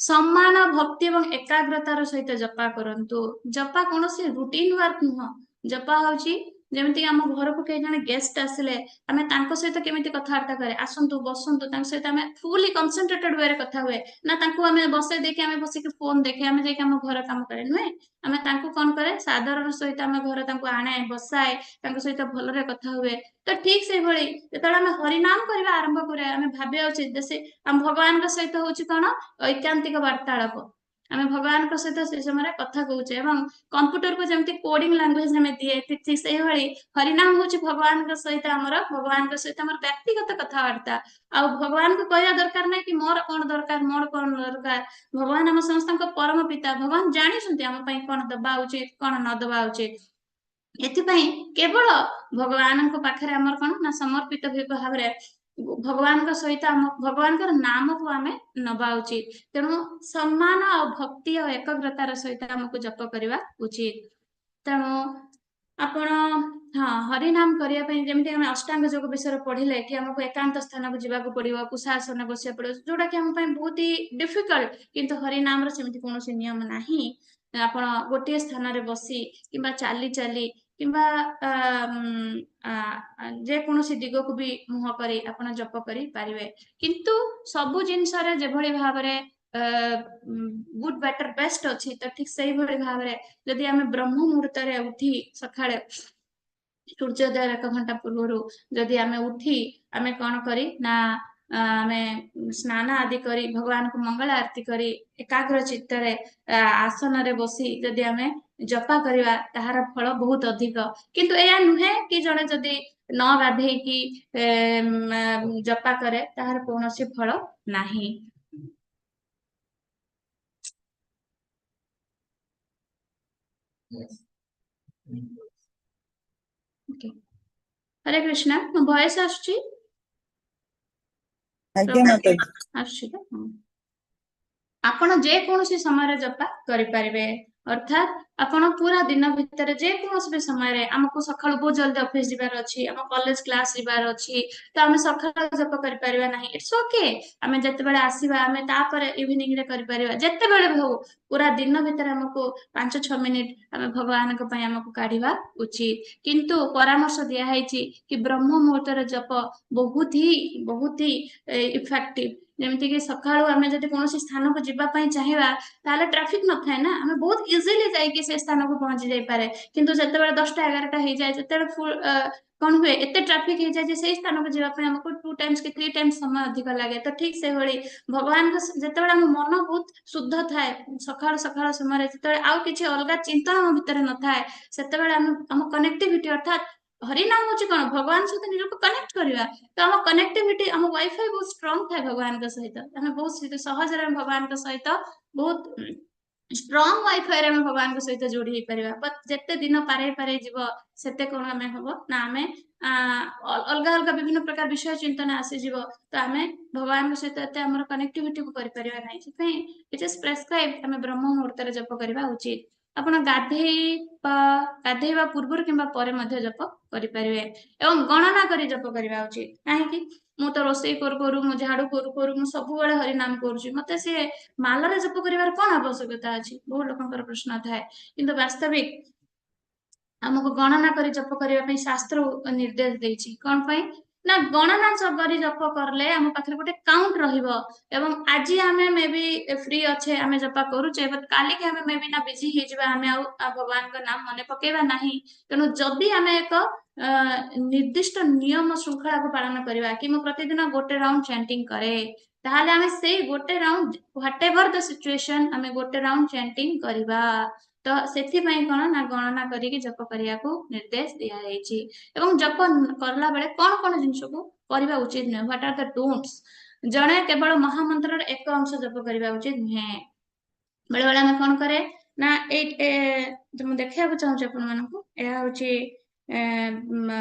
ସମାନ ଭକ୍ତି ଏବଂ ଏକାଗ୍ରତାର ସହିତ ଜପା କରନ୍ତୁ। ଜପା କୌଣସି ରୁଟିନ ୱାର୍କ ନୁହଁ। ଜପା ହଉଛି ଯେମିତି ଆମ ଘରକୁ କେହି ଜଣେ ଗେଷ୍ଟ ଆସିଲେ ଆମେ ତାଙ୍କ ସହିତ କେମିତି କଥାବାର୍ତ୍ତା କରେ, ଆସନ୍ତୁ ବସନ୍ତୁ, ତାଙ୍କ ସହିତ ଆମେ ଫୁଲି କନସେନ୍ଟ୍ରେଟେଡ ୱେରେ କଥା ହୁଏ ନା ତାଙ୍କୁ ଆମେ ବସେଇ ଦେଇକି ଆମେ ବସିକି ଫୋନ ଦେଖେ, ଆମେ ଯାଇକି ଆମ ଘର କାମ କରେ? ନୁହେଁ। ଆମେ ତାଙ୍କୁ କଣ କରେ, ସାଦରର ସହିତ ଆମେ ଘରେ ତାଙ୍କୁ ଆଣେ, ବସାଏ, ତାଙ୍କ ସହିତ ଭଲରେ କଥା ହୁଏ। ତ ଠିକ ସେଇଭଳି ଯେତେବେଳେ ଆମେ ହରିନାମ କରିବା ଆରମ୍ଭ କରିବା, ଆମେ ଭାବିବା ଉଚିତ ଯେ ସେ ଆମ ଭଗବାନଙ୍କ ସହିତ ହଉଛି କଣ ଐକାନ୍ତିକ ବାର୍ତ୍ତାଳାପ। ଆମେ ଭଗବାନଙ୍କ ସହିତ ସେ ସମୟରେ କଥା କହୁଛେ ଏବଂ କମ୍ପ୍ୟୁଟରକୁ ଯେମିତି କୋଡିଂ ଲାଙ୍ଗୁଏଜ ଆମେ ଦିଏ, ଠିକ ଠିକ ସେଇଭଳି ହରିନାମ ହଉଛି ଭଗବାନଙ୍କ ସହିତ ଆମର, ଭଗବାନଙ୍କ ସହିତ ଆମର ବ୍ୟକ୍ତିଗତ କଥାବାର୍ତ୍ତା। ଆଉ ଭଗବାନଙ୍କୁ କହିବା ଦରକାର ନାହିଁ କି ମୋର କଣ ଦରକାର, ମୋର କଣ ଦରକାର। ଭଗବାନ ଆମ ସମସ୍ତଙ୍କ ପରମ ପିତା, ଭଗବାନ ଜାଣିଛନ୍ତି ଆମ ପାଇଁ କଣ ଦବା ଉଚିତ, କଣ ନ ଦବା ଉଚିତ। ଏଥିପାଇଁ କେବଳ ଭଗବାନଙ୍କ ପାଖରେ ଆମର କଣ ନା ସମର୍ପିତ ଭାବରେ ଭଗବାନଙ୍କ ସହିତ ଆମ ଭଗବାନଙ୍କର ନାମକୁ ଆମେ ନବା ଉଚିତ। ତେଣୁ ସମ୍ମାନ ଆଉ ଭକ୍ତି ଆଉ ଏକାଗ୍ରତାର ସହିତ ଆମକୁ ଜପ କରିବା ଉଚିତ। ତେଣୁ ଆପଣ ହଁ ହରିନାମ କରିବା ପାଇଁ ଯେମିତି ଆମେ ଅଷ୍ଟାଙ୍ଗ ଯୋଗ ବିଷୟରେ ପଢିଲେ କି ଆମକୁ ଏକାନ୍ତ ସ୍ଥାନକୁ ଯିବାକୁ ପଡିବ, କୁଶାସନ ବସିବାକୁ ପଡିବ, ଯୋଉଟା କି ଆମ ପାଇଁ ବହୁତ ହି ଡିଫିକଲ୍ଟ। କିନ୍ତୁ ହରିନାମର ସେମିତି କୌଣସି ନିୟମ ନାହିଁ। ଆପଣ ଗୋଟିଏ ସ୍ଥାନରେ ବସି କିମ୍ବା ଚାଲି ଚାଲି କିମ୍ବା ଯେକୌଣସି ଦିଗକୁ ବି ମୁହଁ କରି ଆପଣ ଜପ କରିପାରିବେ। କିନ୍ତୁ ସବୁ ଜିନିଷରେ ଯେଭଳି ଭାବରେ ଗୁଡ ବେଟର ବେଷ୍ଟ ଅଛି, ତ ଠିକ ସେଇଭଳି ଭାବରେ ଯଦି ଆମେ ବ୍ରହ୍ମ ମୁହୂର୍ତ୍ତରେ ଉଠି ସକାଳେ ସୂର୍ଯ୍ୟୋଦୟର 1 ଘଣ୍ଟା ପୂର୍ବରୁ ଯଦି ଆମେ ଉଠି ଆମେ କଣ କରି ନା ଆମେ ସ୍ନାନ ଆଦି କରି ଭଗବାନଙ୍କୁ ମଙ୍ଗଳ ଆରତି କରି ଏକାଗ୍ର ଚିତ୍ତରେ ଆସନରେ ବସି ଯଦି ଆମେ ଜପା କରିବା, ତାହାର ଫଳ ବହୁତ ଅଧିକ। କିନ୍ତୁ ଏହା ନୁହେଁ କି ଜଣେ ଯଦି ନ ଗାଧେଇକି ଜପା କରେ ତାହାର କୌଣସି ଫଳ ନାହିଁ। ହରେ କୃଷ୍ଣ, ମୋ ଭଏସ ଆସୁଛି? ଆଜ୍ଞା ମାତାଜୀ। ଆସୁଛି ତ? ଆପଣ ଯେକୌଣସି ସମୟରେ ଜପା କରିପାରିବେ, ଅର୍ଥାତ୍ ଆପଣ ପୁରା ଦିନ ଭିତରେ ଯେକୌଣସି ବି ସମୟରେ, ଆମକୁ ସକାଳୁ ବହୁତ ଜଲ୍ଦି ଅଫିସ ଯିବାର ଅଛି, ଆମ କଲେଜ କ୍ଲାସ ଯିବାର ଅଛି, ତ ଆମେ ସକାଳୁ ଜପ କରିପାରିବା ନାହିଁ। It's okay, ଆମେ ଯେତେବେଳେ ଆସିବା ଆମେ ତାପରେ ଇଭିନିଂ ରେ କରିପାରିବା, ଯେତେବେଳେ ବି ହଉ ପୁରା ଦିନ ଭିତରେ ଆମକୁ 5-6 ମିନିଟ ଆମେ ଭଗବାନଙ୍କ ପାଇଁ ଆମକୁ କାଢିବା ଉଚିତ। କିନ୍ତୁ ପରାମର୍ଶ ଦିଆହେଇଛି କି ବ୍ରହ୍ମ ମୁହୂର୍ତ୍ତରେ ଜପ ବହୁତ ହି ବହୁତ ହି ଇଫେକ୍ଟିଭ। ଯେମିତିକି ସକାଳୁ ଆମେ ଯଦି କୌଣସି ସ୍ଥାନକୁ ଯିବା ପାଇଁ ଚାହିଁବା ତାହେଲେ ଟ୍ରାଫିକ ନଥାଏ ନା, ଆମେ ବହୁତ ଇଜିଲି ଯାଇକି ସେ ସ୍ଥାନକୁ ପହଞ୍ଚି ଯାଇପାରେ। କିନ୍ତୁ ଯେତେବେଳେ 10ଟା 11ଟା ହେଇଯାଏ, ଯେତେବେଳେ କଣ ହୁଏ ଏତେ ଟ୍ରାଫିକ ହେଇଯାଏ ଯେ ସେଇ ସ୍ଥାନକୁ ଯିବା ପାଇଁ ଆମକୁ 2 ଟାଇମ୍ସ କି 3 ଟାଇମ୍ସ ସମୟ ଅଧିକ ଲାଗେ। ତ ଠିକ ସେଇଭଳି ଭଗବାନଙ୍କ ଯେତେବେଳେ ଆମ ମନ ବହୁତ ଶୁଦ୍ଧ ଥାଏ, ସକାଳୁ ସକାଳ ସମୟରେ ଯେତେବେଳେ ଆଉ କିଛି ଅଲଗା ଚିନ୍ତନ ଆମ ଭିତରେ ନଥାଏ, ସେତେବେଳେ ଆମେ ଆମ କନେକ୍ଟିଭିଟି, ଅର୍ଥାତ୍ ହରିନାମ ହଉଛି କଣ ଭଗବାନ ସହିତ ନିଜକୁ କନେକ୍ଟ କରିବା, ତ ଆମ କନେକ୍ଟିଭିଟି, ଆମ ୱାଇଫାଇ ବହୁତ ଷ୍ଟ୍ରଙ୍ଗ ଥାଏ ଭଗବାନଙ୍କ ସହିତ। ଆମେ ବହୁତ ସହଜରେ ଆମେ ଭଗବାନଙ୍କ ସହିତ ବହୁତ ଷ୍ଟ୍ରଙ୍ଗ ୱାଇଫାଇରେ ଆମେ ଭଗବାନଙ୍କ ସହିତ ଯୋଡି ହେଇପାରିବା। ବଟ୍ ଯେତେ ଦିନ ପାରେଇ ପାରେଇ ଯିବ ସେତେ କଣ ଆମେ ହବ ନା ଆମେ ଅଲଗା ଅଲଗା ବିଭିନ୍ନ ପ୍ରକାର ବିଷୟ ଚିନ୍ତନ ଆସିଯିବ, ତ ଆମେ ଭଗବାନଙ୍କ ସହିତ ଏତେ ଆମର କନେକ୍ଟିଭିଟିକୁ କରିପାରିବା ନାହିଁ। ସେଥିପାଇଁ ଇଟ୍ is prescribe ଆମେ ବ୍ରହ୍ମ ମୁହୂର୍ତ୍ତରେ ଜପ କରିବା ଉଚିତ। ଆପଣ ଗାଧେଇବା ପୂର୍ବରୁ କିମ୍ବା ପରେ ମଧ୍ୟ ଜପ କରିପାରିବେ ଏବଂ ଗଣନା କରି ଜପ କରିବା ଉଚିତ। କାହିଁକି? ମୁଁ ତ ରୋଷେଇ କରୁ କରୁ, ମୁଁ ଝାଡୁ କରୁ କରୁ, ମୁଁ ସବୁବେଳେ ହରିନାମ କରୁଛି, ମତେ ସିଏ ମାଲାରେ ଜପ କରିବାର କଣ ଆବଶ୍ୟକତା ଅଛି? ବହୁ ଲୋକଙ୍କର ପ୍ରଶ୍ନ ଥାଏ। କିନ୍ତୁ ବାସ୍ତବିକ ଆମକୁ ଗଣନା କରି ଜପ କରିବା ପାଇଁ ଶାସ୍ତ୍ର ନିର୍ଦ୍ଦେଶ ଦେଇଛି। କଣ ପାଇଁ ନା ଗଣନା କରି ଜପ କଲେ ଆମ ପାଖରେ ଗୋଟେ କାଉଣ୍ଟ ରହିବ ଏବଂ ଆଜି ଆମେ ମେ ବି ଫ୍ରି ଅଛେ, ଆମେ ଜପା କରୁଛେ, ବଟ୍ କାଲିକି ଆମେ ମେ ବି ନା ବିଜି ହେଇଯିବା, ଆମେ ଆଉ ଭଗବାନଙ୍କ ନାମ ମନେ ପକେଇବା ନାହିଁ। ତେଣୁ ଯଦି ଆମେ ଏକ ନିର୍ଦ୍ଦିଷ୍ଟ ନିୟମ ଶୃଙ୍ଖଳାକୁ ପାଳନ କରିବା କି ମୁଁ ପ୍ରତିଦିନ ଗୋଟେ ରାଉଣ୍ଡ ଚାଣ୍ଟିଂ କରେ, ତାହେଲେ ଆମେ ସେଇ ଗୋଟେ round, what ever the situation, ଆମେ ଗୋଟେ ରାଉଣ୍ଡ ଚାଣ୍ଟିଂ କରିବା। ତ ସେଥିପାଇଁ କଣ ନା ଗଣନା କରିକି ଜପ କରିବାକୁ ନିର୍ଦ୍ଦେଶ ଦିଆଯାଇଛି। ଏବଂ ଜପ କଲା ବେଳେ କଣ କଣ ଜିନିଷକୁ କରିବା ଉଚିତ ନୁହେଁ? What are the don'ts? ଜଣେ କେବଳ ମହାମନ୍ତ୍ରର ଏକ ଅଂଶ ଜପ କରିବା ଉଚିତ ନୁହେଁ। ବେଳେ ବେଳେ ଆମେ କଣ କରେ ନା ଏଇ ମୁଁ ଦେଖେଇବାକୁ ଚାହୁଁଛି ଆପଣ ମାନଙ୍କୁ, ଏହା ହଉଛି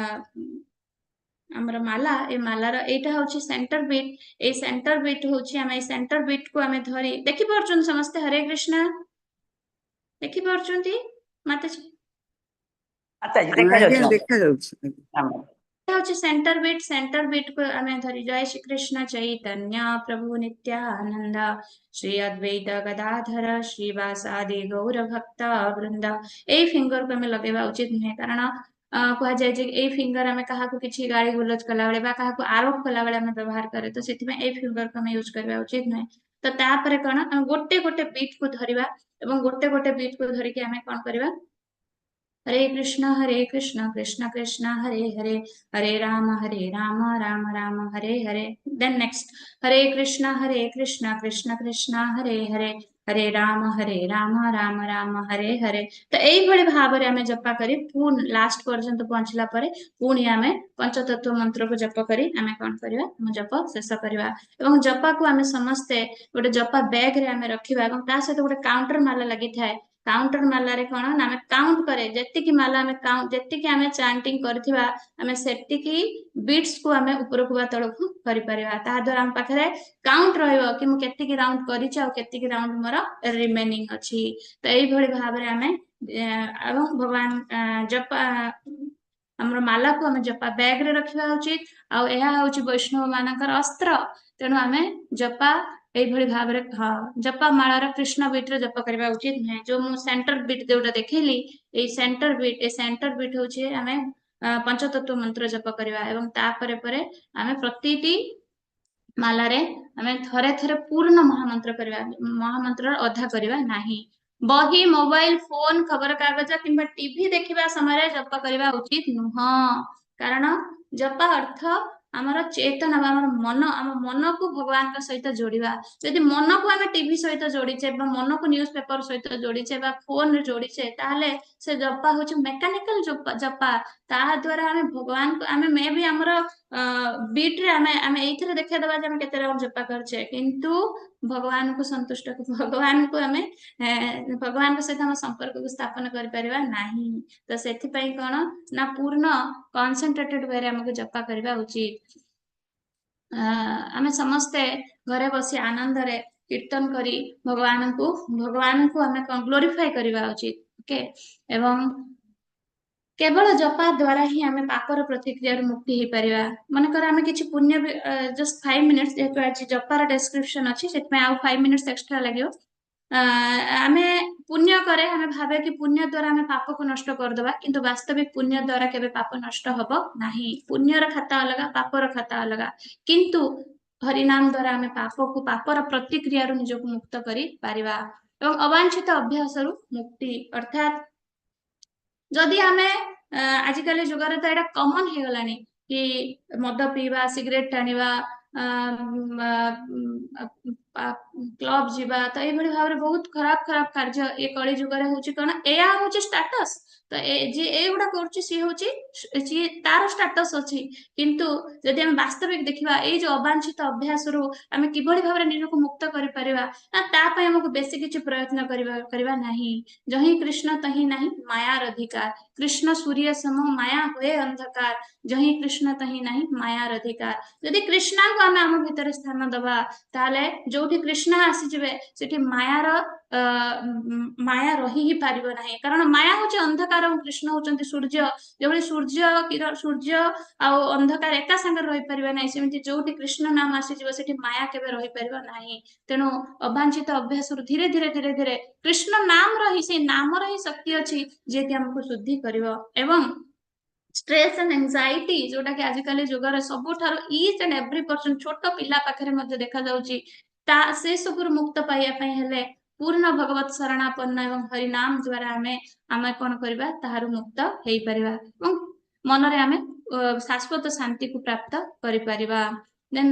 ଆମର ମାଲା। ଏ ମାଲାର ଏଇଟା ହଉଛି ସେଣ୍ଟର ବିଟ୍। ଏଇ ସେଣ୍ଟର ବିଟ୍ ହଉଛି, ଆମେ ଏଇ ସେଣ୍ଟର ବିଟ୍ କୁ ଆମେ ଧରି, ଦେଖିପାରୁଛନ୍ତି ସମସ୍ତେ? ହରେ କୃଷ୍ଣ, ଦେଖିପାରୁଛନ୍ତି ମାତାଜୀ? ମାତାଜୀ, ଦେଖାଯାଉଛି। ଆଜ୍ଞା, ଦେଖାଯାଉଛି। ହଉଛି ସେଣ୍ଟର ବିଟ୍। ସେଣ୍ଟର ବିଟ୍ କୁ ଆମେ ଧରି, ଜୟ ଶ୍ରୀ କୃଷ୍ଣ ଚୈତନ୍ୟ ପ୍ରଭୁ ନିତ୍ୟାନନ୍ଦ ଶ୍ରୀ ଅଦ୍ୱୈତ ଗଦାଧର ଶ୍ରୀବାସାଦି ଗୌର ଭକ୍ତ ବୃନ୍ଦ, ଏଇ ଫିଙ୍ଗରକୁ ଆମେ ଲଗେଇବା ଉଚିତ ନୁହେଁ। କାରଣ କୁହାଯାଏ ଯେ ଏଇ ଫିଙ୍ଗର ଆମେ କାହାକୁ କିଛି ଗାଳି ଗୁଲଜ କଲାବେଳେ ବା କାହାକୁ ଆରୋପ କଲାବେଳେ ଆମେ ବ୍ୟବହାର କରେ। ତ ସେଥିପାଇଁ ଏଇ ଫିଙ୍ଗରକୁ ଆମେ ୟୁଜ କରିବା ଉଚିତ ନୁହେଁ। ତ ତାପରେ କଣ, ଆମେ ଗୋଟେ ଗୋଟେ ବିଟ୍ କୁ ଧରିବା ଏବଂ ଗୋଟେ ଗୋଟେ ବିଟ୍ କୁ ଧରିକି ଆମେ କଣ କରିବା? ହରେ କୃଷ୍ଣ ହରେ କୃଷ୍ଣ କୃଷ୍ଣ କୃଷ୍ଣ ହରେ ହରେ, ହରେ ରାମ ହରେ ରାମ ରାମ ରାମ ହରେ ହରେ। ଦେନ୍ ନେକ୍ସଟ, ହରେ କୃଷ୍ଣ ହରେ କୃଷ୍ଣ କୃଷ୍ଣ କୃଷ୍ଣ ହରେ ହରେ, ହରେ ରାମ ହରେ ରାମ ରାମ ରାମ ହରେ ହରେ। ତ ଏଇଭଳି ଭାବରେ ଆମେ ଜପା କରି ପୁଣି ଲାଷ୍ଟ ପର୍ଯ୍ୟନ୍ତ ପହଞ୍ଚିଲା ପରେ ପୁଣି ଆମେ ପଞ୍ଚତତ୍ଵ ମନ୍ତ୍ରକୁ ଜପ କରି ଆମେ କଣ କରିବା? ଆମ ଜପ ଶେଷ କରିବା। ଏବଂ ଜପାକୁ ଆମେ ସମସ୍ତେ ଗୋଟେ ଜପା ବ୍ୟାଗ ରେ ଆମେ ରଖିବା ଏବଂ ତା ସହିତ ଗୋଟେ କାଉଣ୍ଟର ମାଲା ଲାଗିଥାଏ। କାଉଣ୍ଟର ମାଲାରେ କଣ ନା ଆମେ କାଉଣ୍ଟ କରେ, ଯେତିକି ମାଲା ଆମେ କାଉଣ୍ଟ, ଯେତିକି ଆମେ ଚାଣ୍ଟିଂ କରିଥିବା, ଆମେ ସେତିକି ବିଟ୍ସ କୁ ଆମେ ଉପରକୁ ବା ତଳକୁ କରିପାରିବା। ତାହା ଦ୍ୱାରା ଆମ ପାଖରେ କାଉଣ୍ଟ ରହିବ କି ମୁଁ କେତିକି ରାଉଣ୍ଡ କରିଛି ଆଉ କେତିକି ରାଉଣ୍ଡ ମୋର ରିମେନିଂ ଅଛି। ତ ଏଇଭଳି ଭାବରେ ଆମେ ଏବଂ ଭଗବାନ ଜପା ଆମର ମାଲାକୁ ଆମେ ଜପା ବ୍ୟାଗ ରେ ରଖିବା ଉଚିତ। ଆଉ ଏହା ହଉଛି ବୈଷ୍ଣବ ମାନଙ୍କର ଅସ୍ତ୍ର। ତେଣୁ ଆମେ ଜପା ଏଇଭଳି ଭାବରେ, ହଁ, ଜପା ମାଳାର କୃଷ୍ଣ ବିଟ୍ ରେ ଜପ କରିବା ଉଚିତ ନୁହେଁ। ଯୋଉ ମୁଁ ସେଣ୍ଟର ବିଟ୍ ଯୋଉଟା ଦେଖେଇଲି, ଏଇ ସେଣ୍ଟର ବିଟ୍, ଏ ସେଣ୍ଟର ବିଟ୍ ହଉଛି ଆମେ ପଞ୍ଚତତ୍ଵ ମନ୍ତ୍ର ଜପ କରିବା ଏବଂ ତାପରେ ପରେ ଆମେ ପ୍ରତିଟି ମାଲାରେ ଆମେ ଥରେ ଥରେ ପୂର୍ଣ୍ଣ ମହାମନ୍ତ୍ର କରିବା, ମହାମନ୍ତ୍ରର ଅଧା କରିବା ନାହିଁ। ବହି, ମୋବାଇଲ ଫୋନ, ଖବର କାଗଜ କିମ୍ବା ଟିଭି ଦେଖିବା ସମୟରେ ଜପ କରିବା ଉଚିତ ନୁହଁ। କାରଣ ଜପା ଅର୍ଥ ଆମର ଚେତନା ବା ଆମର ମନ, ଆମ ମନକୁ ଭଗବାନଙ୍କ ସହିତ ଯୋଡିବା। ଯଦି ମନକୁ ଆମେ ଟିଭି ସହିତ ଯୋଡିଛେ ବା ମନକୁ ନ୍ୟୁଜ ପେପର ସହିତ ଯୋଡିଛେ ବା ଫୋନରେ ଯୋଡିଛେ, ତାହେଲେ ସେ ଜପା ହଉଛି ମେକାନିକାଲ ଜପା। ତାହା ଦ୍ଵାରା ଆମେ ଭଗବାନଙ୍କୁ ଆମେ ମେ ବି ଆମର ବିଟ ରେ ଆମେ ଏଇଥିରେ ଦେଖେଇଦବା ଯେ ଆମେ କେତେ ରାଉଣ୍ଡ ଜପା କରିଛେ, କିନ୍ତୁ ଭଗବାନଙ୍କୁ ସନ୍ତୁଷ୍ଟ, ଭଗବାନଙ୍କୁ ଆମେ ଭଗବାନଙ୍କ ସହିତ ଆମ ସମ୍ପର୍କକୁ ସ୍ଥାପନ କରିପାରିବା ନାହିଁ। ତ ସେଥିପାଇଁ କଣ ନା ପୂର୍ଣ୍ଣ କନସେନ୍ଟ୍ରେଟେଡ ୱେରେ ଆମକୁ ଜପା କରିବା ଉଚିତ। ଆମେ ସମସ୍ତେ ଘରେ ବସି ଆନନ୍ଦରେ କୀର୍ତ୍ତନ କରି ଭଗବାନଙ୍କୁ ଆମେ କଣ ଗ୍ଲୋରିଫାଇ କରିବା ଉଚିତ। ଓକେ, ଏବଂ କେବଳ ଜପା ଦ୍ଵାରା ହିଁ ଆମେ ପାପର ପ୍ରତିକ୍ରିୟାରୁ ମୁକ୍ତି ହେଇପାରିବା। ମନେକର ଆମେ କିଛି ପୁଣ୍ୟ, ଜଷ୍ଟ 5 ମିନିଟ୍ସ, ଯେହେତୁ ଆଜି ଜପାର ଡେସ୍କ୍ରିପସନ ଅଛି, ସେଥିପାଇଁ ଆଉ 5 ମିନିଟ୍ସ ଏକ୍ସଟ୍ରା ଲାଗିବ। ଆମେ ପୁଣ୍ୟ କରେ, ଆମେ ଭାବେ କି ପୁଣ୍ୟ ଦ୍ଵାରା ଆମେ ପାପକୁ ନଷ୍ଟ କରିଦବା, କିନ୍ତୁ ବାସ୍ତବିକ ପୁଣ୍ୟ ଦ୍ଵାରା କେବେ ପାପ ନଷ୍ଟ ହବ ନାହିଁ। ପୁଣ୍ୟର ଖାତା ଅଲଗା, ପାପର ଖାତା ଅଲଗା। କିନ୍ତୁ ହରିନାମ ଦ୍ଵାରା ଆମେ ପାପକୁ, ପାପର ପ୍ରତିକ୍ରିୟାରୁ ନିଜକୁ ମୁକ୍ତ କରିପାରିବା ଏବଂ ଅବାଞ୍ଛିତ ଅଭ୍ୟାସରୁ ମୁକ୍ତି। ଅର୍ଥାତ୍ ଯଦି ଆମେ ଆଜିକାଲି ଯୁଗରେ ତ ଏଇଟା କମନ ହେଇଗଲାଣି କି ମଦ ପିଇବା, ସିଗରେଟ ଟାଣିବା, କ୍ଲବ ଯିବା, ତ ଏଇଭଳି ଭାବରେ ବହୁତ ଖରାପ ଖରାପ କାର୍ଯ୍ୟ ଏ କଳି ଯୁଗରେ ହଉଛି। କଣ ଏଇଆ ହଉଛି ଷ୍ଟାଟସ। ତ ଏ ଯିଏ ଏଇଗୁଡା କରୁଛି, ସିଏ ହଉଛି, ସିଏ ତାର ଷ୍ଟାଟସ ଅଛି। କିନ୍ତୁ ଯଦି ଆମେ ବାସ୍ତବିକ ଦେଖିବା, ଏଇ ଯୋଉ ଅବାଞ୍ଛିତ ଅଭ୍ୟାସରୁ ଆମେ କିଭଳି ଭାବରେ ନିଜକୁ ମୁକ୍ତ କରିପାରିବା ନା ତା ପାଇଁ ଆମକୁ ବେଶୀ କିଛି ପ୍ରୟତ୍ନ କରିବା ନାହିଁ। ଯହିଁ କୃଷ୍ଣ ତହିଁ ନାହିଁ ମାୟାର ଅଧିକାର, କୃଷ୍ଣ ସୂର୍ଯ୍ୟ ସମ ମାୟା ହୁଏ ଅନ୍ଧକାର, ଯହିଁ କୃଷ୍ଣ ତହିଁ ନାହିଁ ମାୟାର ଅଧିକାର। ଯଦି କୃଷ୍ଣଙ୍କୁ ଆମେ ଆମ ଭିତରେ ସ୍ଥାନ ଦବା, ତାହେଲେ ଯୋଉଠି କୃଷ୍ଣ ଆସିଯିବେ, ସେଠି ମାୟାର ମାୟା ରହି ହିଁ ପାରିବ ନାହିଁ। କାରଣ ମାୟା ହଉଛି ଅନ୍ଧକାର ଏବଂ କୃଷ୍ଣ ହଉଛନ୍ତି ସୂର୍ଯ୍ୟ। ଯେଭଳି ସୂର୍ଯ୍ୟ ଆଉ ଅନ୍ଧକାର ଏକା ସାଙ୍ଗରେ ରହିପାରିବେ ନାହିଁ, ସେମିତି ଯୋଉଠି କୃଷ୍ଣ ନାମ ଆସିଯିବ, ସେଠି ମାୟା କେବେ ରହିପାରିବ ନାହିଁ। ତେଣୁ ଅବାଞ୍ଛିତ ଅଭ୍ୟାସରୁ ଧୀରେ ଧୀରେ ଧୀରେ ଧୀରେ କୃଷ୍ଣ ନାମର ହିଁ, ସେଇ ନାମର ହିଁ ଶକ୍ତି ଅଛି, ଯିଏକି ଆମକୁ ଶୁଦ୍ଧି କରିବ। ଏବଂ ଷ୍ଟ୍ରେସ୍ ଆଣ୍ଡ ଏନଜାଇଟି, ଯୋଉଟା କି ଆଜିକାଲି ଯୁଗରେ ସବୁଠାରୁ ଇଚ୍ ଆଣ୍ଡ ଏଭ୍ରି ପର୍ସନ, ଛୋଟ ପିଲା ପାଖରେ ମଧ୍ୟ ଦେଖାଯାଉଛି, ତା ସେ ସବୁରୁ ମୁକ୍ତ ପାଇବା ପାଇଁ ହେଲେ ପୂର୍ଣ୍ଣ ଭଗବତ ଶରଣାପନ୍ନ ଏବଂ ହରିନାମ ଦ୍ଵାରା ଆମେ କଣ କରିବା, ତାହାରୁ ମୁକ୍ତ ହେଇପାରିବା ଏବଂ ମନରେ ଆମେ ଶାଶ୍ୱତ ଶାନ୍ତିକୁ ପ୍ରାପ୍ତ କରିପାରିବା। Then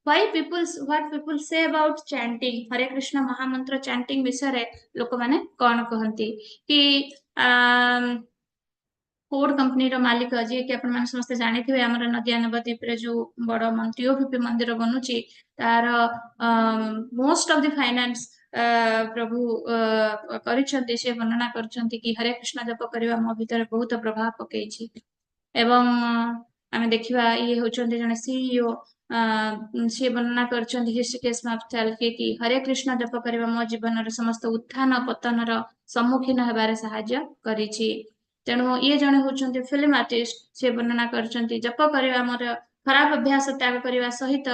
why people what people say about chanting Hare Krishna ମହାମନ୍ତ୍ର chanting ବିଷୟରେ ଲୋକମାନେ କଣ କହନ୍ତି କି ଫୋର୍ଡ କମ୍ପାନୀର ମାଲିକ, ଯିଏକି ଆପଣମାନେ ସମସ୍ତେ ଜାଣିଥିବେ, ଆମର ନଦିଆ ନବଦ୍ୱୀପରେ ଯୋଉ ବଡ ଟିଓଭିପି ମନ୍ଦିର ବନୁଛି, ତାର ମୋଷ୍ଟ ଅଫ the finance ପ୍ରଭୁ କରିଛନ୍ତି, ସେ ବର୍ଣ୍ଣନା କରିଛନ୍ତି କି ହରେ କୃଷ୍ଣ ଜପ କରିବା ମୋ ଭିତରେ ବହୁତ ପ୍ରଭାବ ପକେଇଛି। ଏବଂ ଆମେ ଦେଖିବା, ଇଏ ହଉଛନ୍ତି ଜଣେ ସିଇଓ, ସିଏ ବର୍ଣ୍ଣନା କରିଛନ୍ତି, ହୃଷିକେଶ ମାପଚାଲ, କିଏ କି ହରେ କୃଷ୍ଣ ଜପ କରିବା ମୋ ଜୀବନରେ ସମସ୍ତ ଉତ୍ଥାନ ପତନର ସମ୍ମୁଖୀନ ହେବାରେ ସାହାଯ୍ୟ କରିଛି। ତେଣୁ ଇଏ ଜଣେ ହଉଛନ୍ତି ଫିଲ୍ମ ଆର୍ଟିଷ୍ଟ, ସିଏ ବର୍ଣ୍ଣନା କରିଛନ୍ତି, ଜପ କରିବା ମୋର ଖରାପ ଅଭ୍ୟାସ ତ୍ୟାଗ କରିବା ସହିତ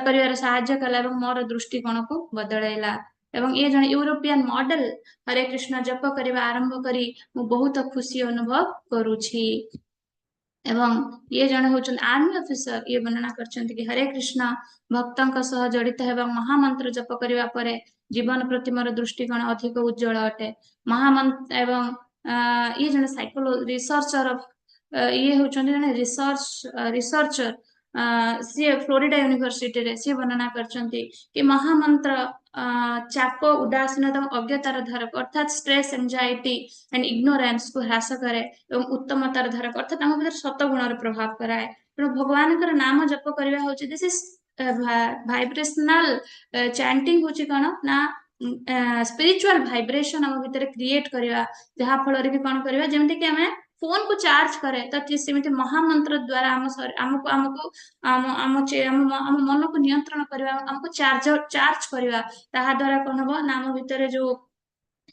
କରିବାରେ ସାହାଯ୍ୟ କଲା ଏବଂ ମୋର ଦୃଷ୍ଟିକୋଣକୁ ବଦଳାଇଲା। ଏବଂ ଇଏ ଜଣେ ୟୁରୋପିଆନ ମଡେଲ, ହରେ କୃଷ୍ଣ ଜପ କରିବା ଆରମ୍ଭ କରି ମୁଁ ବହୁତ ଖୁସି ଅନୁଭବ କରୁଛି। ଏବଂ ଇଏ ଜଣେ ହଉଛନ୍ତି ଆର୍ମି ଅଫିସର, ଇଏ ବର୍ଣ୍ଣନା କରିଛନ୍ତି କି ହରେ କୃଷ୍ଣ ଭକ୍ତଙ୍କ ସହ ଜଡିତ ହେବା, ମହାମନ୍ତ୍ର ଜପ କରିବା ପରେ ଜୀବନ ପ୍ରତି ମୋର ଦୃଷ୍ଟିକୋଣ ଅଧିକ ଉଜ୍ଜଳ ଅଟେ। ମହାମନ୍ତ୍ର ଏବଂ ଇଏ ଜଣେ ସାଇକୋଲୋ ରିସର୍ଚ୍ଚର, ଇଏ ହଉଛନ୍ତି ଜଣେ ରିସର୍ଚ୍ଚର, ସିଏ ଫ୍ଲୋରିଡା ୟୁନିଭର୍ସିଟିରେ, ସିଏ ବର୍ଣ୍ଣନା କରିଛନ୍ତି କି ମହାମନ୍ତ୍ର ଚାପ, ଉଦାସୀନତା ଏବଂ ଅଜ୍ଞତାର ଧାରକ, ଅର୍ଥାତ୍ ଷ୍ଟ୍ରେସ୍, ଏନଜାଇଟି ଆଣ୍ଡ ଇଗ୍ନୋରାନ୍ସ କୁ ହ୍ରାସ କରେ ଏବଂ ଉତ୍ତମତାର ଧାରକ, ଅର୍ଥାତ୍ ଆମ ଭିତରେ ସତଗୁଣର ପ୍ରଭାବ କରାଏ। ତେଣୁ ଭଗବାନଙ୍କର ନାମ ଜପ କରିବା ହଉଛି, this is ଭାଇବ୍ରେସନାଲ ଚାଣ୍ଟିଂ ହଉଛି କଣ ନା ସ୍ପିରିଚୁଆଲ ଭାଇବ୍ରେସନ ଆମ ଭିତରେ କ୍ରିଏଟ କରିବା, ଯାହା ଫଳରେ କି କଣ କରିବା, ଯେମିତି କି ଆମେ ଫୋନ କୁ ଚାର୍ଜ କରେ, ତ ଠିକ ସେମିତି ମହାମନ୍ତ୍ର ଦ୍ଵାରା ଆମ ଆମକୁ ଆମକୁ ଆମ ଆମ ଆମ ଆମ ମନକୁ ନିୟନ୍ତ୍ରଣ କରିବା, ଆମକୁ ଚାର୍ଜ କରିବା। ତାହା ଦ୍ଵାରା କଣ ହବ ନା ଆମ ଭିତରେ ଯୋଉ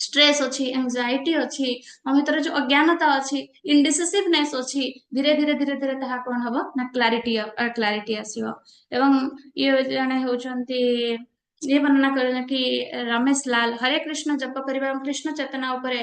ଷ୍ଟ୍ରେସ୍ ଅଛି, ଏନଜାଇଟି ଅଛି, ଆମ ଭିତରେ ଯୋଉ ଅଜ୍ଞାନତା ଅଛି, ଇନଡିସିସିଭନେସ୍ ଅଛି, ଧୀରେ ଧୀରେ ଧୀରେ ଧୀରେ ତାହା କଣ ହବ ନା କ୍ଲାରିଟି ଆସିବ। ଏବଂ ଇଏ ଜଣେ ହଉଛନ୍ତି, ଇଏ ବର୍ଣ୍ଣନା କରିଲେ କି ରମେଶ ଲାଲ, ହରେ କୃଷ୍ଣ ଜପ କରିବା ଏବଂ କୃଷ୍ଣ ଚେତନା ଉପରେ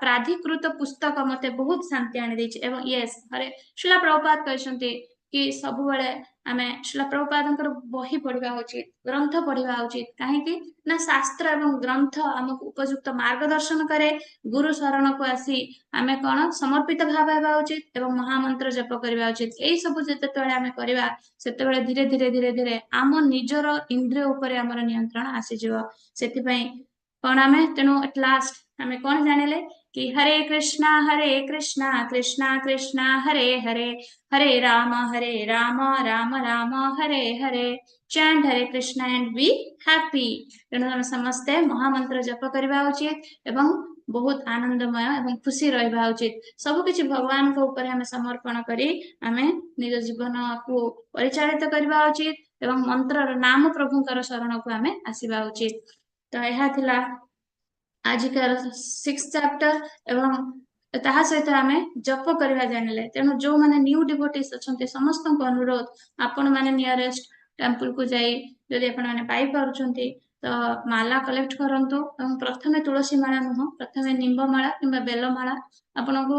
ପ୍ରାଧିକୃତ ପୁସ୍ତକ ମତେ ବହୁତ ଶାନ୍ତି ଆଣିଦେଇଛି। ଏବଂ ୟେସ୍, ହରେ ଶ୍ରୀଲା ପ୍ରଭୁପାଦ କହିଛନ୍ତି କି ସବୁବେଳେ ଆମେ ଶ୍ରୀଲା ପ୍ରଭୁପାଦଙ୍କର ବହି ପଢିବା ଉଚିତ, ଗ୍ରନ୍ଥ ପଢିବା ଉଚିତ। କାହିଁକି ନା ଶାସ୍ତ୍ର ଏବଂ ଗ୍ରନ୍ଥ ଆମକୁ ଉପଯୁକ୍ତ ମାର୍ଗଦର୍ଶନ କରେ। ଗୁରୁ ଶରଣକୁ ଆସି ଆମେ କଣ ସମର୍ପିତ ଭାବ ହେବା ଉଚିତ ଏବଂ ମହାମନ୍ତ୍ର ଜପ କରିବା ଉଚିତ। ଏଇ ସବୁ ଯେତେବେଳେ ଆମେ କରିବା, ସେତେବେଳେ ଧୀରେ ଧୀରେ ଧୀରେ ଧୀରେ ଆମ ନିଜର ଇନ୍ଦ୍ରିୟ ଉପରେ ଆମର ନିୟନ୍ତ୍ରଣ ଆସିଯିବ। ସେଥିପାଇଁ କଣ ଆମେ, ତେଣୁ ଏଟ ଲାଷ୍ଟ ଆମେ କଣ ଜାଣିଲେ କି Hare Krishna Hare Krishna Krishna Krishna Hare Hare, Hare Ram Hare Ram Ram Ram Hare Hare. Chant Hare Krishna and be happy. ତେଣୁ ଆମେ ସମସ୍ତେ ମହାମନ୍ତ୍ର ଜପ କରିବା ଉଚିତ ଏବଂ ବହୁତ ଆନନ୍ଦମୟ ଏବଂ ଖୁସି ରହିବା ଉଚିତ। ସବୁ କିଛି ଭଗବାନଙ୍କ ଉପରେ ଆମେ ସମର୍ପଣ କରି ଆମେ ନିଜ ଜୀବନକୁ ପରିଚାଳିତ କରିବା ଉଚିତ ଏବଂ ମନ୍ତ୍ରର ନାମ ପ୍ରଭୁଙ୍କର ଶରଣକୁ ଆମେ ଆସିବା ଉଚିତ। ତ ଏହା ଥିଲା ଆଜିକାର ସିକ୍ସ ଚାପ୍ଟର ଏବଂ ତାହା ସହିତ ଆମେ ଜପ କରିବା ଜାଣିଲେ। ତେଣୁ ଯୋଉମାନେ ନ୍ୟୁ ଡିଭୋଟିସ୍ ଅଛନ୍ତି, ସମସ୍ତଙ୍କୁ ଅନୁରୋଧ, ଆପଣ ମାନେ ନିୟରେଷ୍ଟ ଟେମ୍ପଲକୁ ଯାଇ ଯଦି ଆପଣ ମାନେ ପାଇପାରୁଛନ୍ତି ତ ମାଲା କଲେକ୍ଟ କରନ୍ତୁ। ଏବଂ ପ୍ରଥମେ ତୁଳସୀ ମାଳା ନୁହଁ, ପ୍ରଥମେ ନିମ୍ବ ମାଳା କିମ୍ବା ବେଲ ମାଳା। ଆପଣଙ୍କୁ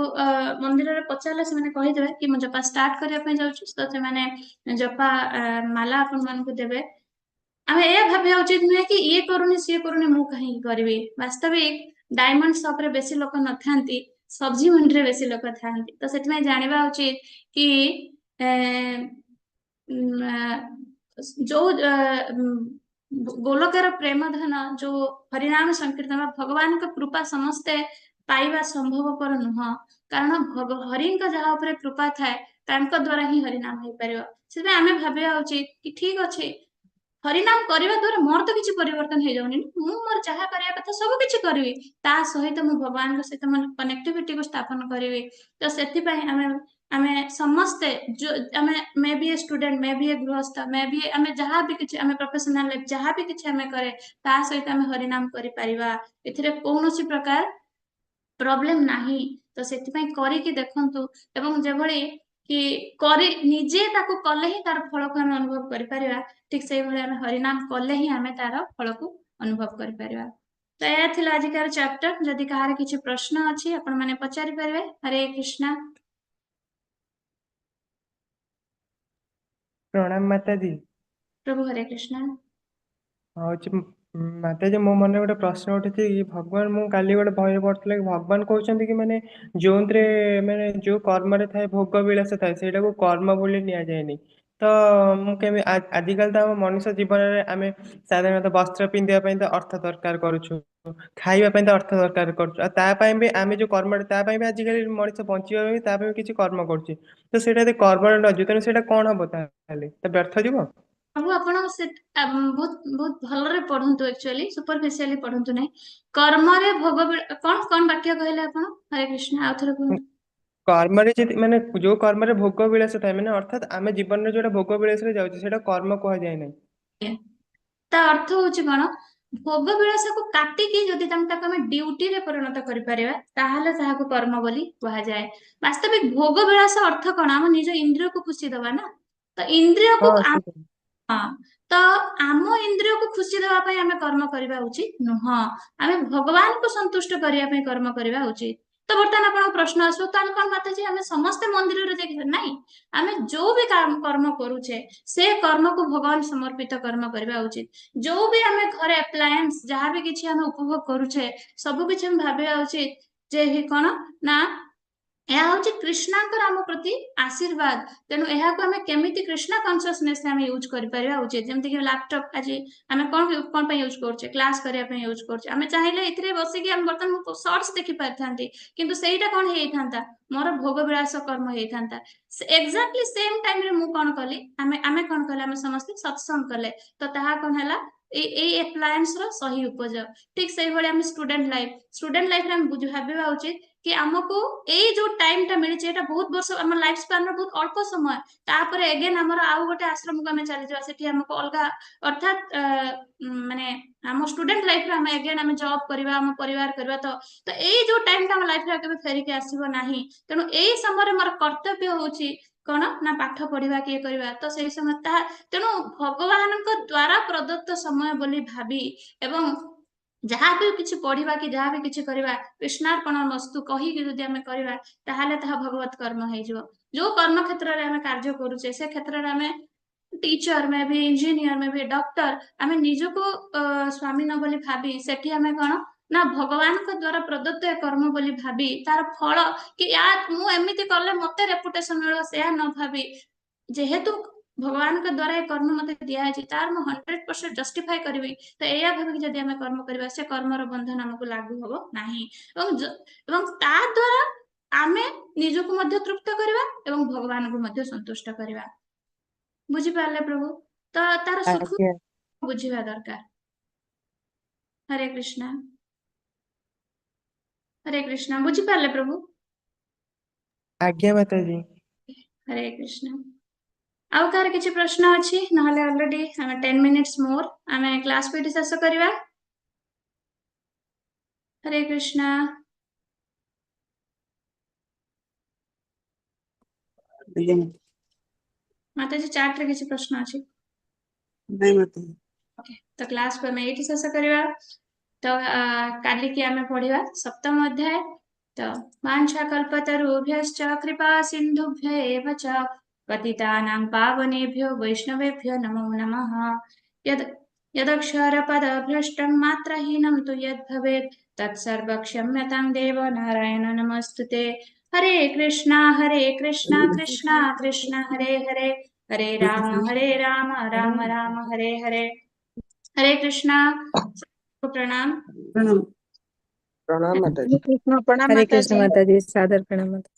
ମନ୍ଦିରରେ ପଚାରିଲେ ସେମାନେ କହିଦେବେ କି ମୁଁ ଜପା ଷ୍ଟାର୍ଟ କରିବା ପାଇଁ ଯାଉଛି, ତ ସେମାନେ ଜପା ମାଲା ଆପଣ ମାନଙ୍କୁ ଦେବେ। ଆମେ ଏହା ଭାବିବା ଉଚିତ ନୁହେଁ କି ଇଏ କରୁନି, ସିଏ କରୁନି, ମୁଁ କାହିଁକି କରିବି। ବାସ୍ତବିକ ଡାଇମଣ୍ଡ ସପରେ ବେଶୀ ଲୋକ ନଥାନ୍ତି, ସବଜି ମଣ୍ଡିରେ ବେଶୀ ଲୋକ ଥାନ୍ତି। ତ ସେଥିପାଇଁ ଜାଣିବା ଉଚିତ କି ଯୋଉ ଗୋଲକର ପ୍ରେମ ଧନ, ଯୋଉ ହରିନାମ ସଂକୀର୍ତ୍ତନ ବା ଭଗବାନଙ୍କ କୃପା ସମସ୍ତେ ପାଇବା ସମ୍ଭବପର ନୁହଁ। କାରଣ ହରିଙ୍କ ଯାହା ଉପରେ କୃପା ଥାଏ, ତାଙ୍କ ଦ୍ଵାରା ହିଁ ହରିନାମ ହେଇପାରିବ। ସେଥିପାଇଁ ଆମେ ଭାବିବା ଉଚିତ କି ଠିକ ଅଛି, ହରିନାମ କରିବା ଦ୍ଵାରା ମୋର ତ କିଛି ପରିବର୍ତ୍ତନ ହେଇଯାଉନି, ମୁଁ ମୋର ଯାହା କରିବା କଥା ସବୁ କିଛି କରିବି, ତା ସହିତ ମୁଁ ଭଗବାନଙ୍କ ସହିତ ମୋର କନେକ୍ଟିଭିଟିକୁ ସ୍ଥାପନ କରିବି। ତ ସେଥିପାଇଁ ଆମେ ଆମେ ସମସ୍ତେ, ଆମେ may be a student, may be a ଗୃହସ୍ଥ, ମେ ବି ଆମେ ଯାହା ବି କିଛି, ଆମେ ପ୍ରଫେସନାଲ ଲାଇଫ ଯାହା ବି କିଛି ଆମେ କରେ, ତା ସହିତ ଆମେ ହରିନାମ କରିପାରିବା। ଏଥିରେ କୌଣସି ପ୍ରକାର ପ୍ରୋବ୍ଲେମ ନାହିଁ। ତ ସେଥିପାଇଁ କରିକି ଦେଖନ୍ତୁ ଏବଂ ଯେଭଳି କି କରି ନିଜେ ତାକୁ କଲେ ହିଁ ତାର ଫଳକୁ ଆମେ ଅନୁଭବ କରିପାରିବା, ଠିକ ସେଇଭଳି ଆମେ ହରିନାମ କଲେ ହିଁ ଆମେ ତାର ଫଳକୁ ଅନୁଭବ କରିପାରିବା। ତ ଏହା ଥିଲା ଆଜିକାର ଚାପ୍ଟର। ଯଦି କାହାର କିଛି ପ୍ରଶ୍ନ ଅଛି, ଆପଣ ମାନେ ପଚାରି ପାରିବେ। ହରେ କୃଷ୍ଣ। ପ୍ରଣାମ ମାତାଜୀ। ପ୍ରଭୁ, ହରେ କୃଷ୍ଣ। ହଉଛି ମାତାଜୀ, ମୋ ମନରେ ଗୋଟେ ପ୍ରଶ୍ନ ଉଠିଛି କି ଭଗବାନ, ମୁଁ କାଲି ଗୋଟେ ବହିରେ ପଢୁଥିଲି କି ଭଗବାନ କହୁଛନ୍ତି କି ମାନେ ଯେଉଁଥିରେ ମାନେ ଯୋଉ କର୍ମରେ ଥାଏ ଭୋଗ ବିଳାସ ଥାଏ, ସେଇଟାକୁ କର୍ମ ବୋଲି ନିଆଯାଏନି। ତ ମୁଁ କେମିତି, ଆଜିକାଲି ତ ଆମ ମଣିଷ ଜୀବନରେ ଆମେ ସାଧାରଣତଃ ବସ୍ତ୍ର ପିନ୍ଧିବା ପାଇଁ ତ ଅର୍ଥ ଦରକାର କରୁଛୁ, ଖାଇବା ପାଇଁ ତ ଅର୍ଥ ଦରକାର କରୁଛୁ, ଆଉ ତା ପାଇଁ ବି ଆମେ ଯୋଉ କର୍ମଟା, ତା ପାଇଁ ବି ଆଜିକାଲି ମଣିଷ ବଞ୍ଚିବା ପାଇଁ ତା ପାଇଁ ବି କିଛି କର୍ମ କରୁଛି। ତ ସେଇଟା ଯଦି କର୍ମରେ ନ ଯିବ, ତେଣୁ ସେଇଟା କଣ ହବ ତାହେଲେ? ତ ବ୍ୟର୍ଥ ଯିବ। ପ୍ରଭୁ, ଆପଣ ସେ ବହୁତ ବହୁତ ଭଲରେ ପଢନ୍ତୁ, ଆକ୍ଚୁଆଲି ସୁପରଫିସିଆଲି ପଢନ୍ତୁ ନାହିଁ। କର୍ମରେ ଭୋଗ କଣ କଣ ବାକ୍ୟ କହିଲେ ଆପଣ? ହରେ କୃଷ୍ଣ, ଆଉ ଥରେ କୁହନ୍ତୁ। କର୍ମରେ ଯଦି ମାନେ ଯୋଉ କର୍ମରେ ଭୋଗ ବିଳାସ ଥାଏ, ମାନେ ଅର୍ଥାତ ଆମେ ଜୀବନରେ ଯୋଉଟା ଭୋଗ ବିଳାସରେ ଯାଉଛି, ସେଇଟା କର୍ମ କୁହାଯାଏ ନାହିଁ। ତା ଅର୍ଥ ହଉଛି କଣ? ଭୋଗ ବିଳାସକୁ କାଟିକି ଯଦି ତାକୁ ଆମେ ଡ୍ୟୁଟିରେ ପରିଣତ କରିପାରିବା, ତାହେଲେ ତାହାକୁ କର୍ମ ବୋଲି କୁହାଯାଏ। ବାସ୍ତବିକ ଭୋଗ ବିଳାସ ଅର୍ଥ କଣ? ଆମ ନିଜ ଇନ୍ଦ୍ରିୟକୁ ଖୁସି ଦବା ନା। ତ ଇନ୍ଦ୍ରିୟକୁ ହଁ, ତ ଆମ ଇନ୍ଦ୍ରିୟକୁ ଖୁସି ଦେବା ପାଇଁ ଆମେ କର୍ମ କରିବା ଉଚିତ ନୁହଁ। ଆମେ ଭଗବାନଙ୍କୁ ସନ୍ତୁଷ୍ଟ କରିବା ପାଇଁ କର୍ମ କରିବା ଉଚିତ। ତ ବର୍ତ୍ତମାନ ଆପଣଙ୍କ ପ୍ରଶ୍ନ ଆସିବ, ତାହେଲେ କଣ ମାତାଜୀ ଆମେ ସମସ୍ତେ ମନ୍ଦିରରେ ଯାଇକି? ନାଇଁ, ଆମେ ଯୋଉ ବି କର୍ମ କରୁଛେ, ସେ କର୍ମକୁ ଭଗବାନ ସମର୍ପିତ କର୍ମ କରିବା ଉଚିତ। ଯୋଉ ବି ଆମେ ଘରେ ଆପ୍ଲାଏନ୍ସ ଯାହା ବି କିଛି ଆମେ ଉପଭୋଗ କରୁଛେ, ସବୁ କିଛି ଆମେ ଭାବିବା ଉଚିତ ଯେ କଣ ନା ଏହା ହଉଛି କୃଷ୍ଣଙ୍କର ଆମ ପ୍ରତି ଆଶୀର୍ବାଦ। ତେଣୁ ଏହାକୁ ଆମେ କେମିତି କୃଷ୍ଣ କନସିୟସନେସ ଆମେ ୟୁଜ କରିପାରିବା ଉଚିତ। ଯେମିତିକି ଲାପଟପ୍ ଆଜି ଆମେ କଣ କଣ ପାଇଁ ୟୁଜ କରୁଛେ? କ୍ଲାସ କରିବା ପାଇଁ ୟୁଜ କରୁଛେ। ଆମେ ଚାହିଁଲେ ଏଥିରେ ବସିକି ଆମେ ବର୍ତ୍ତମାନ ସର୍ଟସ ଦେଖି ପାରିଥାନ୍ତି, କିନ୍ତୁ ସେଇଟା କଣ ହେଇଥାନ୍ତା? ମୋର ଭୋଗ ବିଳାସ କର୍ମ ହେଇଥାନ୍ତା। ଏକ୍ଜାକ୍ଟଲି ସେମ ଟାଇମରେ ମୁଁ କଣ କଲି, ଆମେ କଣ କଲେ, ଆମେ ସମସ୍ତେ ସତ୍ସଙ୍ଗ କଲେ। ତ ତାହା କଣ ହେଲା? ଏଇ ଆପ୍ଲାଏନ୍ସ ର ସହି ଉପଯୋଗ। ଠିକ ସେଇଭଳି ଆମେ ଷ୍ଟୁଡେଣ୍ଟ ଲାଇଫରେ ଆମେ ଭାବିବା ଉଚିତ କି ଆମକୁ ଏଇ ଯୋଉ ଟାଇମ ଟା ମିଳିଛି, ଏଇଟା ବହୁତ ବର୍ଷ ଆମ ଲାଇଫ ସ୍ପାନ ର ବହୁତ ଅଳ୍ପ ସମୟ। ତାପରେ ଏଗେନ ଆମର ଆଉ ଗୋଟେ ଆଶ୍ରମକୁ ଆମେ ଚାଲିଯିବା, ସେଠି ଆମକୁ ଅଲଗା, ଅର୍ଥାତ ମାନେ ଆମ ଷ୍ଟୁଡେଣ୍ଟ ଲାଇଫରେ ଆମେ ଏଗେନ ଆମେ ଜବ୍ କରିବା, ଆମ ପରିବାର କରିବା। ତ ଏଇ ଯୋଉ ଟାଇମ ଟା ଆମ ଲାଇଫରେ କେବେ ଫେରିକି ଆସିବ ନାହିଁ। ତେଣୁ ଏଇ ସମୟରେ ମୋର କର୍ତ୍ତବ୍ୟ ହଉଛି କଣ ନା ପାଠ ପଢିବା, କିଏ କରିବା। ତ ସେଇ ସମୟ ତାହା, ତେଣୁ ଭଗବାନଙ୍କ ଦ୍ଵାରା ପ୍ରଦତ୍ତ ସମୟ ବୋଲି ଭାବି ଏବଂ ଯାହା ବି କିଛି ପଢିବା କି ଯାହା ବି କିଛି କରିବା, କୃଷ୍ଣାର୍ପଣ ମସ୍ତୁ କହିକି ଯଦି ଆମେ କରିବା, ତାହେଲେ ତାହା ଭଗବତ କର୍ମ ହେଇଯିବ। ଯୋଉ କର୍ମ କ୍ଷେତ୍ରରେ ଆମେ କାର୍ଯ୍ୟ କରୁଛେ, ସେ କ୍ଷେତ୍ରରେ ଆମେ ଟିଚର, ମେ ବି ଇଞ୍ଜିନିୟର, ମେ ବି ଡକ୍ଟର, ଆମେ ନିଜକୁ ସ୍ୱାମୀ ନ ବୋଲି ଭାବି ସେଠି ଆମେ କଣ ନା ଭଗବାନଙ୍କ ଦ୍ଵାରା ପ୍ରଦତ୍ତ ଏ କର୍ମ ବୋଲି ଭାବି ତାର ଫଳ କି ୟା ମୁଁ ଏମିତି କଲେ ମତେ ରେପୁଟେସନ ମିଳିବ, ସେୟା ନ ଭାବି, ଯେହେତୁ ଭଗବାନଙ୍କ ଦ୍ଵାରା ଏ କର୍ମ ମତେ ଦିଆହେଇଛି, ତାର ମୁଁ 100% ଜଷ୍ଟିଫାଏ କରିବି, ତ ଏଇଆ ଭାବିକି ଯଦି ଆମେ କର୍ମ କରିବା, ସେ କର୍ମର ବନ୍ଧନ ଆମକୁ ଲାଗୁ ହବ ନାହିଁ। ଏବଂ ତା ଦ୍ଵାରା ଆମେ ନିଜକୁ ମଧ୍ୟ ତୃପ୍ତ କରିବା ଏବଂ ଭଗବାନଙ୍କୁ ମଧ୍ୟ ସନ୍ତୁଷ୍ଟ କରିବା। ବୁଝିପାରିଲେ ପ୍ରଭୁ? ତ ତାର ସୁଖ ବୁଝିବା ଦରକାର। ହରେ କୃଷ୍ଣ, ହରେ କୃଷ୍ଣ। ବୁଝିପାରିଲେ ପ୍ରଭୁ? ଆଜ୍ଞା ମାତାଜୀ। ହରେ କୃଷ୍ଣ। ଆଉ କାହାର କିଛି ପ୍ରଶ୍ନ ଅଛି? ନହେଲେ ଅଲରେଡି ଆମେ 10 ମିନିଟ୍ସ ମୋର, ଆମେ କ୍ଲାସକୁ ଏଠି ଶେଷ କରିବା। ହରେ କୃଷ୍ଣ। ଆଜ୍ଞା। ମାତାଜୀ, ଚାଟରେ କିଛି ପ୍ରଶ୍ନ ଅଛି? ନାଇଁ ମାତାଜୀ। ଓକେ, ତ କ୍ଲାସକୁ ଆମେ ଏଇଠି ଶେଷ କରିବା। ତ କାଲିକି ଆମେ ପଢିବା ସପ୍ତମ ଅଧ୍ୟାୟ। ତ वाञ्छाकल्पतरुभ्यश्च कृपा सिन्धुभ्य एव च पतितानां पावनेभ्यो वैष्णवेभ्यो नमो नमः। यद् यदक्षरपदभ्रष्टं मात्राहीनं तु यद्भवेत् तत्सर्व क्षम्यतां देव, नारायण नमस्तुते। हरे कृष्णा हरे कृष्णा कृष्णा कृष्ण हरे हरे, हरे राम हरे राम राम राम हरे हरे। हरे कृष्णा, प्रणाम। ପ୍ରଣାମ। ପ୍ରଣାମ ମାତାଜୀ। କୃଷ୍ଣ, ପ୍ରଣାମ। ହରେ କୃଷ୍ଣ। ମାତାଜୀ। ମାତାଜୀ, ସାଦର ପ୍ରଣାମ ମାତା।